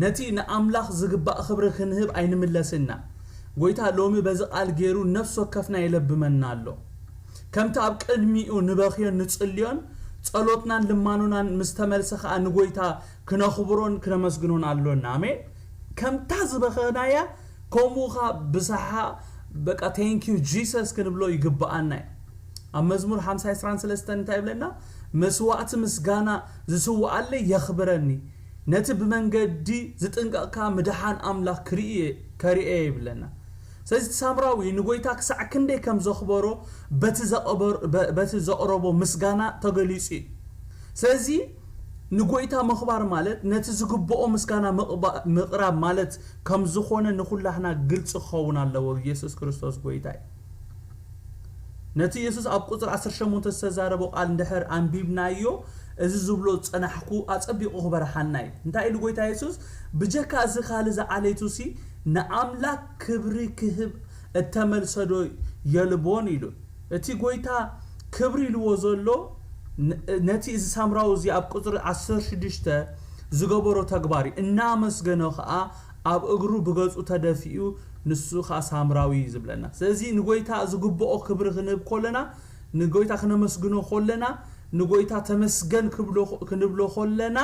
ነቲ ንኣምላኽ ዝግባእ ክብሪ ክንህብ ኣይንምለስን ኢና። ጎይታ ሎሚ በዚ ቃል ገይሩ ነፍሲ ወከፍና የለብመና ኣሎ። ከምቲ ኣብ ቅድሚኡ ንበኽዮን ንጽልዮን፣ ጸሎትናን ልማኖናን ምስ ተመልሰ ኸኣ ንጎይታ ክነኽብሮን ክነመስግኖን ኣሎና። ኣሜን። ከምታ ዝበኸናያ ከምኡ ኸኣ ብሳሓ በቃ thank you Jesus ክንብሎ ይግብኣና እዩ። ኣብ መዝሙር ሓምሳ ዕስራን ሰለስተን እንታይ ይብለና? "መስዋእቲ ምስጋና ዝስውኣለይ የኽብረኒ፣ ነቲ ብመንገዲ ዝጥንቀቕካ ምድሓን ኣምላኽ ክርኢ እየ፣ ከርኢ እየ" ይብለና። ስለዚ እቲ ሳምራዊ ንጎይታ ክሳዕ ክንደይ ከም ዘኽበሮ በቲ ዘቐበር-፣ በ-፣ በቲ ዘቕረቦ ምስጋና ተገሊጹ እዩ። ስለዚ ንጎይታ ምኽባር ማለት ነቲ ዝግብኦ ምስጋና ምቕባ-፣ ምቕራብ ማለት ከም ዝኾነ ንኹላህና ግልጺ ክኸውን ኣለዎ። ኢየሱስ ክርስቶስ ጎይታ እዩ። ነቲ ኢየሱስ ኣብ ቁጽሪ ዓሰርተ ሸሞንተ ዝተዛረቦ ቃል እንድሕር ኣንቢብናዮ፣ እዚ ዝብሎ ዝጸናሕኩ ኣጸቢቑ ክበርሃና እዩ። እንታይ ኢሉ ጎይታ የሱስ? "ብጀካ እዚ ካልእ ዝዓሌቱሲ ንኣምላክ ክብሪ ክህብ እተመልሰዶ የልቦን?" ኢሉ። እቲ ጎይታ ክብሪ ኢልዎ ዘሎ ነ-፣ ነቲ እዚ ሳምራዊ እዚ ኣብ ቁጽሪ ዓሰርተ ሽዱሽተ ዝገበሮ ተግባር እዩ። እናመስገኖ ኸኣ ኣብ እግሩ ብገጹ ተደፊኡ፣ ንሱ ኸኣ ሳምራዊ እዩ ዝብለና። ስለዚ ንጎይታ ዝግብኦ ክብሪ ክንህብ ከለና፣ ንጎይታ ክነመስግኖ ከለና፣ ንጎይታ ተመስገን ክብሎ-፣ ክንብሎ ከለና፣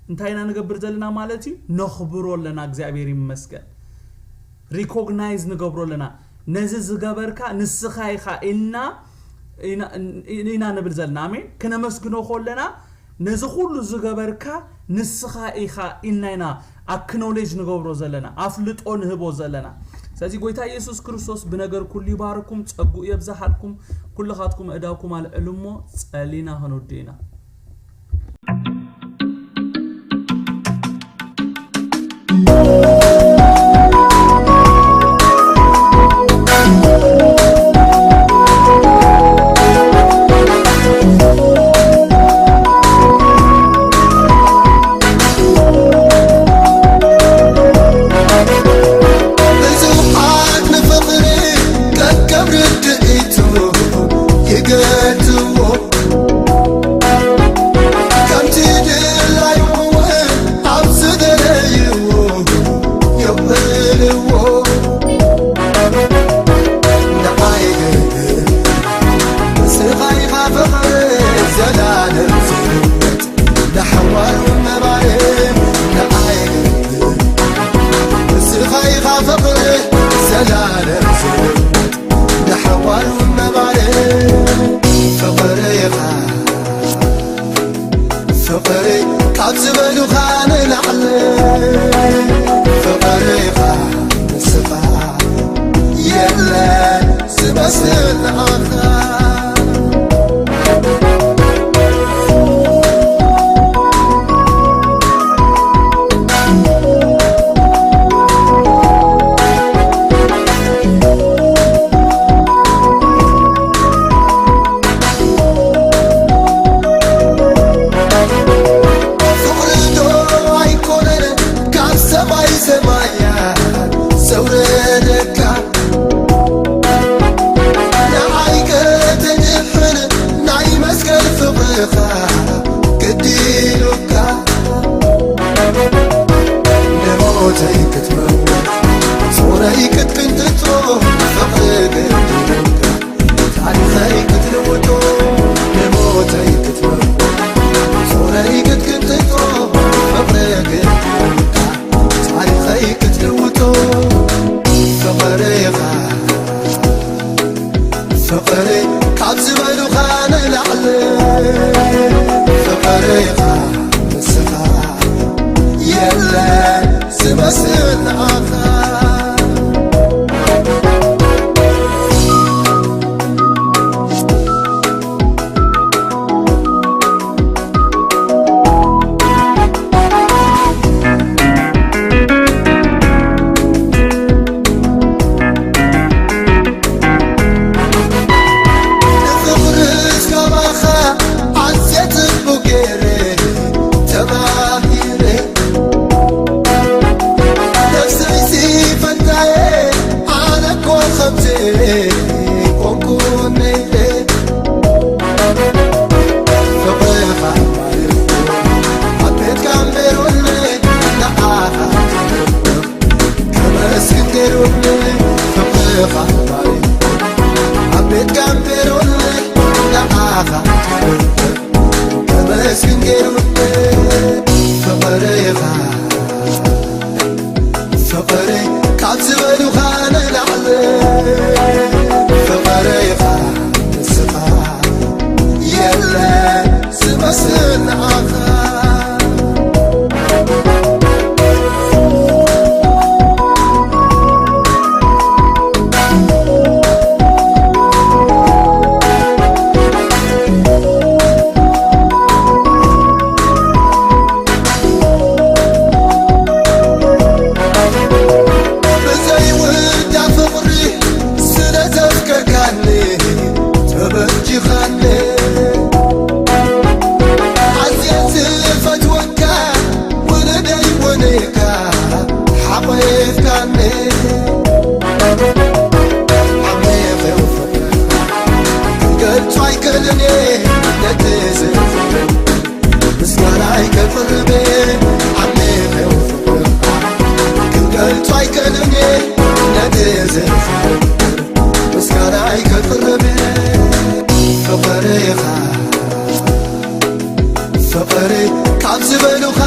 እንታይ ኢና ንገብር ዘለና ማለት እዩ? ነኽብሮ ኣለና። እግዚኣብሔር ይመስገን። ሪኮግናይዝ ንገብሮ ኣለና። ነዚ ዝገበርካ ንስኻ ኢኻ ኢልና፣ ኢና፣ ኢና ንብል ዘለና። ኣሜን። ክነመስግኖ ከለና፣ ነዚ ኩሉ ዝገበርካ ንስኻ ኢኻ ኢልና ኢና ኣክኖሌጅ ንገብሮ ዘለና፣ ኣፍልጦ ንህቦ ዘለና። ስለዚ ጎይታ ኢየሱስ ክርስቶስ ብነገር ኩሉ ይባርኩም፣ ጸጉኡ የብዝሓልኩም። ኩልኻትኩም እዳውኩም ኣልዕሉ እሞ ጸሊና ክንውድእ ኢና። ብዙሓት ንፍቕሪ ከከም ርድኢቱ ይገትዎ፣ ከምቲ ድላዩ እውን ኣብ ዝደለይዎ የውዕልዎ። ንዓይ ግን ንስኻ ኢኻ ፍቕሪ ዘላለም ዝህይወት፣ ንሓዋሩ ነባሪ። ንዓይ ግን ንስኻ ኢኻ ፍቕሪ ዘላለም ዝህይወት፣ ንሓዋሩ ነባሪ። ፍቕሪ ኢኻ ፍቕሪ ካብ ዝበሉኻ ንላዕሊ፣ ፍቕሪ ኢኻ ንስኻ፣ የለን ዝመስል ንዓኻ። ፍቕሪ ዶ ኣይኮነን ካብ ሰማይ ሰማያት ዘውረደካ? ንዓይ ፍቕሪ ካብ ዝበሉኻ